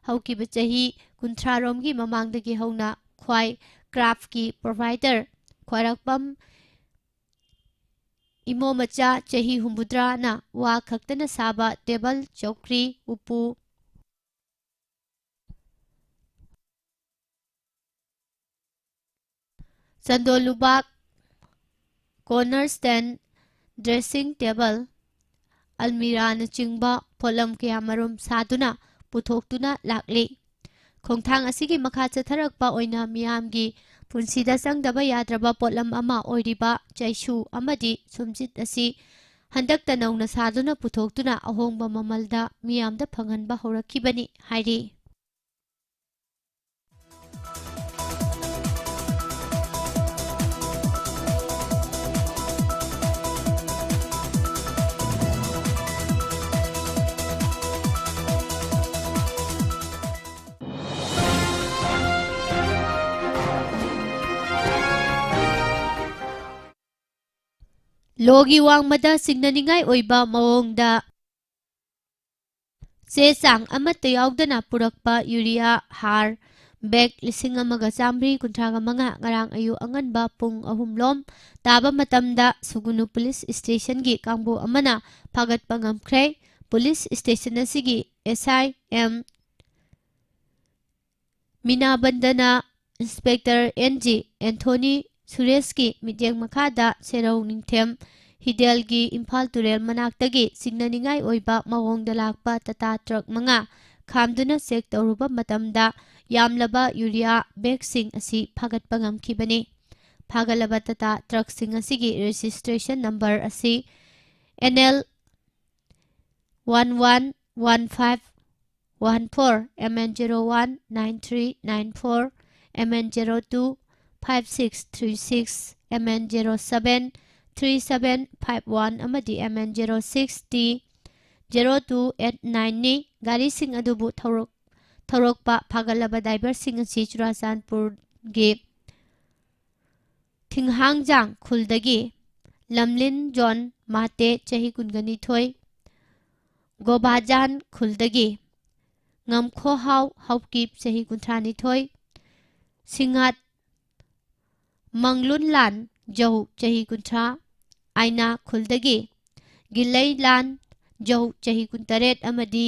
ꯍꯧꯈꯤꯕ ꯆꯍꯤ ꯀꯨꯟꯊ꯭ꯔꯥꯔꯣꯝꯒꯤ ꯃꯃꯥꯡꯗꯒꯤ ꯍꯧꯅ ꯈ꯭ꯋꯥꯏ ꯀ꯭ꯔꯥꯐꯀꯤ ꯄ꯭ꯔꯣꯚꯥꯏꯗꯔ ꯈ꯭ꯋꯥꯏꯔꯥꯛꯄꯝ ꯏꯃꯣ ꯃꯆꯥ ꯆꯍꯤ ꯍꯨꯝꯐꯨꯇꯔꯥꯅ ꯋꯥ ꯈꯛꯇꯅ ꯁꯥꯕ ꯇꯦꯕꯜ, ꯆꯧꯀ꯭ꯔꯤ, ꯎꯄꯨ, ꯆꯟꯗꯣꯜ ꯂꯨꯕꯥꯛ, ꯀꯣꯔꯅꯔ ꯁ꯭ꯇꯦꯟ, ꯗ꯭ꯔꯦꯁꯤꯡ ꯇꯦꯕꯜ, ꯑꯜꯃꯤꯔꯥꯅꯆꯤꯡꯕ ꯄꯣꯠꯂꯝ ꯀꯌꯥꯃꯔꯨꯝ ꯁꯥꯗꯨꯅ ꯄꯨꯊꯣꯛꯇꯨꯅ ꯂꯥꯛꯂꯤ꯫ ꯈꯣꯡꯊꯥꯡ ꯑꯁꯤꯒꯤ ꯃꯈꯥ ꯆꯠꯊꯔꯛꯄ ꯑꯣꯏꯅ ꯃꯤꯌꯥꯝꯒꯤ ꯄꯨꯟꯁꯤꯗ ꯆꯪꯗꯕ ꯌꯥꯗ꯭ꯔꯕ ꯄꯣꯠꯂꯝ ꯑꯃ ꯑꯣꯏꯔꯤꯕ ꯆꯩꯁꯨ ꯑꯃꯗꯤ ꯁꯨꯝꯖꯤꯠ ꯑꯁꯤ ꯍꯟꯗꯛꯇ ꯅꯧꯅ ꯁꯥꯗꯨꯅ ꯄꯨꯊꯣꯛꯇꯨꯅ ꯑꯍꯣꯡꯕ ꯃꯃꯜꯗ ꯃꯤꯌꯥꯝꯗ ꯐꯪꯍꯟꯕ ꯍꯧꯔꯛꯈꯤꯕꯅꯤ ꯍꯥꯏꯔꯤ꯫ ꯂꯣꯒꯤ ꯋꯥꯡꯃꯗ ꯆꯤꯡꯅꯅꯤꯡꯉꯥꯏ ꯑꯣꯏꯕ ꯃꯑꯣꯡꯗ ꯆꯦ ꯆꯥꯡ ꯑꯃꯠꯇ ꯌꯥꯎꯗꯅ ꯄꯨꯔꯛꯄ ꯌꯨꯔꯤꯌꯥ ꯍꯥꯔ ꯕꯦꯒ ꯂꯤꯁꯤꯡ ꯑꯃꯒ ꯆꯥꯃꯔꯤ ꯀꯨꯟꯊ꯭ꯔꯥꯒ ꯃꯉꯥ ꯉꯔꯥꯡ ꯑꯌꯨꯛ ꯑꯉꯟꯕ ꯄꯨꯡ ꯑꯍꯨꯝ ꯂꯣꯝ ꯇꯥꯕ ꯃꯇꯝꯗ ꯁꯨꯒꯨꯅꯨ ꯄꯨꯂꯤꯁ ꯁ꯭ꯇꯦꯁꯟꯒꯤ ꯀꯥꯡꯕꯨ ꯑꯃꯅ ꯐꯥꯒꯠꯄ ꯉꯝꯈ꯭ꯔꯦ꯫ ꯄꯨꯂꯤꯁ ꯁ꯭ꯇꯦꯁꯟ ꯑꯁꯤꯒꯤ ꯑꯦꯁ I M Meena Bandana inspector N G Anthony ꯁꯨꯔꯦꯁꯀꯤ ꯃꯤꯠꯌꯦꯡ ꯃꯈꯥꯗ ꯁꯦꯔꯧ ꯅꯤꯡꯊꯦꯝ ꯍꯤꯗꯦꯜꯒꯤ ꯏꯝꯐꯥꯜ ꯇꯨꯔꯦꯜ ꯃꯅꯥꯛꯇꯒꯤ ꯆꯤꯡꯅꯅꯤꯡꯉꯥꯏ ꯑꯣꯏꯕ ꯃꯑꯣꯡꯗ ꯂꯥꯛꯄ ꯇꯥꯇꯥ ꯇ꯭ꯔꯛ ꯃꯉꯥ ꯈꯥꯝꯗꯨꯅ ꯆꯦꯛ ꯇꯧꯔꯨꯕ ꯃꯇꯝꯗ ꯌꯥꯝꯂꯕ ꯌꯨꯔꯤꯌꯥ ꯕꯦꯒꯁꯤꯡ ꯑꯁꯤ ꯐꯥꯒꯠꯄ ꯉꯝꯈꯤꯕꯅꯤ꯫ ꯐꯥꯒꯠꯂꯕ ꯇꯥꯇꯥ ꯇ꯭ꯔꯛꯁꯤꯡ ꯑꯁꯤꯒꯤ ꯔꯦꯖꯤꯁꯇ꯭ꯔꯦꯁꯟ ꯅꯝꯕꯔ ꯑꯁꯤ N L one one one five one four, M N zero one nine three nine four, M N zero two five six three six, M N zero seven three seven five one ꯑꯃꯗꯤ M N zero six T zero two eight nine ꯅꯤ꯫ ꯒꯥꯔꯤꯁꯤꯡ ꯑꯗꯨꯕꯨ ꯊꯧꯔꯛ-, ꯊꯧꯔꯛꯄ ꯐꯥꯒꯠꯂꯕ ꯗ꯭ꯔꯥꯏꯚꯔꯁꯤꯡ ꯑꯁꯤ ꯆꯨꯔꯥꯆꯥꯟꯄꯨꯔꯒꯤ ꯊꯤꯡꯍꯥꯡꯖꯥꯡ ꯈꯨꯜꯗꯒꯤ ꯂꯝꯂꯤꯟ zone Mate, ꯆꯍꯤ ꯀꯨꯟꯒ ꯅꯤꯊꯣꯏ, ꯒꯣꯕꯥꯖꯥꯟ ꯈꯨꯜꯗꯒꯤ ꯉꯝꯈꯣꯍꯥꯎ ꯍꯥꯎꯀꯤꯞ, ꯆꯍꯤ ꯀꯨꯟꯊ꯭ꯔꯥ ꯅꯤꯊꯣꯏ, ꯁꯤꯡꯉꯥꯠ ꯃꯪꯂꯨꯟꯂꯥꯟ ꯖꯧ, ꯆꯍꯤ ꯀꯨꯟꯊ꯭ꯔꯥ, ꯑꯥꯏꯅꯥ ꯈꯨꯜꯗꯒꯤ ꯒꯤꯂꯩꯂꯥꯟ ꯖꯧ, ꯆꯍꯤ ꯀꯨꯟꯇꯔꯦꯠ, ꯑꯃꯗꯤ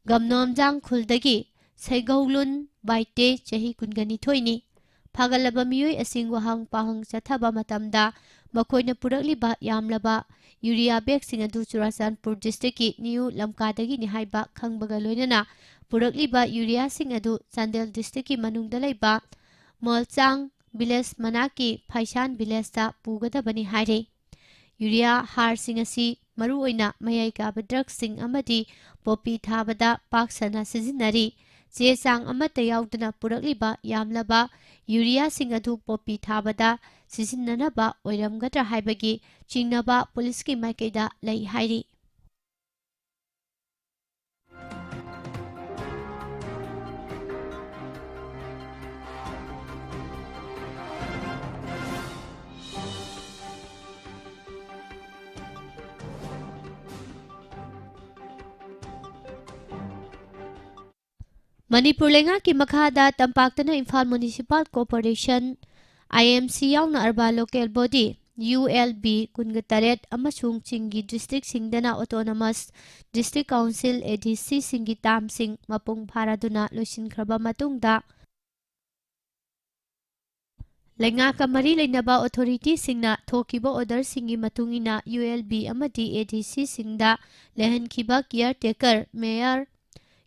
ꯒꯝꯅꯣꯝꯖꯥꯡ ꯈꯨꯜꯗꯒꯤ ꯁꯩꯒꯧꯂꯨꯟ ꯕꯥꯏꯇꯦ, ꯆꯍꯤ ꯀꯨꯟꯒ ꯅꯤꯊꯣꯏꯅꯤ꯫ ꯐꯥꯒꯠꯂꯕ ꯃꯤꯑꯣꯏ ꯑꯁꯤꯡ ꯋꯥꯍꯪ ꯄꯥꯎꯍꯪ ꯆꯠꯊꯕ ꯃꯇꯝꯗ ꯃꯈꯣꯏꯅ ꯄꯨꯔꯛꯂꯤꯕ ꯌꯥꯝꯂꯕ ꯌꯨꯔꯤꯌꯥ ꯕꯦꯒꯁꯤꯡ ꯑꯗꯨ ꯆꯨꯔꯥꯆꯥꯟꯄꯨꯔ ꯗꯤꯁꯇ꯭ꯔꯤꯛꯀꯤ ꯅ꯭ꯌꯨ ꯂꯝꯀꯥꯗꯒꯤꯅꯤ ꯍꯥꯏꯕ ꯈꯪꯕꯒ ꯂꯣꯏꯅꯅ ꯄꯨꯔꯛꯂꯤꯕ ꯌꯨꯔꯤꯌꯥꯁꯤꯡ ꯑꯗꯨ ꯆꯥꯟꯗꯦꯜ ꯗꯤꯁꯇ꯭ꯔꯤꯛꯀꯤ ꯃꯅꯨꯡꯗ ꯂꯩꯕ ꯃꯣꯜꯆꯥꯡ ꯚꯤꯂꯦꯖ ꯃꯅꯥꯛꯀꯤ ꯐꯥꯏꯁꯥꯟ ꯚꯤꯂꯦꯖꯇ ꯄꯨꯒꯗꯕꯅꯤ ꯍꯥꯏꯔꯤ꯫ ꯌꯨꯔꯤꯌꯥ ꯍꯥꯔꯁꯤꯡ ꯑꯁꯤ ꯃꯔꯨꯑꯣꯏꯅ ꯃꯌꯥꯏ ꯀꯥꯕ ꯗ꯭ꯔꯒꯁꯤꯡ ꯑꯃꯗꯤ ꯄꯣꯄꯤ ꯊꯥꯕꯗ ꯄꯥꯛ ꯁꯟꯅ ꯁꯤꯖꯤꯟꯅꯔꯤ꯫ ꯆꯦ ꯆꯥꯡ ꯑꯃꯠꯇ ꯌꯥꯎꯗꯅ ꯄꯨꯔꯛꯂꯤꯕ ꯌꯥꯝꯂꯕ ꯌꯨꯔꯤꯌꯥꯁꯤꯡ ꯑꯗꯨ ꯄꯣꯄꯤ ꯊꯥꯕꯗ ꯁꯤꯖꯤꯟꯅꯅꯕ ꯑꯣꯏꯔꯝꯒꯗ꯭ꯔꯥ ꯍꯥꯏꯕꯒꯤ ꯆꯤꯡꯅꯕ ꯄꯨꯂꯤꯁꯀꯤ ꯃꯥꯏꯀꯩꯗ ꯂꯩ ꯍꯥꯏꯔꯤ꯫ ꯃꯅꯤꯄꯨꯔ ꯂꯩꯉꯥꯛꯀꯤ ꯃꯈꯥꯗ ꯇꯝꯄꯥꯛꯇꯅ Imphal municipal corporation, I M C ꯌꯥꯎꯅ urban local body, U L B, ꯀꯨꯟꯒ ꯇꯔꯦꯠ ꯑꯃꯁꯨꯡ ꯆꯤꯡꯒꯤ ꯗꯤꯁꯇ꯭ꯔꯤꯛꯁꯤꯡꯗꯅ autonomous district council, A D Cꯁꯤꯡꯒꯤ ꯇꯥꯝꯁꯤꯡ ꯃꯄꯨꯡ ꯐꯥꯔꯗꯨꯅ ꯂꯣꯏꯁꯤꯟꯈ꯭ꯔꯕ ꯃꯇꯨꯡꯗ, ꯂꯩꯉꯥꯛꯀ ꯃꯔꯤ ꯂꯩꯅꯕ ꯑꯣꯊꯣꯔꯤꯇꯤꯁꯤꯡꯅ ꯊꯣꯛꯈꯤꯕ ꯑꯣꯔꯗꯔꯁꯤꯡꯒꯤ ꯃꯇꯨꯡ ꯏꯟꯅ ꯌꯨ ꯑꯦꯜ ꯕꯤ ꯑꯃꯗꯤ ꯑꯦ ꯗꯤ ꯁꯤꯁꯤꯡꯗ ꯂꯩꯍꯟꯈꯤꯕ ꯀꯤꯌꯔ ꯇꯦꯀꯔ ꯃꯦꯌꯔ,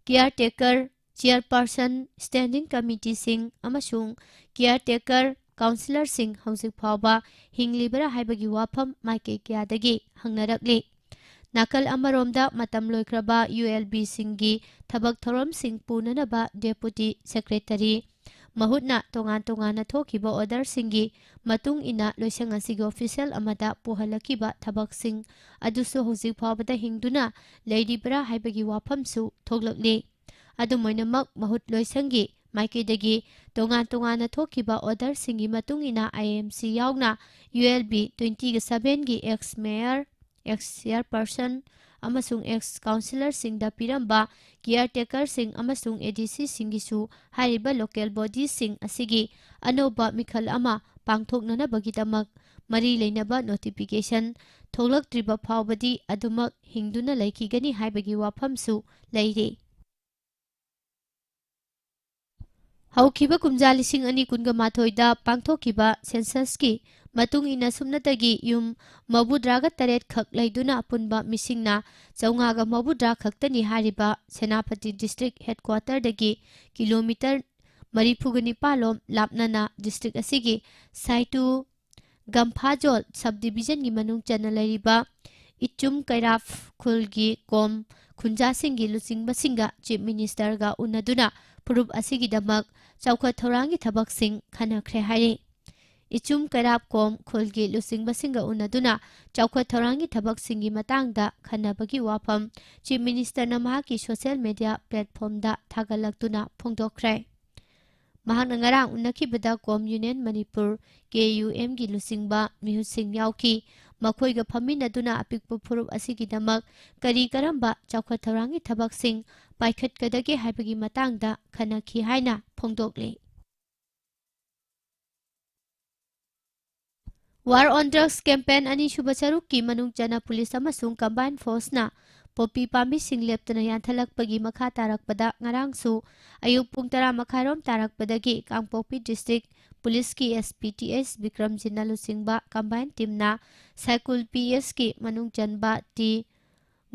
ꯀꯤꯌꯔ ꯇꯦꯀꯔ ꯆꯤꯌꯔꯄꯔꯁꯟ, ꯁ꯭ꯇꯦꯟꯗꯤꯡ ꯀꯃꯤꯇꯤꯁꯤꯡ ꯑꯃꯁꯨꯡ ꯀꯤꯌꯔ ꯇꯦꯀꯔ ꯀꯥꯎꯟꯁꯤꯂꯔꯁꯤꯡ ꯍꯧꯖꯤꯛ ꯐꯥꯎꯕ ꯍꯤꯡꯂꯤꯕ꯭ꯔꯥ ꯍꯥꯏꯕꯒꯤ ꯋꯥꯐꯝ ꯃꯥꯏꯀꯩ ꯀꯌꯥꯗꯒꯤ ꯍꯪꯅꯔꯛꯂꯤ꯫ ꯅꯥꯀꯜ ꯑꯃꯔꯣꯝꯗ, ꯃꯇꯝ ꯂꯣꯏꯈ꯭ꯔꯕ ꯌꯨ ꯑꯦꯜ ꯕꯤꯁꯤꯡꯒꯤ ꯊꯕꯛ ꯊꯧꯔꯝꯁꯤꯡ ꯄꯨꯅꯅꯕ ꯗꯦꯄꯨꯇꯤ ꯁꯦꯀ꯭ꯔꯦꯇꯔꯤ ꯃꯍꯨꯠꯅ ꯇꯣꯉꯥꯟ ꯇꯣꯉꯥꯟꯅ ꯊꯣꯛꯈꯤꯕ ꯑꯣꯔꯗꯔꯁꯤꯡꯒꯤ ꯃꯇꯨꯡ ꯏꯟꯅ ꯂꯣꯏꯁꯪ ꯑꯁꯤꯒꯤ ꯑꯣꯐꯤꯁꯤꯌꯦꯜ ꯑꯃꯗ ꯄꯨꯍꯜꯂꯛꯈꯤꯕ ꯊꯕꯛꯁꯤꯡ ꯑꯗꯨꯁꯨ ꯍꯧꯖꯤꯛ ꯐꯥꯎꯕꯗ ꯍꯤꯡꯗꯨꯅ ꯂꯩꯔꯤꯕ꯭ꯔꯥ ꯍꯥꯏꯕꯒꯤ ꯋꯥꯐꯝꯁꯨ ꯊꯣꯛꯂꯛꯂꯤ꯫ ꯑꯗꯨꯝ ꯑꯣꯏꯅꯃꯛ, ꯃꯍꯨꯠ ꯂꯣꯏꯁꯪꯒꯤ ꯃꯥꯏꯀꯩꯗꯒꯤ ꯇꯣꯉꯥꯟ ꯇꯣꯉꯥꯟꯅ ꯊꯣꯛꯈꯤꯕ ꯑꯣꯔꯗꯔꯁꯤꯡꯒꯤ ꯃꯇꯨꯡ ꯏꯟꯅ ꯑꯥꯏ ꯑꯦꯝ ꯁꯤ ꯌꯥꯎꯅ ꯌꯨ ꯑꯦꯜ ꯕꯤ ꯇ꯭ꯋꯦꯟꯇꯤꯒ ꯁꯚꯦꯟꯒꯤ ꯑꯦꯛꯁ ꯃꯦꯌꯔ, ꯑꯦꯛꯁ ꯆꯤꯌꯔꯄꯔꯁꯟ ꯑꯃꯁꯨꯡ ꯑꯦꯛꯁ ꯀꯥꯎꯟꯁꯤꯂꯔꯁꯤꯡꯗ ꯄꯤꯔꯝꯕ ꯀꯤꯌꯔ ꯇꯦꯀꯔꯁꯤꯡ ꯑꯃꯁꯨꯡ ꯑꯦ ꯗꯤ ꯁꯤꯁꯤꯡꯒꯤꯁꯨ ꯍꯥꯏꯔꯤꯕ ꯂꯣꯀꯦꯜ ꯕꯣꯗꯤꯁꯤꯡ ꯑꯁꯤꯒꯤ ꯑꯅꯧꯕ ꯃꯤꯈꯜ ꯑꯃ ꯄꯥꯡꯊꯣꯛꯅꯅꯕꯒꯤꯗꯃꯛ ꯃꯔꯤ ꯂꯩꯅꯕ ꯅꯣꯇꯤꯐꯤꯀꯦꯁꯟ ꯊꯣꯛꯂꯛꯇ꯭ꯔꯤꯕ ꯐꯥꯎꯕꯗꯤ ꯑꯗꯨꯃꯛ ꯍꯤꯡꯗꯨꯅ ꯂꯩꯈꯤꯒꯅꯤ ꯍꯥꯏꯕꯒꯤ ꯋꯥꯐꯝꯁꯨ ꯂꯩꯔꯤ꯫ ꯍꯧꯈꯤꯕ ꯀꯨꯝꯖꯥ ꯂꯤꯁꯤꯡ ꯑꯅꯤ ꯀꯨꯟꯒ ꯃꯥꯊꯣꯏꯗ ꯄꯥꯡꯊꯣꯛꯈꯤꯕ ꯁꯦꯟꯁꯁꯀꯤ ꯃꯇꯨꯡ ꯏꯟꯅ ꯁꯨꯞꯅꯇꯒꯤ ꯌꯨꯝ ꯃꯧꯗ꯭ꯔꯥꯒ ꯇꯔꯦꯠ ꯈꯛ ꯂꯩꯗꯨꯅ ꯑꯄꯨꯟꯕ ꯃꯤꯁꯤꯡꯅ ꯆꯥꯝꯃꯉꯥꯒ ꯃꯧꯗ꯭ꯔꯥ ꯈꯛꯇꯅꯤ ꯍꯥꯏꯔꯤꯕ ꯁꯦꯅꯥꯄꯇꯤ ꯗꯤꯁꯇ꯭ꯔꯤꯛ ꯍꯦꯗꯀ꯭ꯋꯥꯇꯔꯗꯒꯤ ꯀꯤꯂꯣꯃꯤꯇꯔ ꯃꯔꯤꯐꯨꯒ ꯅꯤꯄꯥꯜ ꯂꯣꯝ ꯂꯥꯞꯅꯅ ꯗꯤꯁꯇ꯭ꯔꯤꯛ ꯑꯁꯤꯒꯤ ꯁꯥꯏꯇꯨ ꯒꯝꯐꯥꯖꯣꯜ ꯁꯕ ꯗꯤꯕꯤꯖꯟꯒꯤ ꯃꯅꯨꯡ ꯆꯟꯅ ꯂꯩꯔꯤꯕ ꯏꯆꯨꯝ ꯀꯩꯔꯥꯞ ꯈꯨꯜꯒꯤ ꯀꯣꯝ ꯈꯨꯟꯖꯥꯁꯤꯡꯒꯤ ꯂꯨꯆꯤꯡꯕꯁꯤꯡꯒ ꯆꯤꯐ ꯃꯤꯅꯤꯁꯇꯔꯒ ꯎꯅꯗꯨꯅ ꯐꯨꯔꯨꯞ ꯑꯁꯤꯒꯤꯗꯃꯛ ꯆꯥꯎꯈꯠ ꯊꯧꯔꯥꯡꯒꯤ ꯊꯕꯛꯁꯤꯡ ꯈꯟꯅꯈ꯭ꯔꯦ ꯍꯥꯏꯔꯤ꯫ ꯏꯆꯨꯝ ꯀꯩꯔꯥꯞ ꯀꯣꯝ ꯈꯨꯜꯒꯤ ꯂꯨꯆꯤꯡꯕꯁꯤꯡꯒ ꯎꯅꯗꯨꯅ ꯆꯥꯎꯈꯠ ꯊꯧꯔꯥꯡꯒꯤ ꯊꯕꯛꯁꯤꯡꯒꯤ ꯃꯇꯥꯡꯗ ꯈꯟꯅꯕꯒꯤ ꯋꯥꯐꯝ ꯆꯤꯐ ꯃꯤꯅꯤꯁꯇꯔꯅ ꯃꯍꯥꯛꯀꯤ ꯁꯣꯁꯤꯌꯦꯜ ꯃꯤꯗꯤꯌꯥ ꯄ꯭ꯂꯦꯠꯐꯣꯝꯗ ꯊꯥꯒꯠꯂꯛꯇꯨꯅ ꯐꯣꯡꯗꯣꯛꯈ꯭ꯔꯦ꯫ ꯃꯍꯥꯛꯅ ꯉꯔꯥꯡ ꯎꯅꯈꯤꯕꯗ ꯀꯣꯝ ꯌꯨꯅꯤꯌꯟ ꯃꯅꯤꯄꯨꯔ, ꯀꯦ ꯌꯨ ꯑꯦꯝꯒꯤ ꯂꯨꯆꯤꯡꯕ ꯃꯤꯍꯨꯠꯁꯤꯡ ꯌꯥꯎꯈꯤ꯫ ꯃꯈꯣꯏꯒ ꯐꯝꯃꯤꯟꯅꯗꯨꯅ ꯑꯄꯤꯛꯄ ꯐꯨꯔꯨꯞ ꯑꯁꯤꯒꯤꯗꯃꯛ ꯀꯔꯤ ꯀꯔꯝꯕ ꯆꯥꯎꯈꯠ ꯊꯧꯔꯥꯡꯒꯤ ꯊꯕꯛꯁꯤꯡ ꯄꯥꯏꯈꯠꯀꯗꯒꯦ ꯍꯥꯏꯕꯒꯤ ꯃꯇꯥꯡꯗ ꯈꯟꯅꯈꯤ ꯍꯥꯏꯅ ꯐꯣꯡꯗꯣꯛꯂꯤ꯫ War on Drugs campaign ꯑꯅꯤꯁꯨꯕ ꯁꯔꯨꯛꯀꯤ ꯃꯅꯨꯡ ꯆꯟꯅ ꯄꯨꯂꯤꯁ ꯑꯃꯁꯨꯡ ꯀꯝꯕꯥꯏꯟ ꯐꯣꯔꯁꯅ ꯄꯣꯄꯤ ꯄꯥꯝꯕꯤꯁꯤꯡ ꯂꯦꯞꯇꯅ ꯌꯥꯟꯊꯠꯂꯛꯄꯒꯤ ꯃꯈꯥ ꯇꯥꯔꯛꯄꯗ ꯉꯔꯥꯡꯁꯨ ꯑꯌꯨꯛ ꯄꯨꯡ ꯇꯔꯥ ꯃꯈꯥꯏꯔꯣꯝ ꯇꯥꯔꯛꯄꯗꯒꯤ ꯀꯥꯡꯄꯣꯛꯄꯤ ꯗꯤꯁꯇ꯭ꯔꯤꯛ ꯄꯨꯂꯤꯁꯀꯤ S P T S ꯕꯤꯀ꯭ꯔꯝꯖꯤꯠꯅ ꯂꯨꯆꯤꯡꯕ ꯀꯝꯕꯥꯏꯟ ꯇꯤꯝꯅ ꯁꯥꯏꯀꯨꯜ P S ꯀꯤ ꯃꯅꯨꯡ ꯆꯟꯕ ꯇꯤ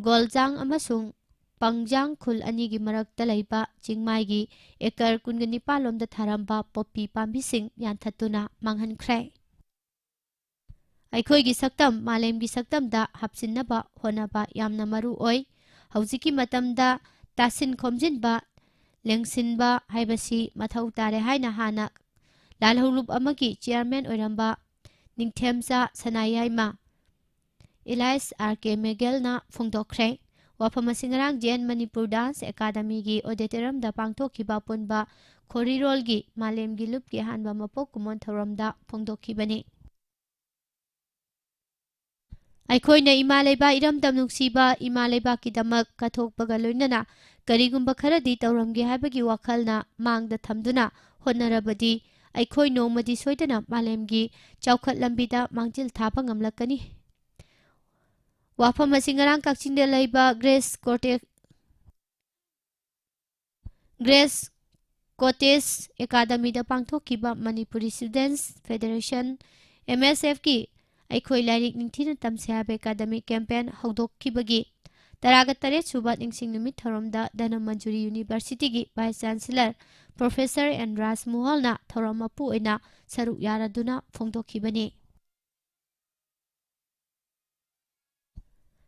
ꯒꯣꯜꯖꯥꯡ ꯑꯃꯁꯨꯡ ꯄꯪꯖꯥꯡ ꯈꯨꯜ ꯑꯅꯤꯒꯤ ꯃꯔꯛꯇ ꯂꯩꯕ ꯆꯤꯡꯃꯥꯏꯒꯤ ꯑꯦꯀꯔ ꯀꯨꯟꯒ ꯅꯤꯄꯥꯜ ꯂꯣꯝꯗ ꯊꯥꯔꯝꯕ ꯄꯣꯄꯤ ꯄꯥꯝꯕꯤꯁꯤꯡ ꯌꯥꯟꯊꯠꯇꯨꯅ ꯃꯥꯡꯍꯟꯈ꯭ꯔꯦ꯫ ꯑꯩꯈꯣꯏꯒꯤ ꯁꯛꯇꯝ ꯃꯥꯂꯦꯝꯒꯤ ꯁꯛꯇꯝꯗ ꯍꯥꯞꯆꯤꯟꯅꯕ ꯍꯣꯠꯅꯕ ꯌꯥꯝꯅ ꯃꯔꯨ ꯑꯣꯏ꯫ ꯍꯧꯖꯤꯛꯀꯤ ꯃꯇꯝꯗ ꯇꯥꯁꯤꯟ ꯈꯣꯝꯖꯤꯟꯕ, ꯂꯦꯡꯁꯤꯟꯕ ꯍꯥꯏꯕꯁꯤ ꯃꯊꯧ ꯇꯥꯔꯦ ꯍꯥꯏꯅ ꯍꯥꯟꯅ ꯂꯥꯜꯍꯧꯂꯨꯞ ꯑꯃꯒꯤ ꯆꯤꯌꯥꯔꯃꯦꯟ ꯑꯣꯏꯔꯝꯕ ꯅꯤꯡꯊꯦꯝꯆꯥ ꯁꯅꯥꯌꯥꯏꯃ ꯑꯦꯂꯥꯏꯁ R K ꯃꯦꯒꯦꯜꯅ ꯐꯣꯡꯗꯣꯛꯈ꯭ꯔꯦ꯫ ꯋꯥꯐꯝ ꯑꯁꯤ ꯉꯔꯥꯡ J N ꯃꯅꯤꯄꯨꯔ ꯗꯥꯟꯁ ꯑꯦꯀꯥꯗꯃꯤꯒꯤ ꯑꯣꯗꯤꯇꯣꯔꯤꯌꯝꯗ ꯄꯥꯡꯊꯣꯛꯈꯤꯕ ꯑꯄꯨꯟꯕ ꯈꯣꯔꯤꯔꯣꯜꯒꯤ ꯃꯥꯂꯦꯝꯒꯤ ꯂꯨꯞꯀꯤ ꯑꯍꯥꯟꯕ ꯃꯄꯣꯛ ꯀꯨꯝꯑꯣꯟ ꯊꯧꯔꯝꯗ ꯐꯣꯡꯗꯣꯛꯈꯤꯕꯅꯤ꯫ ꯑꯩꯈꯣꯏꯅ ꯏꯃꯥ ꯂꯩꯕꯥꯛ ꯏꯔꯝꯗꯝ ꯅꯨꯡꯁꯤꯕ ꯏꯃꯥ ꯂꯩꯕꯥꯛꯀꯤꯗꯃꯛ ꯀꯠꯊꯣꯛꯄꯒ ꯂꯣꯏꯅꯅ ꯀꯔꯤꯒꯨꯝꯕ ꯈꯔꯗꯤ ꯇꯧꯔꯝꯒꯦ ꯍꯥꯏꯕꯒꯤ ꯋꯥꯈꯜꯅ ꯃꯥꯡꯗ ꯊꯝꯗꯨꯅ ꯍꯣꯠꯅꯔꯕꯗꯤ ꯑꯩꯈꯣꯏ ꯅꯣꯡꯃꯗꯤ ꯁꯣꯏꯗꯅ ꯃꯥꯂꯦꯝꯒꯤ ꯆꯥꯎꯈꯠ ꯂꯝꯕꯤꯗ ꯃꯥꯡꯖꯤꯜ ꯊꯥꯕ ꯉꯝꯂꯛꯀꯅꯤ꯫ ꯋꯥꯐꯝ ꯑꯁꯤ ꯉꯔꯥꯡ ꯀꯛꯆꯤꯡꯗ ꯂꯩꯕ ꯒ꯭ꯔꯦꯁ ꯀꯣꯔꯇꯦ-, ꯒ꯭ꯔꯦꯁ ꯀꯣꯇꯦꯖ ꯑꯦꯀꯥꯗꯃꯤꯗ ꯄꯥꯡꯊꯣꯛꯈꯤꯕ Manipuri students federation, M S F ꯀꯤ ꯑꯩꯈꯣꯏ ꯂꯥꯏꯔꯤꯛ ꯅꯤꯡꯊꯤꯅ ꯇꯝꯁꯦ ꯍꯥꯏꯕ ꯑꯦꯀꯥꯗꯃꯤꯛ ꯀꯦꯝꯄꯦꯟ ꯍꯧꯗꯣꯛꯈꯤꯕꯒꯤ ꯇꯔꯥꯒ ꯇꯔꯦꯠ ꯁꯨꯕ ꯅꯤꯡꯁꯤꯡ ꯅꯨꯃꯤꯠ ꯊꯧꯔꯝꯗ ꯙꯅꯃꯟꯖꯨꯔꯤ ꯌꯨꯅꯤꯚꯔꯁꯤꯇꯤꯒꯤ ꯚꯥꯏꯁ ꯆꯥꯟꯁꯦꯂꯔ ꯄ꯭ꯔꯣꯐꯦꯁꯔ ꯑꯦꯟ ꯔꯥꯖ ꯃꯣꯍꯜꯅ ꯊꯧꯔꯝ ꯃꯄꯨ ꯑꯣꯏꯅ ꯁꯔꯨꯛ ꯌꯥꯔꯗꯨꯅ ꯐꯣꯡꯗꯣꯛꯈꯤꯕꯅꯤ꯫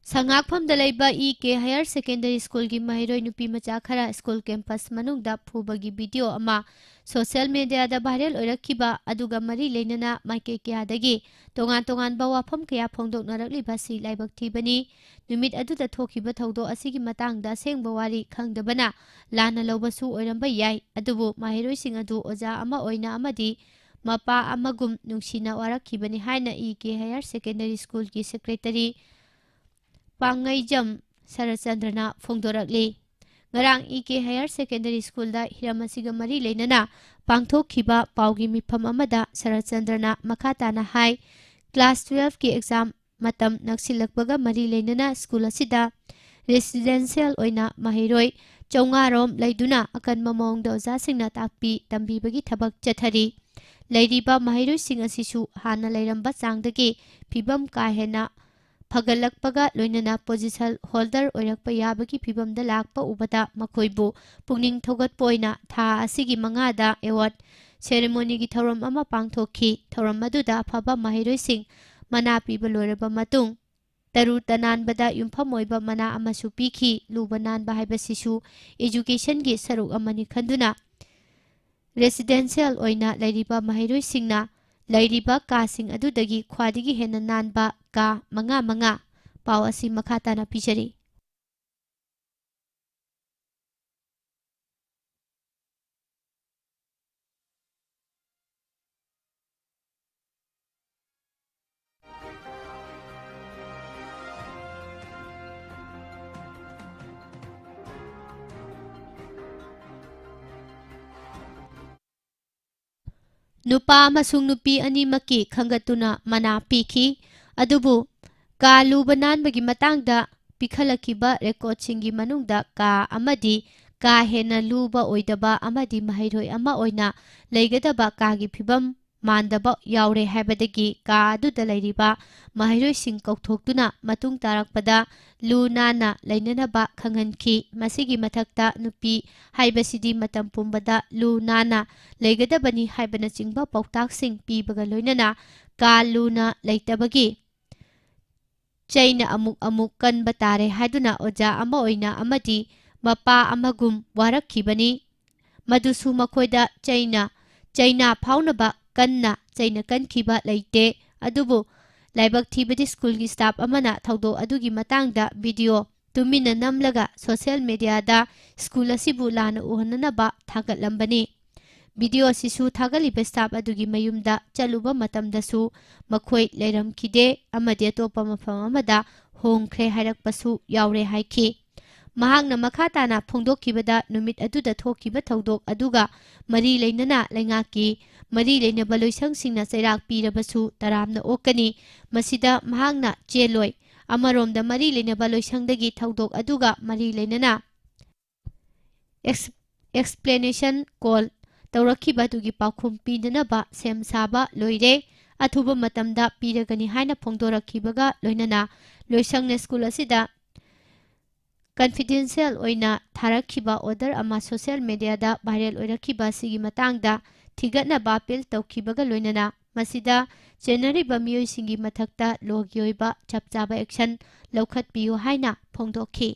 ꯁꯉꯥꯛꯐꯝꯗ ꯂꯩꯕ E K Higher Secondary School ꯒꯤ ꯃꯍꯩꯔꯣꯏ ꯅꯨꯄꯤ ꯃꯆꯥ ꯈꯔ ꯁ꯭ꯀꯨꯜ ꯀꯦꯝꯄꯁ ꯃꯅꯨꯡꯗ ꯐꯨꯕꯒꯤ ꯚꯤꯗꯤꯑꯣ ꯑꯃ ꯁꯣꯁꯤꯌꯦꯜ ꯃꯤꯗꯤꯌꯥꯗ ꯚꯥꯏꯔꯦꯜ ꯑꯣꯏꯔꯛꯈꯤꯕ ꯑꯗꯨꯒ ꯃꯔꯤ ꯂꯩꯅꯅ ꯃꯥꯏꯀꯩ ꯀꯌꯥꯗꯒꯤ ꯇꯣꯉꯥꯟ ꯇꯣꯉꯥꯟꯕ ꯋꯥꯐꯝ ꯀꯌꯥ ꯐꯣꯡꯗꯣꯛꯅꯔꯛꯂꯤꯕ ꯑꯁꯤ ꯂꯥꯏꯕꯛ ꯊꯤꯕꯅꯤ꯫ ꯅꯨꯃꯤꯠ ꯑꯗꯨꯗ ꯊꯣꯛꯈꯤꯕ ꯊꯧꯗꯣꯛ ꯑꯁꯤꯒꯤ ꯃꯇꯥꯡꯗ ꯑꯁꯦꯡꯕ ꯋꯥꯔꯤ ꯈꯪꯗꯕꯅ ꯂꯥꯟꯅ ꯂꯧꯕꯁꯨ ꯑꯣꯏꯔꯝꯕ ꯌꯥꯏ, ꯑꯗꯨꯕꯨ ꯃꯍꯩꯔꯣꯏꯁꯤꯡ ꯑꯗꯨ ꯑꯣꯖꯥ ꯑꯃ ꯑꯣꯏꯅ ꯑꯃꯗꯤ ꯃꯄꯥ ꯑꯃꯒꯨꯝ ꯅꯨꯡꯁꯤꯅ ꯋꯥꯔꯛꯈꯤꯕꯅꯤ ꯍꯥꯏꯅ E K Higher Secondary School ꯒꯤ ꯁꯦꯀ꯭ꯔꯦꯇꯔꯤ ꯄꯥꯡꯉꯩꯖꯝ ꯁꯔꯠꯆꯟꯗ꯭ꯔꯅ ꯐꯣꯡꯗꯣꯔꯛꯂꯤ꯫ ꯉꯔꯥꯡ E K Higher Secondary School ꯗ ꯍꯤꯔꯝ ꯑꯁꯤꯒ ꯃꯔꯤ ꯂꯩꯅꯅ ꯄꯥꯡꯊꯣꯛꯈꯤꯕ ꯄꯥꯎꯒꯤ ꯃꯤꯐꯝ ꯑꯃꯗ ꯁꯔꯠꯆꯟꯗ꯭ꯔꯅ ꯃꯈꯥ ꯇꯥꯅ ꯍꯥꯏ, class twelve ꯀꯤ exam ꯃꯇꯝ ꯅꯛꯁꯤꯜꯂꯛꯄꯒ ꯃꯔꯤ ꯂꯩꯅꯅ ꯁ꯭ꯀꯨꯜ ꯑꯁꯤꯗ ꯔꯦꯁꯤꯗꯦꯟꯁꯤꯌꯦꯜ ꯑꯣꯏꯅ ꯃꯍꯩꯔꯣꯏ ꯆꯥꯝꯃꯉꯥ ꯔꯣꯝ ꯂꯩꯗꯨꯅ ꯑꯀꯟꯕ ꯃꯑꯣꯡꯗ ꯑꯣꯖꯥꯁꯤꯡꯅ ꯇꯥꯛꯄꯤ ꯇꯝꯕꯤꯕꯒꯤ ꯊꯕꯛ ꯆꯠꯊꯔꯤ꯫ ꯂꯩꯔꯤꯕ ꯃꯍꯩꯔꯣꯏꯁꯤꯡ ꯑꯁꯤꯁꯨ ꯍꯥꯟꯅ ꯂꯩꯔꯝꯕ ꯆꯥꯡꯗꯒꯤ ꯐꯤꯕꯝ ꯀꯥ ꯍꯦꯟꯅ ꯐꯒꯠꯂꯛꯄꯒ ꯂꯣꯏꯅꯅ ꯄꯣꯖꯤꯁꯟ ꯍꯣꯜꯗꯔ ꯑꯣꯏꯔꯛꯄ ꯌꯥꯕꯒꯤ ꯐꯤꯕꯝꯗ ꯂꯥꯛꯄ ꯎꯕꯗ ꯃꯈꯣꯏꯕꯨ ꯄꯨꯛꯅꯤꯡ ꯊꯧꯒꯠꯄ ꯑꯣꯏꯅ ꯊꯥ ꯑꯁꯤꯒꯤ ꯃꯉꯥꯗ ꯑꯦꯋꯥꯔꯗ ꯁꯦꯔꯦꯃꯣꯅꯤꯒꯤ ꯊꯧꯔꯝ ꯑꯃ ꯄꯥꯡꯊꯣꯛꯈꯤ꯫ ꯊꯧꯔꯝ ꯑꯗꯨꯗ ꯑꯐꯕ ꯃꯍꯩꯔꯣꯏꯁꯤꯡ ꯃꯅꯥ ꯄꯤꯕ ꯂꯣꯏꯔꯕ ꯃꯇꯨꯡ, ꯇꯔꯨ ꯇꯅꯥꯟꯕꯗ ꯌꯨꯝꯐꯝ ꯑꯣꯏꯕ ꯃꯅꯥ ꯑꯃꯁꯨ ꯄꯤꯈꯤ꯫ ꯂꯨꯕ ꯅꯥꯟꯕ ꯍꯥꯏꯕꯁꯤꯁꯨ ꯏꯖꯨꯀꯦꯁꯟꯒꯤ ꯁꯔꯨꯛ ꯑꯃꯅꯤ ꯈꯟꯗꯨꯅ, ꯔꯦꯁꯤꯗꯦꯟꯁꯤꯌꯦꯜ ꯑꯣꯏꯅ ꯂꯩꯔꯤꯕ ꯃꯍꯩꯔꯣꯏꯁꯤꯡꯅ ꯂꯩꯔꯤꯕ ꯀꯥꯁꯤꯡ ꯑꯗꯨꯗꯒꯤ ꯈ꯭ꯋꯥꯏꯗꯒꯤ ꯍꯦꯟꯅ ꯅꯥꯟꯕ ꯀꯥ ꯃꯉꯥ ꯃꯉꯥ꯫ ꯄꯥꯎ ꯑꯁꯤ ꯃꯈꯥ ꯇꯥꯅ ꯄꯤꯖꯔꯤ꯫ ꯅꯨꯄꯥ ꯑꯃꯁꯨꯡ ꯅꯨꯄꯤ ꯑꯅꯤꯃꯛꯀꯤ ꯈꯟꯒꯠꯇꯨꯅ ꯃꯅꯥ ꯄꯤꯈꯤ꯫ ꯑꯗꯨꯕꯨ ꯀꯥ ꯂꯨꯕ ꯅꯥꯟꯕꯒꯤ ꯃꯇꯥꯡꯗ ꯄꯤꯈꯠꯂꯛꯈꯤꯕ ꯔꯦꯀꯣꯔꯗꯁꯤꯡꯒꯤ ꯃꯅꯨꯡꯗ ꯀꯥ ꯑꯃꯗꯤ ꯀꯥ ꯍꯦꯟꯅ ꯂꯨꯕ ꯑꯣꯏꯗꯕ ꯑꯃꯗꯤ ꯃꯍꯩꯔꯣꯏ ꯑꯃ ꯑꯣꯏꯅ ꯂꯩꯒꯗꯕ ꯀꯥꯒꯤ ꯐꯤꯕꯝ ꯃꯥꯟꯗꯕ ꯌꯥꯎꯔꯦ ꯍꯥꯏꯕꯗꯒꯤ ꯀꯥ ꯑꯗꯨꯗ ꯂꯩꯔꯤꯕ ꯃꯍꯩꯔꯣꯏꯁꯤꯡ ꯀꯧꯊꯣꯛꯇꯨꯅ ꯃꯇꯨꯡ ꯇꯥꯔꯛꯄꯗ ꯂꯨ ꯅꯥꯟꯅ ꯂꯩꯅꯅꯕ ꯈꯪꯍꯟꯈꯤ꯫ ꯃꯁꯤꯒꯤ ꯃꯊꯛꯇ ꯅꯨꯄꯤ ꯍꯥꯏꯕꯁꯤꯗꯤ ꯃꯇꯝ ꯄꯨꯝꯕꯗ ꯂꯨ ꯅꯥꯟꯅ ꯂꯩꯒꯗꯕꯅꯤ ꯍꯥꯏꯕꯅꯆꯤꯡꯕ ꯄꯥꯎꯇꯥꯛꯁꯤꯡ ꯄꯤꯕꯒ ꯂꯣꯏꯅꯅ ꯀꯥ ꯂꯨꯅ ꯂꯩꯇꯕꯒꯤ ꯆꯩꯅ ꯑꯃꯨꯛ ꯑꯃꯨꯛ ꯀꯟꯕ ꯇꯥꯔꯦ ꯍꯥꯏꯗꯨꯅ ꯑꯣꯖꯥ ꯑꯃ ꯑꯣꯏꯅ ꯑꯃꯗꯤ ꯃꯄꯥ ꯑꯃꯒꯨꯝ ꯋꯥꯔꯛꯈꯤꯕꯅꯤ꯫ ꯃꯗꯨꯁꯨ ꯃꯈꯣꯏꯗ ꯆꯩꯅ, ꯆꯩꯅꯥ ꯐꯥꯎꯅꯕ ꯀꯟꯅ ꯆꯩꯅ ꯀꯟꯈꯤꯕ ꯂꯩꯇꯦ꯫ ꯑꯗꯨꯕꯨ ꯂꯥꯏꯕꯛ ꯊꯤꯕꯗꯤ ꯁ꯭ꯀꯨꯜꯒꯤ ꯁ꯭ꯇꯥꯐ ꯑꯃꯅ ꯊꯧꯗꯣꯛ ꯑꯗꯨꯒꯤ ꯃꯇꯥꯡꯗ ꯚꯤꯗꯤꯑꯣ ꯇꯨꯃꯤꯟꯅ ꯅꯝꯂꯒ ꯁꯣꯁꯤꯌꯦꯜ ꯃꯦꯗꯤꯌꯥꯗ ꯁ꯭ꯀꯨꯜ ꯑꯁꯤꯕꯨ ꯂꯥꯟꯅ ꯎꯍꯟꯅꯅꯕ ꯊꯥꯒꯠꯂꯝꯕꯅꯤ꯫ ꯚꯤꯗꯤꯑꯣ ꯑꯁꯤꯁꯨ ꯊꯥꯒꯠꯂꯤꯕ ꯁ꯭ꯇꯥꯐ ꯑꯗꯨꯒꯤ ꯃꯌꯨꯝꯗ ꯆꯠꯂꯨꯕ ꯃꯇꯝꯗꯁꯨ ꯃꯈꯣꯏ ꯂꯩꯔꯝꯈꯤꯗꯦ ꯑꯃꯗꯤ ꯑꯇꯣꯞꯄ ꯃꯐꯝ ꯑꯃꯗ ꯍꯣꯡꯈ꯭ꯔꯦ ꯍꯥꯏꯔꯛꯄꯁꯨ ꯌꯥꯎꯔꯦ ꯍꯥꯏꯈꯤ꯫ ꯃꯍꯥꯛꯅ ꯃꯈꯥ ꯇꯥꯅ ꯐꯣꯡꯗꯣꯛꯈꯤꯕꯗ, ꯅꯨꯃꯤꯠ ꯑꯗꯨꯗ ꯊꯣꯛꯈꯤꯕ ꯊꯧꯗꯣꯛ ꯑꯗꯨꯒ ꯃꯔꯤ ꯂꯩꯅꯅ ꯂꯩꯉꯥꯛꯀꯤ ꯃꯔꯤ ꯂꯩꯅꯕ ꯂꯣꯏꯁꯪꯁꯤꯡꯅ ꯆꯩꯔꯥꯛ ꯄꯤꯔꯕꯁꯨ ꯇꯔꯥꯝꯅ ꯑꯣꯛꯀꯅꯤ꯫ ꯃꯁꯤꯗ ꯃꯍꯥꯛꯅ ꯆꯦꯜꯂꯣꯏ, ꯑꯃꯔꯣꯝꯗ, ꯃꯔꯤ ꯂꯩꯅꯕ ꯂꯣꯏꯁꯪꯗꯒꯤ ꯊꯧꯗꯣꯛ ꯑꯗꯨꯒ ꯃꯔꯤ ꯂꯩꯅꯅ ꯑꯦꯛꯁ-, ꯑꯦꯛꯁꯄ꯭ꯂꯦꯅꯦꯁꯟ ꯀꯣꯜ ꯇꯧꯔꯛꯈꯤꯕ ꯑꯗꯨꯒꯤ ꯄꯥꯎꯈꯨꯝ ꯄꯤꯅꯅꯕ ꯁꯦꯝ ꯁꯥꯕ ꯂꯣꯏꯔꯦ꯫ ꯑꯊꯨꯕ ꯃꯇꯝꯗ ꯄꯤꯔꯒꯅꯤ ꯍꯥꯏꯅ ꯐꯣꯡꯗꯣꯔꯛꯈꯤꯕꯒ ꯂꯣꯏꯅꯅ ꯂꯣꯏꯁꯪꯅ ꯁ꯭ꯀꯨꯜ ꯑꯁꯤꯗ ꯀꯟꯐꯤꯗꯦꯟꯁꯤꯌꯦꯜ ꯑꯣꯏꯅ ꯊꯥꯔꯛꯈꯤꯕ ꯑꯣꯔꯗꯔ ꯑꯃ ꯁꯣꯁꯤꯌꯦꯜ ꯃꯦꯗꯤꯌꯥꯗ ꯚꯥꯏꯔꯦꯜ ꯑꯣꯏꯔꯛꯈꯤꯕ ꯑꯁꯤꯒꯤ ꯃꯇꯥꯡꯗ ꯊꯤꯒꯠꯅꯕ ꯑꯄꯤꯜ ꯇꯧꯈꯤꯕꯒ ꯂꯣꯏꯅꯅ ꯃꯁꯤꯗ ꯆꯦꯟꯅꯔꯤꯕ ꯃꯤꯑꯣꯏꯁꯤꯡꯒꯤ ꯃꯊꯛꯇ ꯂꯣꯒꯤ ꯑꯣꯏꯕ ꯆꯞ ꯆꯥꯕ ꯑꯦꯛꯁꯟ ꯂꯧꯈꯠꯄꯤꯌꯨ ꯍꯥꯏꯅ ꯐꯣꯡꯗꯣꯛꯈꯤ꯫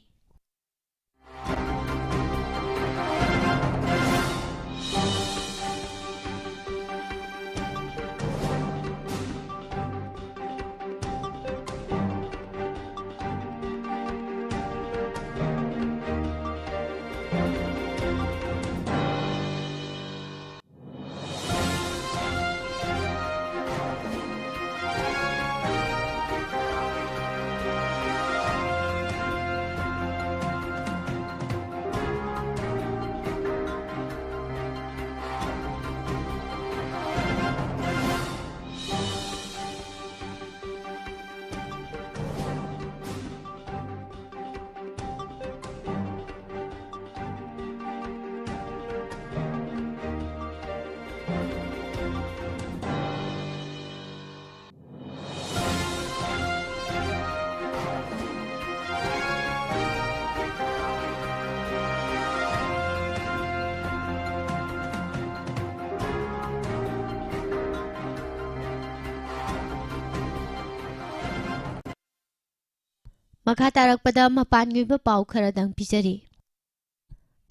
ꯃꯈꯥ ꯇꯥꯔꯛꯄꯗ ꯃꯄꯥꯟꯒꯤ ꯑꯣꯏꯕ ꯄꯥꯎ ꯈꯔꯗꯪ ꯄꯤꯖꯔꯤ꯫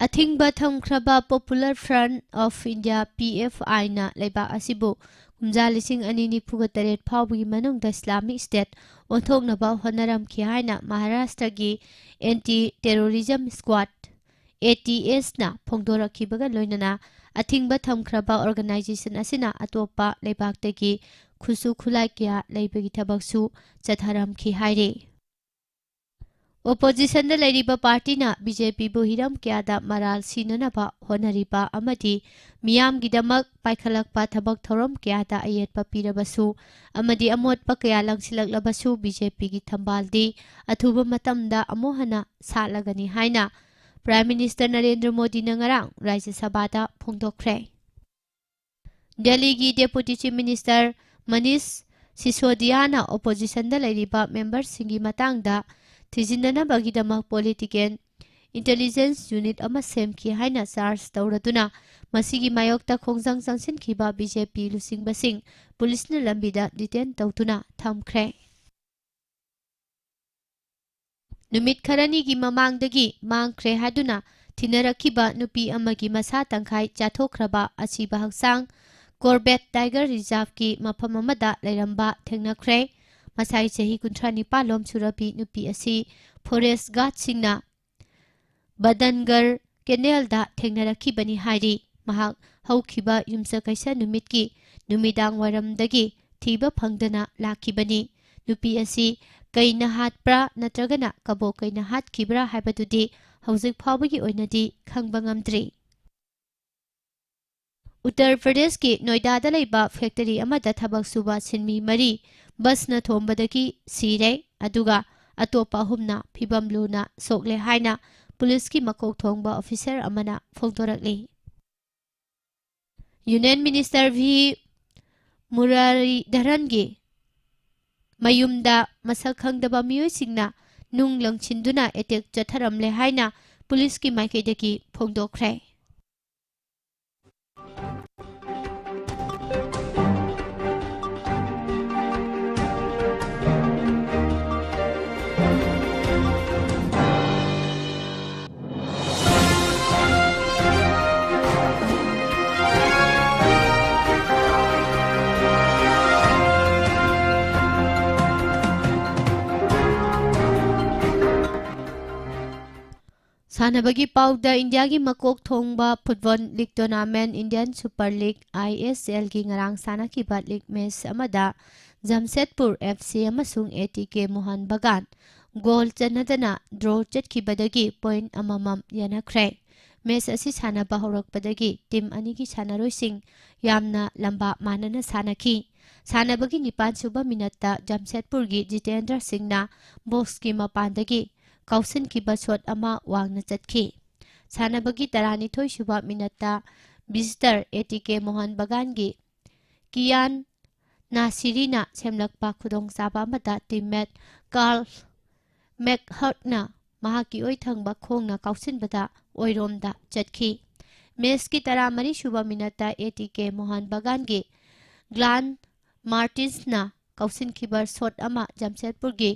ꯑꯊꯤꯡꯕ ꯊꯝꯈ꯭ꯔꯕ Popular Front of India, P F I ꯅ ꯂꯩꯕꯥꯛ ꯑꯁꯤꯕꯨ ꯀꯨꯝꯖꯥ ꯂꯤꯁꯤꯡ ꯑꯅꯤ ꯅꯤꯐꯨꯒ ꯇꯔꯦꯠ ꯐꯥꯎꯕꯒꯤ ꯃꯅꯨꯡꯗ Islamic State ꯑꯣꯟꯊꯣꯛꯅꯕ ꯍꯣꯠꯅꯔꯝꯈꯤ ꯍꯥꯏꯅ ꯃꯍꯥꯔꯥꯁꯇ꯭ꯔꯒꯤ Anti Terrorism Squad, A T S ꯅ ꯐꯣꯡꯗꯣꯔꯛꯈꯤꯕꯒ ꯂꯣꯏꯅꯅ ꯑꯊꯤꯡꯕ ꯊꯝꯈ꯭ꯔꯕ organization ꯑꯁꯤꯅ ꯑꯇꯣꯞꯄ ꯂꯩꯕꯥꯛꯇꯒꯤ ꯈꯨꯠꯁꯨ ꯈꯨꯠꯂꯥꯏ ꯀꯌꯥ ꯂꯩꯕꯒꯤ ꯊꯕꯛꯁꯨ ꯆꯠꯊꯔꯝꯈꯤ ꯍꯥꯏꯔꯤ꯫ ꯑꯣꯄꯣꯖꯤꯁꯟꯗ ꯂꯩꯔꯤꯕ ꯄꯥꯔꯇꯤꯅ ꯕꯤ ꯖꯦ ꯄꯤꯕꯨ ꯍꯤꯔꯝ ꯀꯌꯥꯗ ꯃꯔꯥꯜ ꯁꯤꯅꯅꯕ ꯍꯣꯠꯅꯔꯤꯕ ꯑꯃꯗꯤ ꯃꯤꯌꯥꯝꯒꯤꯗꯃꯛ ꯄꯥꯏꯈꯠꯂꯛꯄ ꯊꯕꯛ ꯊꯧꯔꯝ ꯀꯌꯥꯗ ꯑꯌꯦꯠꯄ ꯄꯤꯔꯕꯁꯨ ꯑꯃꯗꯤ ꯑꯃꯣꯠꯄ ꯀꯌꯥ ꯂꯪꯁꯤꯜꯂꯛꯂꯕꯁꯨ ꯕꯤ ꯖꯦ ꯄꯤꯒꯤ ꯊꯝꯕꯥꯜꯗꯤ ꯑꯊꯨꯕ ꯃꯇꯝꯗ ꯑꯃꯨꯛ ꯍꯟꯅ ꯁꯥꯠꯂꯒꯅꯤ ꯍꯥꯏꯅ ꯄ꯭ꯔꯥꯏꯝ ꯃꯤꯅꯤꯁꯇꯔ ꯅꯔꯦꯟꯗ꯭ꯔ ꯃꯣꯗꯤꯅ ꯉꯔꯥꯡ ꯔꯥꯖ꯭ꯌ ꯁꯚꯥꯗ ꯐꯣꯡꯗꯣꯛꯈ꯭ꯔꯦ꯫ ꯗꯦꯜꯂꯤꯒꯤ ꯗꯦꯄꯨꯇꯤ ꯆꯤꯐ ꯃꯤꯅꯤꯁꯇꯔ ꯃꯅꯤꯁ ꯁꯤꯁꯣꯗꯤꯌꯥꯅ ꯑꯣꯄꯣꯖꯤꯁꯟꯗ ꯂꯩꯔꯤꯕ ꯃꯦꯝꯕꯔꯁꯤꯡꯒꯤ ꯃꯇꯥꯡꯗ ꯊꯤꯖꯤꯟꯅꯅꯕꯒꯤꯗꯃꯛ ꯄꯣꯂꯤꯇꯤꯀꯦꯜ ꯏꯟꯇꯦꯂꯤꯖꯦꯟꯁ ꯌꯨꯅꯤꯠ ꯑꯃ ꯁꯦꯝꯈꯤ ꯍꯥꯏꯅ ꯆꯥꯔꯖ ꯇꯧꯔꯗꯨꯅ ꯃꯁꯤꯒꯤ ꯃꯥꯌꯣꯛꯇ ꯈꯣꯡꯖꯪ ꯆꯪꯁꯤꯟꯈꯤꯕ ꯕꯤ ꯖꯦ ꯄꯤ ꯂꯨꯆꯤꯡꯕꯁꯤꯡ ꯄꯨꯂꯤꯁꯅ ꯂꯝꯕꯤꯗ ꯗꯤꯇꯦꯟ ꯇꯧꯗꯨꯅ ꯊꯝꯈ꯭ꯔꯦ꯫ ꯅꯨꯃꯤꯠ ꯈꯔꯅꯤꯒꯤ ꯃꯃꯥꯡꯗꯒꯤ ꯃꯥꯡꯈ꯭ꯔꯦ ꯍꯥꯏꯗꯨꯅ ꯊꯤꯅꯔꯛꯈꯤꯕ ꯅꯨꯄꯤ ꯑꯃꯒꯤ ꯃꯁꯥ ꯇꯪꯈꯥꯏ ꯆꯥꯊꯣꯛꯈ꯭ꯔꯕ ꯑꯁꯤꯕ ꯍꯛꯆꯥꯡ ꯀꯣꯔꯕꯦꯠ ꯇꯥꯏꯒꯔ ꯔꯤꯖꯥꯔꯚꯀꯤ ꯃꯐꯝ ꯑꯃꯗ ꯂꯩꯔꯝꯕ ꯊꯦꯡꯅꯈ꯭ꯔꯦ꯫ ꯃꯁꯥꯏ ꯆꯍꯤ ꯀꯨꯟꯊ꯭ꯔꯥ ꯅꯤꯄꯥꯜ ꯂꯣꯝ ꯁꯨꯔꯕꯤ ꯅꯨꯄꯤ ꯑꯁꯤ ꯐꯣꯔꯦꯁ ꯒꯥꯔꯗꯁꯤꯡꯅ ꯕꯗꯟꯒꯔ ꯀꯦꯅꯦꯜꯗ ꯊꯦꯡꯅꯔꯛꯈꯤꯕꯅꯤ ꯍꯥꯏꯔꯤ꯫ ꯃꯍꯥꯛ ꯍꯧꯈꯤꯕ ꯌꯨꯝꯁꯀꯩꯁ ꯅꯨꯃꯤꯠꯀꯤ ꯅꯨꯃꯤꯗꯥꯡ ꯋꯥꯏꯔꯝꯗꯒꯤ ꯊꯤꯕ ꯐꯪꯗꯅ ꯂꯥꯛꯈꯤꯕꯅꯤ꯫ ꯅꯨꯄꯤ ꯑꯁꯤ ꯀꯩꯅ ꯍꯥꯠꯄ꯭ꯔꯥ ꯅꯠꯇ꯭ꯔꯒꯅ ꯀꯕꯣꯛ ꯀꯩꯅ ꯍꯥꯠꯈꯤꯕ꯭ꯔꯥ ꯍꯥꯏꯕꯗꯨꯗꯤ ꯍꯧꯖꯤꯛ ꯐꯥꯎꯕꯒꯤ ꯑꯣꯏꯅꯗꯤ ꯈꯪꯕ ꯉꯝꯗ꯭ꯔꯤ꯫ ꯎꯠꯇꯔ ꯄ꯭ꯔꯗꯦꯁꯀꯤ ꯅꯣꯏꯗꯥꯗ ꯂꯩꯕ ꯐꯦꯛꯇꯔꯤ ꯑꯃꯗ ꯊꯕꯛ ꯁꯨꯕ ꯁꯤꯟꯃꯤ ꯃꯔꯤ ꯕꯁꯅ ꯊꯣꯝꯕꯗꯒꯤ ꯁꯤꯔꯦ, ꯑꯗꯨꯒ ꯑꯇꯣꯞꯄ ꯑꯍꯨꯝꯅ ꯐꯤꯕꯝ ꯂꯨꯅ ꯁꯣꯛꯂꯦ ꯍꯥꯏꯅ ꯄꯨꯂꯤꯁꯀꯤ ꯃꯀꯣꯛ ꯊꯣꯡꯕ ꯑꯣꯐꯤꯁꯔ ꯑꯃꯅ ꯐꯣꯡꯗꯣꯔꯛꯂꯤ꯫ ꯌꯨꯅꯤꯌꯟ ꯃꯤꯅꯤꯁꯇꯔ ꯚꯤ ꯃꯨꯔꯥꯔꯤꯙꯔꯟꯒꯤ ꯃꯌꯨꯝꯗ ꯃꯁꯛ ꯈꯪꯗꯕ ꯃꯤꯑꯣꯏꯁꯤꯡꯅ ꯅꯨꯡ ꯂꯪꯁꯤꯟꯗꯨꯅ ꯑꯦꯇꯦꯛ ꯆꯠꯊꯔꯝꯂꯦ ꯍꯥꯏꯅ ꯄꯨꯂꯤꯁꯀꯤ ꯃꯥꯏꯀꯩꯗꯒꯤ ꯐꯣꯡꯗꯣꯛꯈ꯭ꯔꯦ꯫ ꯁꯥꯟꯅꯕꯒꯤ ꯄꯥꯎꯗ, ꯏꯟꯗꯤꯌꯥꯒꯤ ꯃꯀꯣꯛ ꯊꯣꯡꯕ football league tournament Indian super league, I S ꯑꯦꯜꯒꯤ ꯉꯔꯥꯡ ꯁꯥꯟꯅꯈꯤꯕ ꯂꯤꯒ ꯃꯦꯆ ꯑꯃꯗ ꯖꯝꯁꯦꯗꯄꯨꯔ ꯑꯦꯐ ꯁꯤ ꯑꯃꯁꯨꯡ A T K Mohan Bagan goal ꯆꯟꯅꯗꯅ ꯗ꯭ꯔꯣ ꯆꯠꯈꯤꯕꯗꯒꯤ ꯄꯣꯏꯟꯠ ꯑꯃꯃꯝ ꯌꯦꯟꯅꯈ꯭ꯔꯦ꯫ ꯃꯦꯆ ꯑꯁꯤ ꯁꯥꯟꯅꯕ ꯍꯧꯔꯛꯄꯗꯒꯤ ꯇꯤꯝ ꯑꯅꯤꯒꯤ ꯁꯥꯟꯅꯔꯣꯏꯁꯤꯡ ꯌꯥꯝꯅ ꯂꯝꯕꯥ ꯃꯥꯟꯅꯅ ꯁꯥꯟꯅꯈꯤ꯫ ꯁꯥꯟꯅꯕꯒꯤ ꯅꯤꯄꯥꯟ ꯁꯨꯕ ꯃꯤꯅꯠꯇ ꯖꯝꯁꯦꯗꯄꯨꯔꯒꯤ ꯖꯤꯇꯦꯟꯗ꯭ꯔ ꯁꯤꯡꯅ ꯕꯣꯛꯁꯀꯤ ꯃꯄꯥꯟꯗꯒꯤ ꯀꯥꯎꯁꯤꯟꯈꯤꯕ ꯁꯣꯠ ꯑꯃ ꯋꯥꯡꯅ ꯆꯠꯈꯤ꯫ ꯁꯥꯟꯅꯕꯒꯤ ꯇꯔꯥꯅꯤꯊꯣꯏ ꯁꯨꯕ ꯃꯤꯅꯠꯇ ꯚꯤꯖꯤꯇꯔ ꯑꯦ ꯇꯤ ꯀꯦ ꯃꯣꯍꯟ ꯕꯒꯥꯟꯒꯤ ꯀꯤꯌꯥꯟ ꯅꯥꯁꯤꯔꯤꯅ ꯁꯦꯝꯂꯛꯄ ꯈꯨꯗꯣꯡꯆꯥꯕ ꯑꯃꯗ ꯇꯤꯝꯃꯦꯠ ꯀꯥꯔꯜ ꯃꯦꯛꯍꯔꯠꯅ ꯃꯍꯥꯛꯀꯤ ꯑꯣꯏ ꯊꯪꯕ ꯈꯣꯡꯅ ꯀꯥꯎꯁꯤꯟꯕꯗ ꯑꯣꯏꯔꯣꯝꯗ ꯆꯠꯈꯤ꯫ ꯃꯦꯆꯀꯤ ꯇꯔꯥꯃꯔꯤ ꯁꯨꯕ ꯃꯤꯅꯠꯇ ꯑꯦ ꯇꯤ ꯀꯦ ꯃꯣꯍꯟ ꯕꯒꯥꯟꯒꯤ ꯒ꯭ꯂꯥꯟ ꯃꯥꯔꯇꯤꯟꯁꯅ ꯀꯥꯎꯁꯤꯟꯈꯤꯕ ꯁꯣꯠ ꯑꯃ ꯖꯝꯁꯦꯗꯄꯨꯔꯒꯤ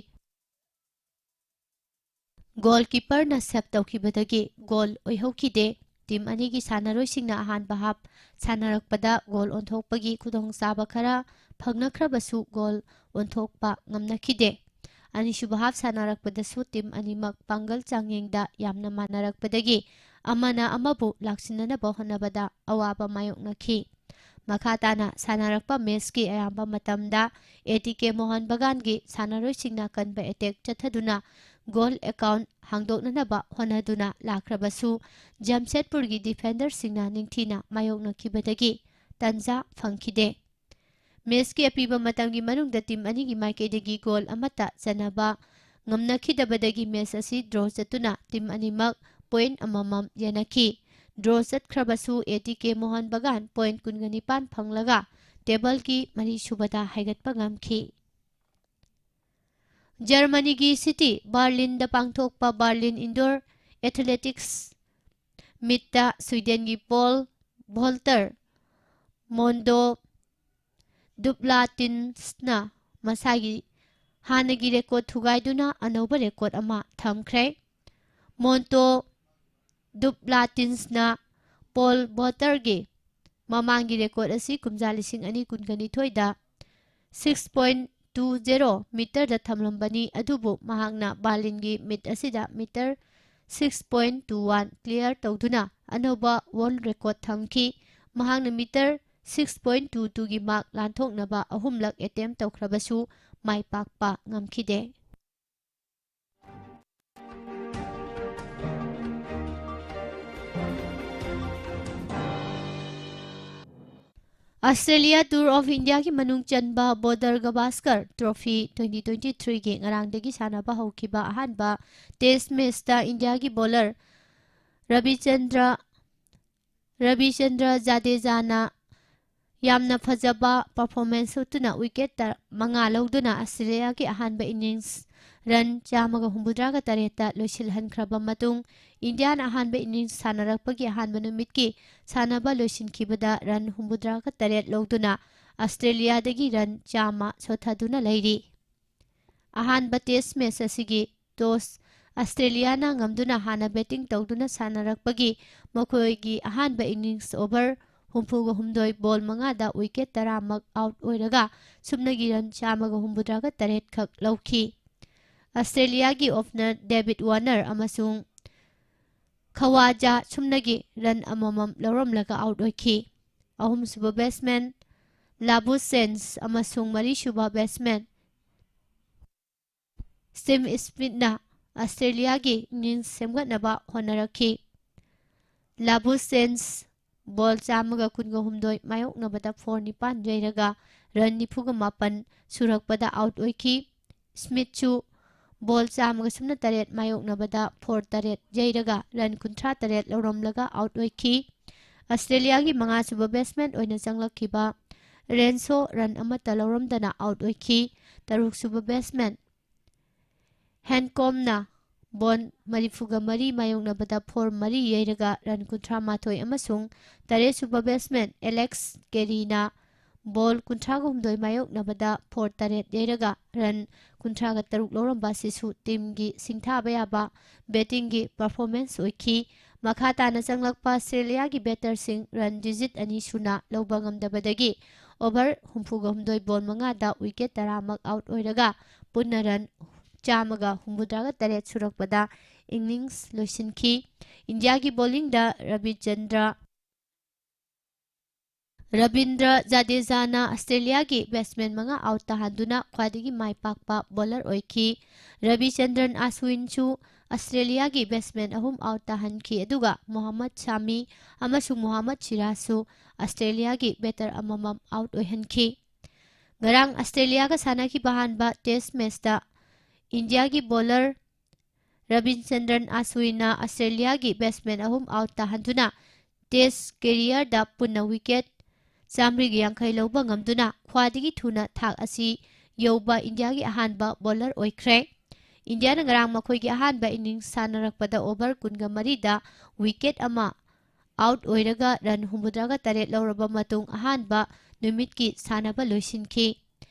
ꯒꯣꯜꯀꯤꯄꯔꯅ ꯁꯦꯚ ꯇꯧꯈꯤꯕꯗꯒꯤ ꯒꯣꯜ ꯑꯣꯏꯍꯧꯈꯤꯗꯦ꯫ ꯇꯤꯝ ꯑꯅꯤꯒꯤ ꯁꯥꯟꯅꯔꯣꯏꯁꯤꯡꯅ ꯑꯍꯥꯟꯕ ꯍꯥꯞ ꯁꯥꯟꯅꯔꯛꯄꯗ ꯒꯣꯜ ꯑꯣꯟꯊꯣꯛꯄꯒꯤ ꯈꯨꯗꯣꯡꯆꯥꯕ ꯈꯔ ꯐꯪꯅꯈ꯭ꯔꯕꯁꯨ ꯒꯣꯜ ꯑꯣꯟꯊꯣꯛꯄ ꯉꯝꯅꯈꯤꯗꯦ꯫ ꯑꯅꯤꯁꯨꯕ ꯍꯥꯞ ꯁꯥꯟꯅꯔꯛꯄꯗꯁꯨ ꯇꯤꯝ ꯑꯅꯤꯃꯛ ꯄꯥꯡꯒꯜ ꯆꯥꯡꯌꯦꯡꯗ ꯌꯥꯝꯅ ꯃꯥꯟꯅꯔꯛꯄꯗꯒꯤ ꯑꯃꯅ ꯑꯃꯕꯨ ꯂꯥꯛꯁꯤꯟꯅꯅꯕ ꯍꯣꯠꯅꯕꯗ ꯑꯋꯥꯕ ꯃꯥꯌꯣꯛꯅꯈꯤ꯫ ꯃꯈꯥ ꯇꯥꯅ ꯁꯥꯟꯅꯔꯛꯄ ꯃꯦꯆꯀꯤ ꯑꯌꯥꯝꯕ ꯃꯇꯝꯗ ꯑꯦ ꯇꯤ ꯀꯦ ꯃꯣꯍꯟ ꯕꯒꯥꯟꯒꯤ ꯁꯥꯟꯅꯔꯣꯏꯁꯤꯡꯅ ꯀꯟꯕ ꯑꯦꯇꯦꯛ ꯆꯠꯊꯗꯨꯅ ꯒꯣꯜ ꯑꯦꯀꯥꯎꯟ ꯍꯥꯡꯗꯣꯛꯅꯅꯕ ꯍꯣꯠꯅꯗꯨꯅ ꯂꯥꯛꯈ꯭ꯔꯕꯁꯨ, ꯖꯝꯁꯦꯗꯄꯨꯔꯒꯤ ꯗꯤꯐꯦꯟꯗꯔꯁꯤꯡꯅ ꯅꯤꯡꯊꯤꯅ ꯃꯥꯌꯣꯛꯅꯈꯤꯕꯗꯒꯤ ꯇꯟꯖꯥ ꯐꯪꯈꯤꯗꯦ꯫ ꯃꯦꯆꯀꯤ ꯑꯄꯤꯕ ꯃꯇꯝꯒꯤ ꯃꯅꯨꯡꯗ ꯇꯤꯝ ꯑꯅꯤꯒꯤ ꯃꯥꯏꯀꯩꯗꯒꯤ ꯒꯣꯜ ꯑꯃꯠꯇ ꯆꯟꯅꯕ ꯉꯝꯅꯈꯤꯗꯕꯗꯒꯤ ꯃꯦꯆ ꯑꯁꯤ ꯗ꯭ꯔꯣ ꯆꯠꯇꯨꯅ ꯇꯤꯝ ꯑꯅꯤꯃꯛ ꯄꯣꯏꯟꯠ ꯑꯃꯃꯝ ꯌꯦꯟꯅꯈꯤ꯫ ꯗ꯭ꯔꯣ ꯆꯠꯈ꯭ꯔꯕꯁꯨ A T K Mohan Bagan point ꯀꯨꯟꯒ ꯅꯤꯄꯥꯟ ꯐꯪꯂꯒ ꯇꯦꯕꯜꯒꯤ ꯃꯔꯤꯁꯨꯕꯗ ꯍꯥꯏꯒꯠꯄ ꯉꯝꯈꯤ꯫ ꯖꯔꯃꯅꯤꯒꯤ ꯁꯤꯇꯤ ꯕꯥꯔꯂꯤꯟꯗ ꯄꯥꯡꯊꯣꯛꯄ ꯕꯥꯔꯂꯤꯟ ꯏꯟꯗꯣꯔ ꯑꯦꯊꯂꯦꯇꯤꯛꯁ ꯃꯤꯠꯇ ꯁ꯭ꯋꯤꯗꯦꯟꯒꯤ ꯄꯣꯜ ꯚꯣꯜꯇꯔ ꯃꯣꯟꯗꯣ ꯗꯨꯞꯂꯥꯇꯤꯟꯁꯅ ꯃꯁꯥꯒꯤ ꯍꯥꯟꯅꯒꯤ ꯔꯦꯀꯣꯔꯗ ꯊꯨꯒꯥꯏꯗꯨꯅ ꯑꯅꯧꯕ ꯔꯦꯀꯣꯔꯗ ꯑꯃ ꯊꯝꯈ꯭ꯔꯦ꯫ ꯃꯣꯟꯇꯣ ꯗꯨꯞꯂꯥꯇꯤꯟꯁꯅ ꯄꯣꯜ ꯚꯣꯜꯇꯔꯒꯤ ꯃꯃꯥꯡꯒꯤ ꯔꯦꯀꯣꯔꯗ ꯑꯁꯤ ꯀꯨꯝꯖꯥ ꯂꯤꯁꯤꯡ ꯑꯅꯤ ꯀꯨꯟꯒ ꯅꯤꯊꯣꯏꯗ ꯁꯤꯛꯁ ꯄꯣꯏꯟꯠ ꯇꯨ ꯖꯦꯔꯣ ꯃꯤꯇꯔꯗ ꯊꯝꯂꯝꯕꯅꯤ, ꯑꯗꯨꯕꯨ ꯃꯍꯥꯛꯅ ꯕꯥꯔꯂꯤꯟꯒꯤ ꯃꯤꯠ ꯑꯁꯤꯗ metre six point two one clear ꯇꯧꯗꯨꯅ ꯑꯅꯧꯕ ꯋꯥꯔꯜꯗ ꯔꯦꯀꯣꯔꯗ ꯊꯝꯈꯤ꯫ ꯃꯍꯥꯛꯅ ꯃꯤꯇꯔ ꯁꯤꯛꯁ ꯄꯣꯏꯟꯠ ꯇꯨ ꯇꯨꯒꯤ ꯃꯥꯔꯛ ꯂꯥꯟꯊꯣꯛꯅꯕ ꯑꯍꯨꯝꯂꯛ ꯑꯦꯇꯦꯝꯞ ꯇꯧꯈ꯭ꯔꯕꯁꯨ ꯃꯥꯏ ꯄꯥꯛꯄ ꯉꯝꯈꯤꯗꯦ꯫ Australia Tour of Indiaꯒꯤ ꯃꯅꯨꯡ ꯆꯟꯕ Border Gavaskar Trophy twenty twenty-threeꯒꯤ ꯉꯔꯥꯡꯗꯒꯤ ꯁꯥꯟꯅꯕ ꯍꯧꯈꯤꯕ ꯑꯍꯥꯟꯕ Test matchꯇ ꯏꯟꯗꯤꯌꯥꯒꯤ bowler ꯔꯕꯤꯆꯟꯗ꯭ꯔ, ꯔꯕꯤꯆꯟꯗ꯭ꯔ ꯖꯥꯗꯦꯖꯥꯅ ꯌꯥꯝꯅ ꯐꯖꯕ performance ꯎꯠꯇꯨꯅ wicket ꯇ-, ꯃꯉꯥ ꯂꯧꯗꯨꯅ Australiaꯒꯤ ꯑꯍꯥꯟꯕ innings run ꯆꯥꯝꯃꯒ ꯍꯨꯝꯐꯨꯇꯔꯥꯒ ꯇꯔꯦꯠꯇ ꯂꯣꯏꯁꯤꯜꯍꯟꯈ꯭ꯔꯕ ꯃꯇꯨꯡ, ꯏꯟꯗꯤꯌꯥꯅ ꯑꯍꯥꯟꯕ innings ꯁꯥꯟꯅꯔꯛꯄꯒꯤ ꯑꯍꯥꯟꯕ ꯅꯨꯃꯤꯠꯀꯤ ꯁꯥꯟꯅꯕ ꯂꯣꯏꯁꯤꯟꯈꯤꯕꯗ run ꯍꯨꯝꯐꯨꯇꯔꯥꯒ ꯇꯔꯦꯠ ꯂꯧꯗꯨꯅ Australiaꯗꯒꯤ run ꯆꯥꯝꯃ ꯁꯣꯊꯗꯨꯅ ꯂꯩꯔꯤ꯫ ꯑꯍꯥꯟꯕ Test match ꯑꯁꯤꯒꯤ toss Australiaꯅ ꯉꯝꯗꯨꯅ ꯍꯥꯟꯅ batting ꯇꯧꯗꯨꯅ ꯁꯥꯟꯅꯔꯛꯄꯒꯤ ꯃꯈꯣꯏꯒꯤ ꯑꯍꯥꯟꯕ innings over ꯍꯨꯝꯐꯨꯒ ꯍꯨꯝꯗꯣꯏ, ball ꯃꯉꯥꯗ wicket ꯇꯔꯥꯃꯛ out ꯑꯣꯏꯔꯒ ꯁꯨꯞꯅꯒꯤ run ꯆꯥꯝꯃꯒ ꯍꯨꯝꯐꯨꯇꯔꯥꯒ ꯇꯔꯦꯠ ꯈꯛ ꯂꯧꯈꯤ꯫ Australiaꯒꯤ opener David Warner ꯑꯃꯁꯨꯡ ꯈꯋꯥꯖꯥ ꯁꯨꯞꯅꯒꯤ run ꯑꯃꯃꯝ ꯂꯧꯔꯝꯂꯒ out ꯑꯣꯏꯈꯤ꯫ ꯑꯍꯨꯝꯁꯨꯕ batsman Labuschagne ꯑꯃꯁꯨꯡ ꯃꯔꯤꯁꯨꯕ batsman Steve Smithꯅ Australiaꯒꯤ innings ꯁꯦꯝꯒꯠꯅꯕ ꯍꯣꯠꯅꯔꯛꯈꯤ꯫ Labuschagne ball ꯆꯥꯝꯃꯒ ꯀꯨꯟꯒ ꯍꯨꯝꯗꯣꯏ ꯃꯥꯌꯣꯛꯅꯕꯗ four ꯅꯤꯄꯥꯟ ꯌꯩꯔꯒ run ꯅꯤꯐꯨꯒ ꯃꯥꯄꯟ ꯁꯨꯔꯛꯄꯗ out ꯑꯣꯏꯈꯤ꯫ Smithꯁꯨ ball ꯆꯥꯝꯃꯒ ꯁꯨꯞꯅ ꯇꯔꯦꯠ ꯃꯥꯌꯣꯛꯅꯕꯗ four ꯇꯔꯦꯠ ꯌꯩꯔꯒ run ꯀꯨꯟꯊ꯭ꯔꯥ ꯇꯔꯦꯠ ꯂꯧꯔꯝꯂꯒ out ꯑꯣꯏꯈꯤ꯫ Australiaꯒꯤ ꯃꯉꯥꯁꯨꯕ batsman ꯑꯣꯏꯅ ꯆꯪꯂꯛꯈꯤꯕ Renshaw run ꯑꯃꯠꯇ ꯂꯧꯔꯝꯗꯅ out ꯑꯣꯏꯈꯤ꯫ ꯇꯔꯨꯛꯁꯨꯕ batsman Hancomꯕꯅ ball ꯃꯔꯤꯐꯨꯒ ꯃꯔꯤ ꯃꯥꯌꯣꯛꯅꯕꯗ four ꯃꯔꯤ ꯌꯩꯔꯒ run ꯀꯨꯟꯊ꯭ꯔꯥ ꯃꯥꯊꯣꯏ ꯑꯃꯁꯨꯡ ꯇꯔꯦꯠꯁꯨꯕ batsman Alex Careyꯅ ball ꯀꯨꯟꯊ꯭ꯔꯥꯒ ꯍꯨꯝꯗꯣꯏ ꯃꯥꯌꯣꯛꯅꯕꯗ four ꯇꯔꯦꯠ ꯌꯩꯔꯒ run ꯀꯨꯟꯊ꯭ꯔꯥꯒ ꯇꯔꯨꯛ ꯂꯧꯔꯝꯕ ꯑꯁꯤꯁꯨ teamꯒꯤ ꯁꯤꯡꯊꯥꯕ ꯌꯥꯕ battingꯒꯤ performance ꯑꯣꯏꯈꯤ꯫ ꯃꯈꯥ ꯇꯥꯅ ꯆꯪꯂꯛꯄ Australiaꯒꯤ batterꯁꯤꯡ run digit ꯑꯅꯤ ꯁꯨꯅ ꯂꯧꯕ ꯉꯝꯗꯕꯗꯒꯤ over ꯍꯨꯝꯐꯨꯒ ꯍꯨꯝꯗꯣꯏ, ball ꯃꯉꯥꯗ wicket ꯇꯔꯥꯃꯛ out ꯑꯣꯏꯔꯒ ꯄꯨꯟꯅ run ꯆꯥꯝꯃꯒ ꯍꯨꯝꯐꯨꯇꯔꯥꯒ ꯇꯔꯦꯠ ꯁꯨꯔꯛꯄꯗ innings ꯂꯣꯏꯁꯤꯟꯈꯤ꯫ ꯏꯟꯗꯤꯌꯥꯒꯤ bowlingꯗ ꯔꯕꯤꯆꯟꯗ꯭ꯔ, ꯔꯕꯤꯟꯗ꯭ꯔ ꯖꯥꯗꯦꯖꯥꯅ Australiaꯒꯤ batsman ꯃꯉꯥ out ꯇꯥꯍꯟꯗꯨꯅ ꯈ꯭ꯋꯥꯏꯗꯒꯤ ꯃꯥꯏ ꯄꯥꯛꯄ bowler ꯑꯣꯏꯈꯤ꯫ ꯔꯕꯤꯆꯟꯗ꯭ꯔꯟ ꯑꯁ꯭ꯋꯤꯟꯁꯨ ꯑꯁꯇ꯭ꯔꯦꯂꯤꯌꯥꯒꯤ batsman ꯑꯍꯨꯝ out ꯇꯥꯍꯟꯈꯤ, ꯑꯗꯨꯒ ꯃꯣꯍꯝꯃꯗ ꯁꯥꯃꯤ ꯑꯃꯁꯨꯡ ꯃꯣꯍꯝꯃꯗ ꯁꯤꯔꯥꯖꯁꯨ ꯑꯁꯇ꯭ꯔꯦꯂꯤꯌꯥꯒꯤ batter ꯑꯃꯃꯝ out ꯑꯣꯏꯍꯟꯈꯤ꯫ ꯉꯔꯥꯡ ꯑꯁꯇ꯭ꯔꯦꯂꯤꯌꯥꯒ ꯁꯥꯟꯅꯈꯤꯕ ꯑꯍꯥꯟꯕ test matchꯇ ꯏꯟꯗꯤꯌꯥꯒꯤ bowler ꯔꯕꯤꯆꯟꯗ꯭ꯔꯟ ꯑꯁ꯭ꯋꯤꯟꯅ ꯑꯁꯇ꯭ꯔꯦꯂꯤꯌꯥꯒꯤ batsman ꯑꯍꯨꯝ out ꯇꯥꯍꯟꯗꯨꯅ test careerꯗ ꯄꯨꯟꯅ wicket ꯆꯥꯃꯔꯤꯒ ꯌꯥꯡꯈꯩ ꯂꯧꯕ ꯉꯝꯗꯨꯅ ꯈ꯭ꯋꯥꯏꯗꯒꯤ ꯊꯨꯅ ꯊꯥꯛ ꯑꯁꯤ ꯌꯧꯕ ꯏꯟꯗꯤꯌꯥꯒꯤ ꯑꯍꯥꯟꯕ bowler ꯑꯣꯏꯈ꯭ꯔꯦ꯫ ꯏꯟꯗꯤꯌꯥꯅ ꯉꯔꯥꯡ ꯃꯈꯣꯏꯒꯤ ꯑꯍꯥꯟꯕ innings ꯁꯥꯟꯅꯔꯛꯄꯗ over ꯀꯨꯟꯒ ꯃꯔꯤꯗ wicket ꯑꯃ out ꯑꯣꯏꯔꯒ run ꯍꯨꯝꯐꯨꯇꯔꯥꯒ ꯇꯔꯦꯠ ꯂꯧꯔꯕ ꯃꯇꯨꯡ ꯑꯍꯥꯟꯕ ꯅꯨꯃꯤꯠꯀꯤ ꯁꯥꯟꯅꯕ ꯂꯣꯏꯁꯤꯟꯈꯤ꯫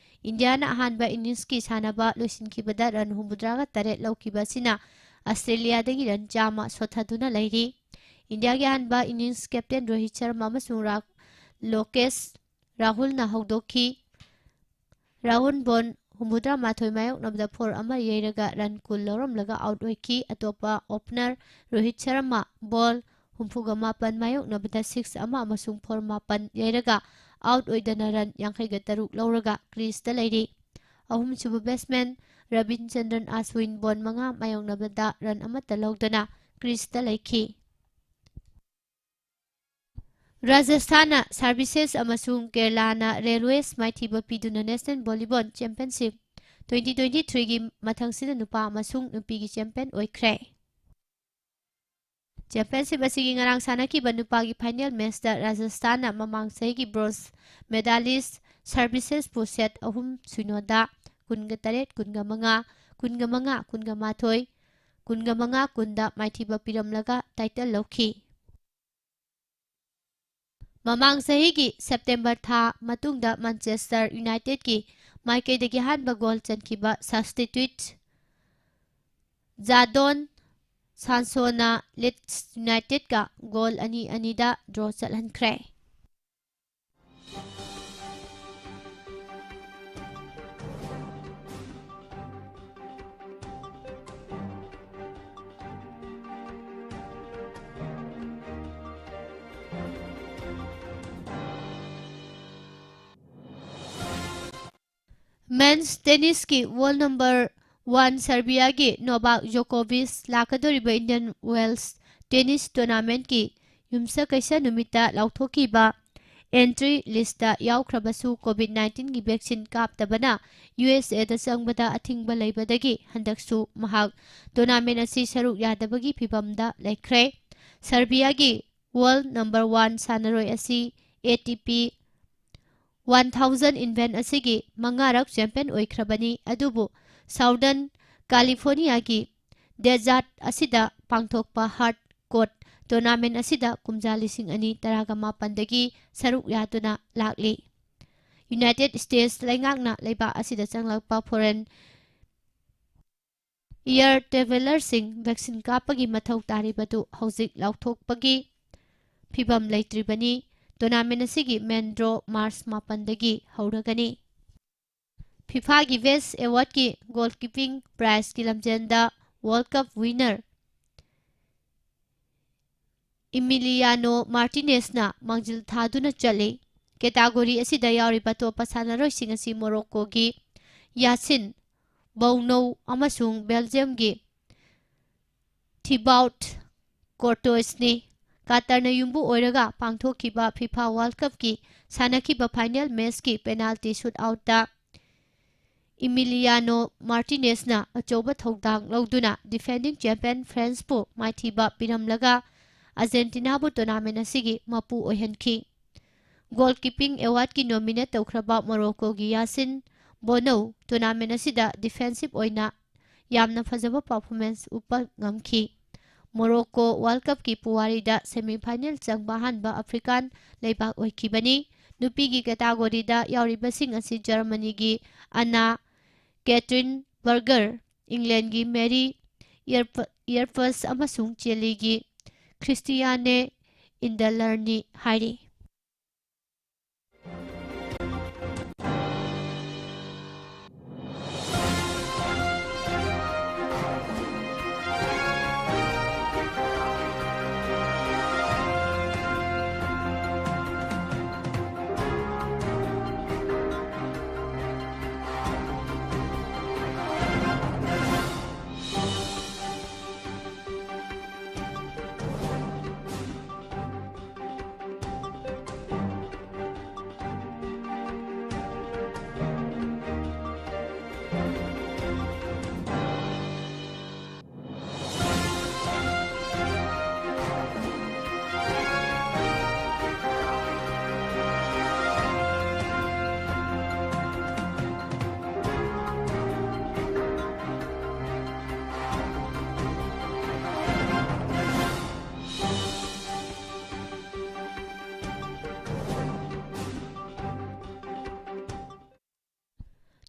ꯏꯟꯗꯤꯌꯥꯅ ꯑꯍꯥꯟꯕ inningsꯀꯤ ꯁꯥꯟꯅꯕ ꯂꯣꯏꯁꯤꯟꯈꯤꯕꯗ run ꯍꯨꯝꯐꯨꯇꯔꯥꯒ ꯇꯔꯦꯠ ꯂꯧꯈꯤꯕ ꯑꯁꯤꯅ ꯑꯁꯇ꯭ꯔꯦꯂꯤꯌꯥꯗꯒꯤ run ꯆꯥꯝꯃ ꯁꯣꯠꯊꯗꯨꯅ ꯂꯩꯔꯤ꯫ ꯏꯟꯗꯤꯌꯥꯒꯤ ꯑꯍꯥꯟꯕ innings captain ꯔꯣꯍꯤꯠ ꯁꯔꯃ ꯑꯃꯁꯨꯡ ꯔꯥ-, ꯂꯣꯀꯦꯁ ꯔꯥꯍꯨꯜꯅ ꯍꯧꯗꯣꯛꯈꯤ꯫ ꯔꯥꯍꯨꯜ ball ꯍꯨꯝꯐꯨꯇꯔꯥ ꯃꯥꯊꯣꯏ ꯃꯥꯌꯣꯛꯅꯕꯗ four ꯑꯃ ꯌꯩꯔꯒ run ꯀꯨꯟ ꯂꯧꯔꯝꯂꯒ out ꯑꯣꯏꯈꯤ꯫ ꯑꯇꯣꯞꯄ opener ꯔꯣꯍꯤꯠ ꯁꯔꯃ ball ꯍꯨꯝꯐꯨꯒ ꯃꯥꯄꯟ ꯃꯥꯌꯣꯛꯅꯕꯗ six ꯑꯃ ꯑꯃꯁꯨꯡ four ꯃꯥꯄꯟ ꯌꯩꯔꯒ out ꯑꯣꯏꯗꯅ run ꯌꯥꯡꯈꯩꯒ ꯇꯔꯨꯛ ꯂꯧꯔꯒ creaseꯇ ꯂꯩꯔꯤ꯫ ꯑꯍꯨꯝꯁꯨꯕ batsman ꯔꯕꯤꯆꯟꯗ꯭ꯔꯟ ꯑꯁ꯭ꯋꯤꯟ ball ꯃꯉꯥ ꯃꯥꯌꯣꯛꯅꯕꯗ run ꯑꯃꯠꯇ ꯂꯧꯗꯅ creaseꯇ ꯂꯩꯈꯤ꯫ ꯔꯥꯖꯁꯊꯥꯟꯅ services ꯑꯃꯁꯨꯡ ꯀꯦꯔꯂꯥꯅ railways ꯃꯥꯏꯊꯤꯕ ꯄꯤꯗꯨꯅ National Volleyball Championship twenty twenty-threeꯒꯤ ꯃꯊꯪꯁꯤꯗ ꯅꯨꯄꯥ ꯑꯃꯁꯨꯡ ꯅꯨꯄꯤꯒꯤ champion ꯑꯣꯏꯈ꯭ꯔꯦ꯫ Championship ꯑꯁꯤꯒꯤ ꯉꯔꯥꯡ ꯁꯥꯟꯅꯈꯤꯕ ꯅꯨꯄꯥꯒꯤ final matchꯇ ꯔꯥꯖꯁꯊꯥꯟꯅ ꯃꯃꯥꯡ ꯆꯍꯤꯒꯤ bronze medalist servicesꯄꯨ set ꯑꯍꯨꯝ ꯁꯤꯅꯣꯗ, ꯀꯨꯟꯒ ꯇꯔꯦꯠ, ꯀꯨꯟꯒ ꯃꯉꯥ, ꯀꯨꯟꯒ ꯃꯉꯥ, ꯀꯨꯟꯒ ꯃꯥꯊꯣꯏ, ꯀꯨꯟꯒ ꯃꯉꯥ, ꯀꯨꯟꯗ ꯃꯥꯏꯊꯤꯕ ꯄꯤꯔꯝꯂꯒ title ꯂꯧꯈꯤ꯫ ꯃꯃꯥꯡ ꯆꯍꯤꯒꯤ September ꯊꯥ ꯃꯇꯨꯡꯗ Manchester Unitedꯀꯤ ꯃꯥꯏꯀꯩꯗꯒꯤ ꯑꯍꯥꯟꯕ goal ꯆꯟꯈꯤꯕ substitute Jadon Sanchoꯅ Leeds Unitedꯀ goal ꯑꯅꯤ ꯑꯅꯤꯗ draw ꯆꯠꯍꯟꯈ꯭ꯔꯦ꯫ Men's tennisꯀꯤ world number ꯋꯥꯟ ꯁꯔꯕꯤꯌꯥꯒꯤ ꯅꯣꯚꯥꯛ ꯖꯣꯀꯣꯚꯤꯆ ꯂꯥꯛꯀꯗꯧꯔꯤꯕ ꯏꯟꯗꯤꯌꯟ ꯋꯦꯜꯁ ꯇꯦꯅꯤꯁ ꯇꯣꯔꯅꯥꯃꯦꯟꯠꯀꯤ ꯌꯨꯝꯁꯀꯩꯁ ꯅꯨꯃꯤꯠꯇ ꯂꯥꯎꯊꯣꯛꯈꯤꯕ ꯑꯦꯟꯇ꯭ꯔꯤ ꯂꯤꯁꯇ ꯌꯥꯎꯈ꯭ꯔꯕꯁꯨ ꯀꯣꯚꯤꯗ ꯅꯥꯏꯟꯇꯤꯟꯒꯤ ꯚꯦꯛꯁꯤꯟ ꯀꯥꯞꯇꯕꯅ ꯌꯨ ꯑꯦꯁ ꯑꯦꯗ ꯆꯪꯕꯗ ꯑꯊꯤꯡꯕ ꯂꯩꯕꯗꯒꯤ ꯍꯟꯗꯛꯁꯨ ꯃꯍꯥꯛ ꯇꯣꯔꯅꯥꯃꯦꯟꯠ ꯑꯁꯤ ꯁꯔꯨꯛ ꯌꯥꯗꯕꯒꯤ ꯐꯤꯚꯝꯗ ꯂꯩꯈ꯭ꯔꯦ꯫ ꯁꯔꯕꯤꯌꯥꯒꯤ ꯋꯥꯔꯜꯗ ꯅꯝꯕꯔ ꯋꯥꯟ ꯁꯥꯟꯅꯔꯣꯏ ꯑꯁꯤ A T P one thousand event ꯑꯁꯤꯒꯤ ꯃꯉꯥꯔꯛ ꯆꯦꯝꯄꯤꯌꯟ ꯑꯣꯏꯈ꯭ꯔꯕꯅꯤ, ꯑꯗꯨꯕꯨ ꯁꯥꯎꯗꯔꯟ ꯀꯥꯂꯤꯐꯣꯔꯅꯤꯌꯥꯒꯤ ꯗꯦꯖꯥꯔꯠ ꯑꯁꯤꯗ ꯄꯥꯡꯊꯣꯛꯄ ꯍꯥꯔꯗ ꯀꯣꯔꯠ ꯇꯣꯔꯅꯥꯃꯦꯟꯠ ꯑꯁꯤꯗ ꯀꯨꯝꯖꯥ ꯂꯤꯁꯤꯡ ꯑꯅꯤ ꯇꯔꯥꯒ ꯃꯥꯄꯟꯗꯒꯤ ꯁꯔꯨꯛ ꯌꯥꯗꯨꯅ ꯂꯥꯛꯂꯤ꯫ ꯌꯨꯅꯥꯏꯇꯦꯗ ꯁ꯭ꯇꯦꯠꯁ ꯂꯩꯉꯥꯛꯅ ꯂꯩꯕꯥꯛ ꯑꯁꯤꯗ ꯆꯪꯂꯛꯄ ꯐꯣꯔꯦꯟ ꯏꯌꯥꯔ ꯇ꯭ꯔꯦꯚꯦꯂꯔꯁꯤꯡ ꯚꯦꯛꯁꯤꯟ ꯀꯥꯞꯄꯒꯤ ꯃꯊꯧ ꯇꯥꯔꯤꯕꯗꯨ ꯍꯧꯖꯤꯛ ꯂꯥꯎꯊꯣꯛꯄꯒꯤ ꯐꯤꯚꯝ ꯂꯩꯇ꯭ꯔꯤꯕꯅꯤ꯫ ꯇꯣꯔꯅꯥꯃꯦꯟꯠ ꯑꯁꯤꯒꯤ ꯃꯦꯟ ꯗ꯭ꯔꯣ ꯃꯥꯔꯆ ꯃꯥꯄꯟꯗꯒꯤ ꯍꯧꯔꯒꯅꯤ꯫ ꯐꯤꯐꯥꯒꯤ ꯕꯦꯁ꯭ꯠ ꯑꯦꯋꯥꯔꯗꯀꯤ ꯒꯣꯜꯀꯤꯄꯤꯡ ꯄ꯭ꯔꯥꯏꯖꯀꯤ ꯂꯝꯖꯦꯟꯗ ꯋꯥꯔꯜꯗ ꯀꯞ ꯋꯤꯅꯔ ꯏꯃꯤꯂꯤꯌꯥꯅꯣ ꯃꯥꯔꯇꯤꯅꯦꯁꯅ ꯃꯥꯡꯖꯤꯜ ꯊꯥꯗꯨꯅ ꯆꯠꯂꯤ꯫ ꯀꯦꯇꯥꯒꯣꯔꯤ ꯑꯁꯤꯗ ꯌꯥꯎꯔꯤꯕ ꯑꯇꯣꯞꯄ ꯁꯥꯟꯅꯔꯣꯏꯁꯤꯡ ꯑꯁꯤ ꯃꯣꯔꯣꯀꯣꯒꯤ ꯌꯥꯁꯤꯟ ꯕꯧꯅꯧ ꯑꯃꯁꯨꯡ ꯕꯦꯜꯖꯤꯌꯝꯒꯤ ꯊꯤꯕꯥꯎꯠ ꯀꯣꯔꯇꯣꯏꯁꯅꯤ꯫ ꯀꯥꯇꯔꯅ ꯌꯨꯝꯕꯨ ꯑꯣꯏꯔꯒ ꯄꯥꯡꯊꯣꯛꯈꯤꯕ ꯐꯤꯐꯥ ꯋꯥꯔꯜꯗ ꯀꯞꯀꯤ ꯁꯥꯟꯅꯈꯤꯕ ꯐꯥꯏꯅꯦꯜ ꯃꯦꯆꯀꯤ ꯄꯦꯅꯥꯜꯇꯤ ꯁꯨꯠ ꯑꯥꯎꯠꯇ ꯏꯃꯤꯂꯤꯌꯥꯅꯣ ꯃꯥꯔꯇꯤꯅꯦꯁꯅ ꯑꯆꯧꯕ ꯊꯧꯗꯥꯡ ꯂꯧꯗꯨꯅ ꯗꯤꯐꯦꯟꯗꯤꯡ ꯆꯦꯝꯄꯤꯌꯟ ꯐ꯭ꯔꯥꯟꯁꯄꯨ ꯃꯥꯏꯊꯤꯕ ꯄꯤꯔꯝꯂꯒ ꯑꯥꯔꯖꯦꯟꯇꯤꯅꯥꯕꯨ ꯇꯣꯔꯅꯥꯃꯦꯟ ꯑꯁꯤꯒꯤ ꯃꯄꯨ ꯑꯣꯏꯍꯟꯈꯤ꯫ ꯒꯣꯜꯀꯤꯄꯤꯡ ꯑꯦꯋꯥꯔꯗꯀꯤ ꯅꯣꯃꯤꯅꯦꯠ ꯇꯧꯈ꯭ꯔꯕ ꯃꯣꯔꯣꯀꯣꯒꯤ ꯌꯥꯁꯤꯟ ꯕꯣꯅꯧ ꯇꯣꯔꯅꯥꯃꯦꯟ ꯑꯁꯤꯗ ꯗꯤꯐꯦꯟꯁꯤꯞ ꯑꯣꯏꯅ ꯌꯥꯝꯅ ꯐꯖꯕ ꯄꯔꯐꯣꯔꯃꯦꯟꯁ ꯎꯠꯄ ꯉꯝꯈꯤ꯫ ꯃꯣꯔꯣꯀꯣ ꯋꯥꯔꯜꯗ ꯀꯞꯀꯤ ꯄꯨꯋꯥꯔꯤꯗ ꯁꯦꯃꯤꯐꯥꯏꯅꯦꯜ ꯆꯪꯕ ꯑꯍꯥꯟꯕ ꯑꯐ꯭ꯔꯤꯀꯥꯟ ꯂꯩꯕꯥꯛ ꯑꯣꯏꯈꯤꯕꯅꯤ꯫ ꯅꯨꯄꯤꯒꯤ ꯀꯦꯇꯥꯒꯣꯔꯤꯗ ꯌꯥꯎꯔꯤꯕꯁꯤꯡ ꯑꯁꯤ ꯖꯔꯃꯅꯤꯒꯤ ꯑꯅꯥ ꯀꯦꯇ꯭ꯔꯤꯟ ꯕꯔꯒꯔ, ꯏꯪꯂꯦꯟꯒꯤ ꯃꯦꯔꯤ ꯌꯔꯄ-, ꯌꯔꯄꯁ ꯑꯃꯁꯨꯡ ꯆꯤꯂꯤꯒꯤ ꯈ꯭ꯔꯤꯁꯇꯤꯌꯥꯅꯦ ꯏꯟꯗꯂꯔꯅꯤ ꯍꯥꯏꯔꯤ꯫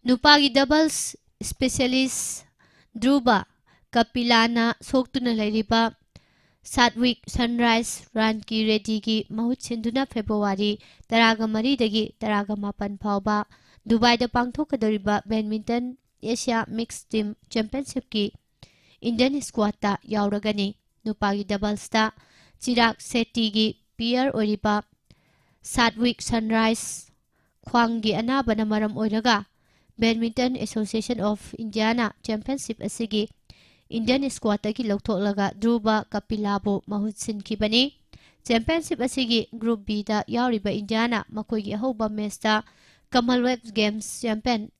ꯅꯨꯄꯥꯒꯤ doubles specialist ꯙ꯭ꯔꯨꯕ ꯀꯄꯤꯂꯥꯅ ꯁꯣꯛꯇꯨꯅ ꯂꯩꯔꯤꯕ ꯁꯥꯠꯋꯤꯛ ꯁꯟꯔꯥꯏꯁ ꯔꯥꯟꯀꯤ ꯔꯦꯗꯤꯒꯤ ꯃꯍꯨꯠ ꯁꯤꯟꯗꯨꯅ ꯐꯦꯕ꯭ꯔꯨꯋꯥꯔꯤ ꯇꯔꯥꯒ ꯃꯔꯤꯗꯒꯤ ꯇꯔꯥꯒ ꯃꯥꯄꯟ ꯐꯥꯎꯕ ꯗꯨꯕꯥꯏꯗ ꯄꯥꯡꯊꯣꯛꯀꯗꯧꯔꯤꯕ badminton Asia Mixed Team Championshipꯀꯤ Indian squadꯇ ꯌꯥꯎꯔꯒꯅꯤ꯫ ꯅꯨꯄꯥꯒꯤ doublesꯇ ꯆꯤꯔꯥꯛ ꯁꯦꯇꯤꯒꯤ peer ꯑꯣꯏꯔꯤꯕ ꯁꯥꯠꯋꯤꯛ ꯁꯟꯔꯥꯏꯁ ꯈ꯭ꯋꯥꯡꯒꯤ ꯑꯅꯥꯕꯅ ꯃꯔꯝ ꯑꯣꯏꯔꯒ Badminton Association of Indiaꯅ championship ꯑꯁꯤꯒꯤ Indian squadꯇꯒꯤ ꯂꯧꯊꯣꯛꯂꯒ ꯙ꯭ꯔꯨꯕ ꯀꯄꯤꯂꯥꯕꯨ ꯃꯍꯨꯠ ꯁꯤꯟꯈꯤꯕꯅꯤ꯫ Championship ꯑꯁꯤꯒꯤ Group Bꯗ ꯌꯥꯎꯔꯤꯕ ꯏꯟꯗꯤꯌꯥꯅ ꯃꯈꯣꯏꯒꯤ ꯑꯍꯧꯕ matchꯇ Commonwealth Games champion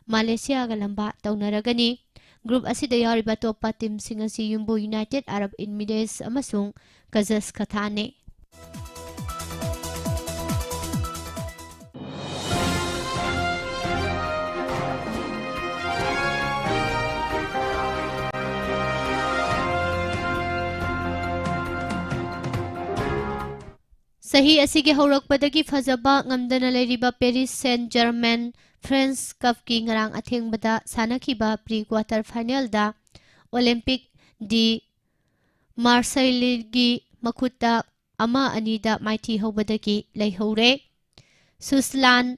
ꯃꯥꯂꯦꯁꯤꯌꯥꯒ ꯂꯝꯕꯥ ꯇꯧꯅꯔꯒꯅꯤ꯫ Group ꯑꯁꯤꯗ ꯌꯥꯎꯔꯤꯕ ꯑꯇꯣꯞꯄ teamꯁꯤꯡ ꯑꯁꯤ ꯌꯨꯝꯕꯨ United Arab Emirates ꯑꯃꯁꯨꯡ ꯀꯖꯁꯈꯊꯥꯟꯅꯤ꯫ ꯆꯍꯤ ꯑꯁꯤꯒꯤ ꯍꯧꯔꯛꯄꯗꯒꯤ ꯐꯖꯕ ꯉꯝꯗꯅ ꯂꯩꯔꯤꯕ Paris Saint-Germain French Cupꯀꯤ ꯉꯔꯥꯡ ꯑꯊꯦꯡꯕꯗ ꯁꯥꯟꯅꯈꯤꯕ pre quarter finalꯗ Olympique de Marseilleꯒꯤ ꯃꯈꯨꯠꯇ ꯑꯃ ꯑꯅꯤꯗ ꯃꯥꯏꯊꯤ ꯍꯧꯕꯗꯒꯤ ꯂꯩꯍꯧꯔꯦ꯫ Suslan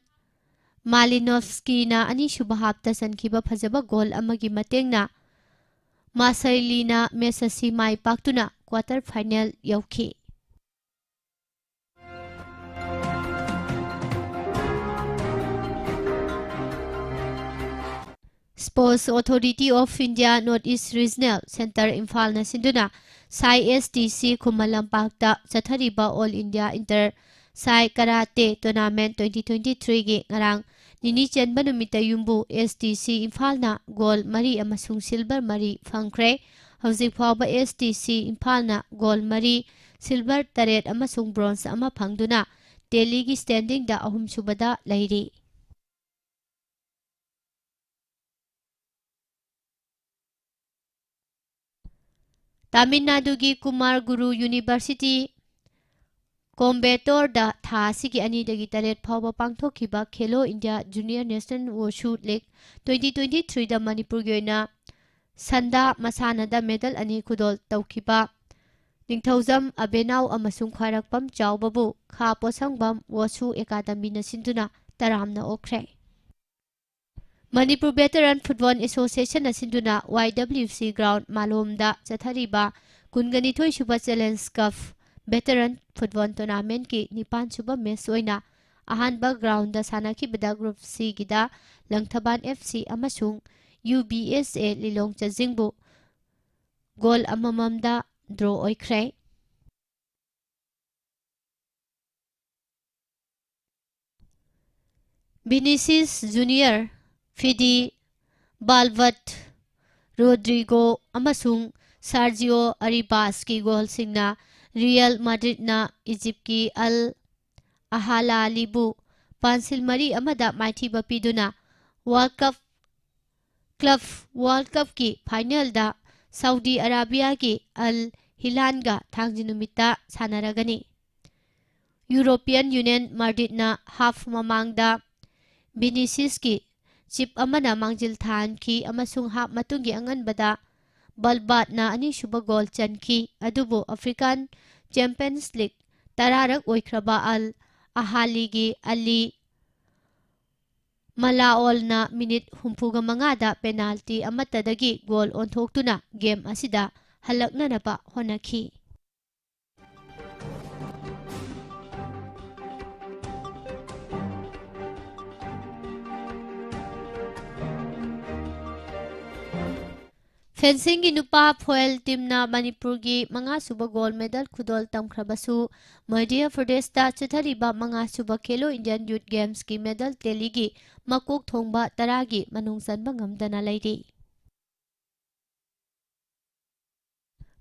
Malinovskina ꯑꯅꯤꯁꯨꯕ halfꯇ ꯆꯟꯈꯤꯕ ꯐꯖꯕ goal ꯑꯃꯒꯤ ꯃꯇꯦꯡꯅ Marseilleꯅ match ꯑꯁꯤ ꯃꯥꯏ ꯄꯥꯛꯇꯨꯅ quarter final ꯌꯧꯈꯤ꯫ Sports Authority of India North East Regional Centre ꯏꯝꯐꯥꯜꯅ ꯁꯤꯟꯗꯨꯅ ꯁꯥꯏ STC ꯈꯨꯃꯟ ꯂꯝꯄꯥꯛꯇ ꯆꯠꯊꯔꯤꯕ All India Inter Sai Karate Tournament twenty twenty-threeꯒꯤ ꯉꯔꯥꯡ ꯅꯤꯅꯤ ꯆꯟꯕ ꯅꯨꯃꯤꯠꯇ ꯌꯨꯝꯕꯨ STC ꯏꯝꯐꯥꯜꯅ gold ꯃꯔꯤ ꯑꯃꯁꯨꯡ silver ꯃꯔꯤ ꯐꯪꯈ꯭ꯔꯦ꯫ ꯍꯧꯖꯤꯛ ꯐꯥꯎꯕ STC ꯏꯝꯐꯥꯜꯅ gold ꯃꯔꯤ, silver ꯇꯔꯦꯠ ꯑꯃꯁꯨꯡ bronze ꯑꯃ ꯐꯪꯗꯨꯅ tallyꯒꯤ standingꯗ ꯑꯍꯨꯝꯁꯨꯕꯗ ꯂꯩꯔꯤ꯫ ꯇꯥꯃꯤꯜ ꯅꯥꯗꯨꯒꯤ ꯀꯨꯃꯥꯔ ꯒꯨꯔꯨ University ꯀꯣꯝꯕꯦꯇꯣꯔꯗ ꯊꯥ ꯑꯁꯤꯒꯤ ꯑꯅꯤꯗꯒꯤ ꯇꯔꯦꯠ ꯐꯥꯎꯕ ꯄꯥꯡꯊꯣꯛꯈꯤꯕ Khelo India junior national wushu league twenty twenty-threeꯗ ꯃꯅꯤꯄꯨꯔꯒꯤ ꯑꯣꯏꯅ ꯁꯟꯗꯥ ꯃꯁꯥꯟꯅꯗ ꯃꯦꯗꯜ ꯑꯅꯤ ꯈꯨꯗꯣꯜ ꯇꯧꯈꯤꯕ ꯅꯤꯡꯊꯧꯖꯝ ꯑꯕꯦꯅꯥꯎ ꯑꯃꯁꯨꯡ ꯈ꯭ꯋꯥꯏꯔꯥꯛꯄꯝ ꯆꯥꯎꯕꯕꯨ ꯈꯥ ꯄꯣꯠꯁꯪꯕꯝ ꯋꯨꯁꯨ ꯑꯦꯀꯥꯗꯃꯤꯅ ꯁꯤꯟꯗꯨꯅ ꯇꯔꯥꯝꯅ ꯑꯣꯛꯈ꯭ꯔꯦ꯫ ꯃꯅꯤꯄꯨꯔ ꯚꯦꯇꯔꯟ ꯐꯨꯠꯕꯣꯜ ꯑꯦꯁꯣꯁꯤꯌꯦꯁꯟꯅ ꯁꯤꯟꯗꯨꯅ Y W C ground ꯃꯥꯂꯣꯝꯗ ꯆꯠꯊꯔꯤꯕ ꯀꯨꯟꯒꯅꯤꯊꯣꯏ ꯁꯨꯕ ꯆꯦꯂꯦꯟꯖ ꯀꯞ ꯚꯦꯇꯔꯟ ꯐꯨꯠꯕꯣꯜ ꯇꯣꯔꯅꯥꯃꯦꯟꯠꯀꯤ ꯅꯤꯄꯥꯟ ꯁꯨꯕ ꯃꯦꯆ ꯑꯣꯏꯅ ꯑꯍꯥꯟꯕ ꯒ꯭ꯔꯥꯎꯟꯗ ꯁꯥꯟꯅꯈꯤꯕꯗ ꯒ꯭ꯔꯨꯞ ꯁꯤꯒꯤꯗ ꯂꯪꯊꯕꯥꯜ F C ꯑꯃꯁꯨꯡ U B S A ꯂꯤꯂꯣꯡ ꯆꯖꯤꯡꯕꯨ ꯒꯣꯜ ꯑꯃꯃꯝꯗ ꯗ꯭ꯔꯣ ꯑꯣꯏꯈ꯭ꯔꯦ꯫ ꯚꯤꯅꯤꯁꯤꯌꯁ ꯖꯨꯅꯤꯌꯔ, ꯐꯤꯗꯤ, ꯕꯥꯜꯕꯠ, ꯔꯣꯗ꯭ꯔꯤꯒꯣ ꯑꯃꯁꯨꯡ ꯁꯥꯔꯖꯤꯑꯣ ꯑꯔꯤꯕꯥꯁꯀꯤ ꯒꯣꯜꯁꯤꯡꯅ ꯔꯤꯌꯦꯜ ꯃꯥꯗ꯭ꯔꯤꯗꯅ ꯏꯖꯤꯞꯀꯤ ꯑꯜ ꯑꯍꯂꯥꯂꯤꯕꯨ ꯄꯥꯟꯁꯤꯜ ꯃꯔꯤ ꯑꯃꯗ ꯃꯥꯏꯊꯤꯕ ꯄꯤꯗꯨꯅ ꯋꯥꯔꯜ ꯀꯞ, ꯀ꯭ꯂꯕ ꯋꯥꯔꯜ ꯀꯞꯀꯤ ꯐꯥꯏꯅꯦꯜꯗ ꯁꯥꯎꯗꯤ ꯑꯔꯥꯕꯤꯌꯥꯒꯤ ꯑꯜ ꯍꯤꯂꯥꯟꯒ ꯊꯥꯡꯖ ꯅꯨꯃꯤꯠꯇ ꯁꯥꯟꯅꯔꯒꯅꯤ꯫ ꯌꯨꯔꯣꯄꯤꯌꯟ ꯌꯨꯅꯤꯌꯟ ꯃꯥꯗ꯭ꯔꯤꯗꯅ ꯍꯥꯐ ꯃꯃꯥꯡꯗ ꯚꯤꯅꯤꯁꯤꯌꯁꯀꯤ ꯆꯤꯞ ꯑꯃꯅ ꯃꯥꯡꯖꯤꯜ ꯊꯥꯍꯟꯈꯤ ꯑꯃꯁꯨꯡ ꯍꯥꯐ ꯃꯇꯨꯡꯒꯤ ꯑꯉꯟꯕꯗ ꯕꯜꯕꯥꯠꯅ ꯑꯅꯤꯁꯨꯕ ꯒꯣꯜ ꯆꯟꯈꯤ꯫ ꯑꯗꯨꯕꯨ ꯑꯐ꯭ꯔꯤꯀꯥꯟ ꯆꯦꯝꯄꯤꯌꯟꯁ ꯂꯤꯒ ꯇꯔꯥꯔꯛ ꯑꯣꯏꯈ꯭ꯔꯕ ꯑꯜ ꯑꯍꯥꯂꯤꯒꯤ ꯑꯂꯤ ꯃꯂꯥꯑꯣꯜꯅ ꯃꯤꯅꯤꯠ ꯍꯨꯝꯐꯨꯒ ꯃꯉꯥꯗ ꯄꯦꯅꯥꯜꯇꯤ ꯑꯃꯠꯇꯗꯒꯤ ꯒꯣꯜ ꯑꯣꯟꯊꯣꯛꯇꯨꯅ ꯒꯦꯝ ꯑꯁꯤꯗ ꯍꯜꯂꯛꯅꯅꯕ ꯍꯣꯠꯅꯈꯤ꯫ ꯐꯦꯟꯁꯤꯡꯒꯤ ꯅꯨꯄꯥ ꯐꯣꯏꯜ ꯇꯤꯝꯅ ꯃꯅꯤꯄꯨꯔꯒꯤ ꯃꯉꯥꯁꯨꯕ ꯒꯣꯜ ꯃꯦꯗꯜ ꯈꯨꯗꯣꯜ ꯇꯝꯈ꯭ꯔꯕꯁꯨ, ꯃꯙ꯭ꯌ ꯄ꯭ꯔꯗꯦꯁꯇ ꯆꯠꯊꯔꯤꯕ ꯃꯉꯥꯁꯨꯕ ꯈꯦꯂꯣ ꯏꯟꯗꯤꯌꯟ ꯌꯨꯠ ꯒꯦꯝꯁꯀꯤ ꯃꯦꯗꯜ ꯇꯦꯂꯤꯒꯤ ꯃꯀꯣꯛ ꯊꯣꯡꯕ ꯇꯔꯥꯒꯤ ꯃꯅꯨꯡ ꯆꯟꯕ ꯉꯝꯗꯅ ꯂꯩꯔꯤ꯫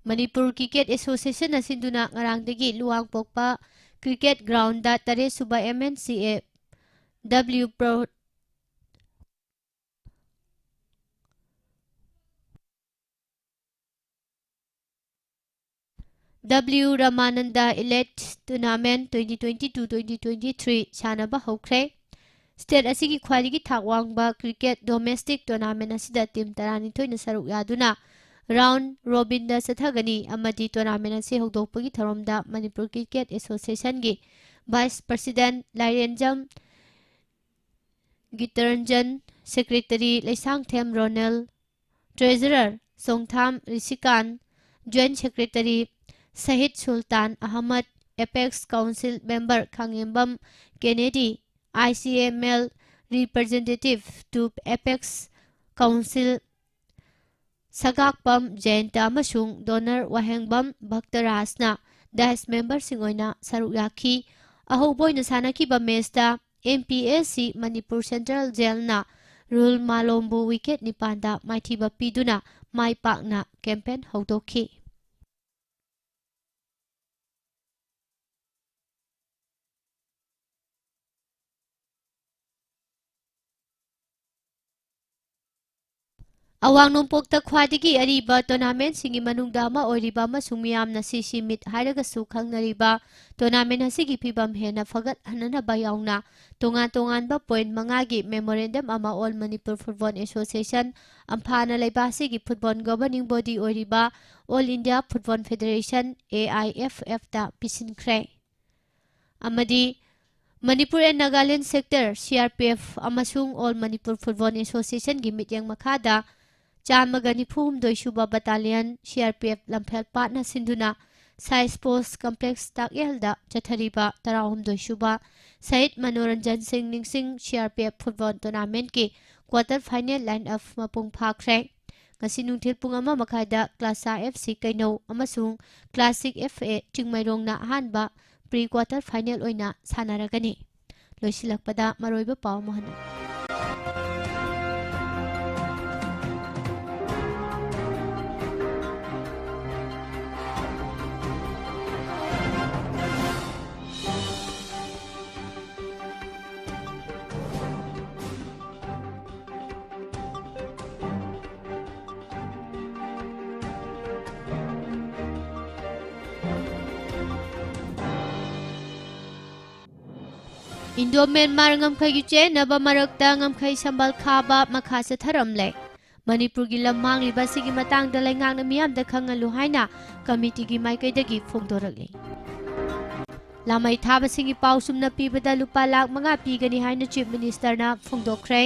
ꯃꯅꯤꯄꯨꯔ ꯀ꯭ꯔꯤꯀꯦꯠ ꯑꯦꯁꯣꯁꯤꯌꯦꯁꯟꯅ ꯁꯤꯟꯗꯨꯅ ꯉꯔꯥꯡꯗꯒꯤ ꯂꯨꯋꯥꯡꯄꯣꯛꯄ ꯀ꯭ꯔꯤꯀꯦꯠ ꯒ꯭ꯔꯥꯎꯟꯗ ꯇꯔꯦꯠꯁꯨꯕ M N C A W Pro W Ramananda Elite Tournament twenty twenty-two twenty twenty-three ꯁꯥꯟꯅꯕ ꯍꯧꯈ꯭ꯔꯦ꯫ State ꯑꯁꯤꯒꯤ ꯈ꯭ꯋꯥꯏꯗꯒꯤ ꯊꯥꯛ ꯋꯥꯡꯕ cricket domestic tournament ꯑꯁꯤꯗ team ꯇꯔꯥꯅꯤꯊꯣꯏꯅ ꯁꯔꯨꯛ ꯌꯥꯗꯨꯅ round robinꯗ ꯆꯠꯊꯒꯅꯤ ꯑꯃꯗꯤ tournament ꯑꯁꯤ ꯍꯧꯗꯣꯛꯄꯒꯤ ꯊꯧꯔꯝꯗ Manipur Cricket Associationꯒꯤ Vice President ꯂꯥꯏꯔꯦꯟꯖꯝ ꯒꯤꯇꯔꯟꯖꯟ, Secretary Leishangthem Ronel, Treasurer Chongtham ꯔꯤꯁꯤꯀꯥꯟ, Joint Secretary Shahid Sultan Ahmad, Apex Council Member ꯈꯥꯉꯦꯝꯕꯝ ꯀꯦꯅꯦꯗꯤ, I C M L Representative to Apex Council ꯁꯒꯥꯛꯄꯝ ꯖꯌꯟꯇ ꯑꯃꯁꯨꯡ Donor ꯋꯥꯍꯦꯡꯕꯝ ꯚꯛꯇꯔꯥꯖꯅ dais memberꯁꯤꯡ ꯑꯣꯏꯅ ꯁꯔꯨꯛ ꯌꯥꯈꯤ꯫ ꯑꯍꯧꯕ ꯑꯣꯏꯅ ꯁꯥꯟꯅꯈꯤꯕ matchꯇ M P S C Manipur Central Jailꯅ ꯔꯨꯜ ꯃꯥꯂꯣꯝꯕꯨ wicket ꯅꯤꯄꯥꯟꯗ ꯃꯥꯏꯊꯤꯕ ꯄꯤꯗꯨꯅ ꯃꯥꯏ ꯄꯥꯛꯅ campaign ꯍꯧꯗꯣꯛꯈꯤ꯫ ꯑꯋꯥꯡ ꯅꯣꯡꯄꯣꯛꯇ ꯈ꯭ꯋꯥꯏꯗꯒꯤ ꯑꯔꯤꯕ tournamentꯁꯤꯡꯒꯤ ꯃꯅꯨꯡꯗ ꯑꯃ ꯑꯣꯏꯔꯤꯕ ꯑꯃꯁꯨꯡ ꯃꯤꯌꯥꯝꯅ CC Meet ꯍꯥꯏꯔꯒꯁꯨ ꯈꯪꯅꯔꯤꯕ tournament ꯑꯁꯤꯒꯤ ꯐꯤꯕꯝ ꯍꯦꯟꯅ ꯐꯒꯠꯍꯟꯅꯕ ꯌꯥꯎꯅ ꯇꯣꯉꯥꯟ ꯇꯣꯉꯥꯟꯕ point ꯃꯉꯥꯒꯤ memorandum ꯑꯃ All Manipur Football Association, ꯑꯝꯐꯥꯅ ꯂꯩꯕꯥꯛ ꯑꯁꯤꯒꯤ football governing body ꯑꯣꯏꯔꯤꯕ All India Football Federation, A I F F ꯇ ꯄꯤꯁꯤꯟꯈ꯭ꯔꯦ꯫ ꯑꯃꯗꯤ Manipur and Nagaland Sector, C R P F, ꯑꯃꯁꯨꯡ All Manipur Football Associationꯒꯤ ꯃꯤꯠꯌꯦꯡ ꯃꯈꯥꯗ ꯆꯥꯝꯃꯒ ꯅꯤꯐꯨ ꯍꯨꯝꯗꯣꯏ ꯁꯨꯕ Battalion, C R P F, ꯂꯝꯐꯦꯜ ꯄꯥꯠꯅ ꯁꯤꯟꯗꯨꯅ ꯁꯥꯏ Sports Complex ꯇꯥꯛꯌꯦꯜꯗ ꯆꯠꯊꯔꯤꯕ ꯇꯔꯥꯍꯨꯝꯗꯣꯏ ꯁꯨꯕ ꯁꯍꯤꯗ ꯃꯅꯣꯔꯟꯖꯟ ꯁꯤꯡ ꯅꯤꯡꯁꯤꯡ C R P F Football Tournamentꯀꯤ quarter final line up ꯃꯄꯨꯡ ꯐꯥꯈ꯭ꯔꯦ꯫ ꯉꯁꯤ ꯅꯨꯡꯊꯤꯜ ꯄꯨꯡ ꯑꯃ ꯃꯈꯥꯏꯗ Classa F C ꯀꯩꯅꯧ ꯑꯃꯁꯨꯡ Classic F A ꯆꯤꯡꯃꯩꯔꯣꯡꯅ ꯑꯍꯥꯟꯕ pre quarter final ꯑꯣꯏꯅ ꯁꯥꯟꯅꯔꯒꯅꯤ꯫ ꯂꯣꯏꯁꯤꯜꯂꯛꯄꯗ ꯃꯔꯨꯑꯣꯏꯕ ꯄꯥꯎ ꯑꯃꯨꯛ ꯍꯟꯅ꯫ ꯏꯟꯗꯣ ꯃ꯭ꯌꯥꯟꯃꯥꯔ ꯉꯝꯈꯩꯒꯤ ꯆꯦꯟꯅꯕ ꯃꯔꯛꯇ ꯉꯝꯈꯩ ꯁꯝꯕꯜ ꯈꯥꯕ ꯃꯈꯥ ꯆꯠꯊꯔꯝꯂꯦ꯫ ꯃꯅꯤꯄꯨꯔꯒꯤ ꯂꯝ ꯃꯥꯡꯂꯤꯕ ꯑꯁꯤꯒꯤ ꯃꯇꯥꯡꯗ ꯂꯩꯉꯥꯛꯅ ꯃꯤꯌꯥꯝꯗ ꯈꯪꯍꯜꯂꯨ ꯍꯥꯏꯅ ꯀꯃꯤꯇꯤꯒꯤ ꯃꯥꯏꯀꯩꯗꯒꯤ ꯐꯣꯡꯗꯣꯔꯛꯂꯤ꯫ ꯂꯥꯃꯩ ꯊꯥꯕꯁꯤꯡꯒꯤ ꯄꯥꯎ ꯆꯨꯝꯅ ꯄꯤꯕꯗ ꯂꯨꯄꯥ ꯂꯥꯈ ꯃꯉꯥ ꯄꯤꯒꯅꯤ ꯍꯥꯏꯅ Chief Ministerꯅ ꯐꯣꯡꯗꯣꯛꯈ꯭ꯔꯦ꯫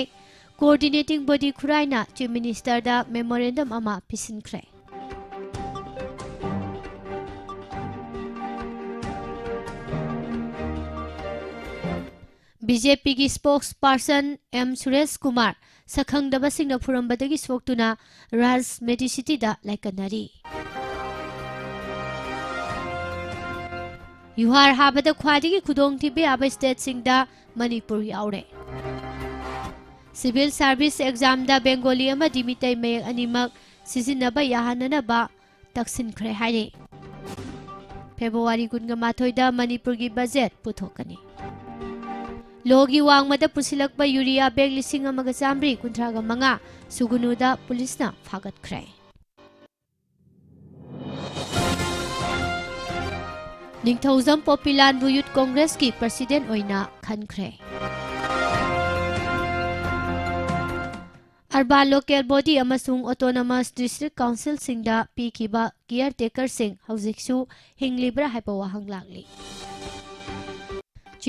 Coordinating Body ꯈꯨꯔꯥꯏꯅ Chief Ministerꯗ memorandum ꯑꯃ ꯄꯤꯁꯤꯟꯈ꯭ꯔꯦ꯫ BJPꯒꯤ spokesperson M ꯁꯨꯔꯦꯁ ꯀꯨꯃꯥꯔ ꯁꯛꯈꯪꯗꯕꯁꯤꯡꯅ ꯐꯨꯔꯝꯕꯗꯒꯤ ꯁꯣꯛꯇꯨꯅ ꯔꯥꯖ ꯃꯦꯗꯤꯁꯤꯇꯤꯗ ꯂꯥꯏꯀꯠꯅꯔꯤ꯫ ꯌꯨꯍꯥꯔ ꯍꯥꯕꯗ ꯈ꯭ꯋꯥꯏꯗꯒꯤ ꯈꯨꯗꯣꯡꯊꯤꯕ ꯌꯥꯕ stateꯁꯤꯡꯗ ꯃꯅꯤꯄꯨꯔ ꯌꯥꯎꯔꯦ꯫ Civil Service examꯗ Bengali ꯑꯃꯗꯤ ꯃꯤꯇꯩ ꯃꯌꯦꯛ ꯑꯅꯤꯃꯛ ꯁꯤꯖꯤꯟꯅꯕ ꯌꯥꯍꯟꯅꯅꯕ ꯇꯛꯁꯤꯟꯈ꯭ꯔꯦ ꯍꯥꯏꯔꯤ꯫ February ꯀꯨꯟꯒ ꯃꯥꯊꯣꯏꯗ ꯃꯅꯤꯄꯨꯔꯒꯤ budget ꯄꯨꯊꯣꯛꯀꯅꯤ꯫ ꯂꯣꯒꯤ ꯋꯥꯡꯃꯗ ꯄꯨꯁꯤꯜꯂꯛꯄ urea bag ꯂꯤꯁꯤꯡ ꯑꯃꯒ ꯆꯥꯃꯔꯤ ꯀꯨꯟꯊ꯭ꯔꯥꯒ ꯃꯉꯥ ꯁꯨꯒꯨꯅꯨꯗ ꯄꯨꯂꯤꯁꯅ ꯐꯥꯒꯠꯈ꯭ꯔꯦ꯫ ꯅꯤꯡꯊꯧꯖꯝ ꯄꯣꯄꯤꯂꯥꯟꯕꯨ Youth Congressꯀꯤ president ꯑꯣꯏꯅ ꯈꯟꯈ꯭ꯔꯦ꯫ Urban local body ꯑꯃꯁꯨꯡ autonomous district councilꯁꯤꯡꯗ ꯄꯤꯈꯤꯕ caretakerꯁꯤꯡ ꯍꯧꯖꯤꯛꯁꯨ ꯍꯤꯡꯂꯤꯕ꯭ꯔꯥ ꯍꯥꯏꯕ ꯋꯥꯍꯪ ꯂꯥꯛꯂꯤ꯫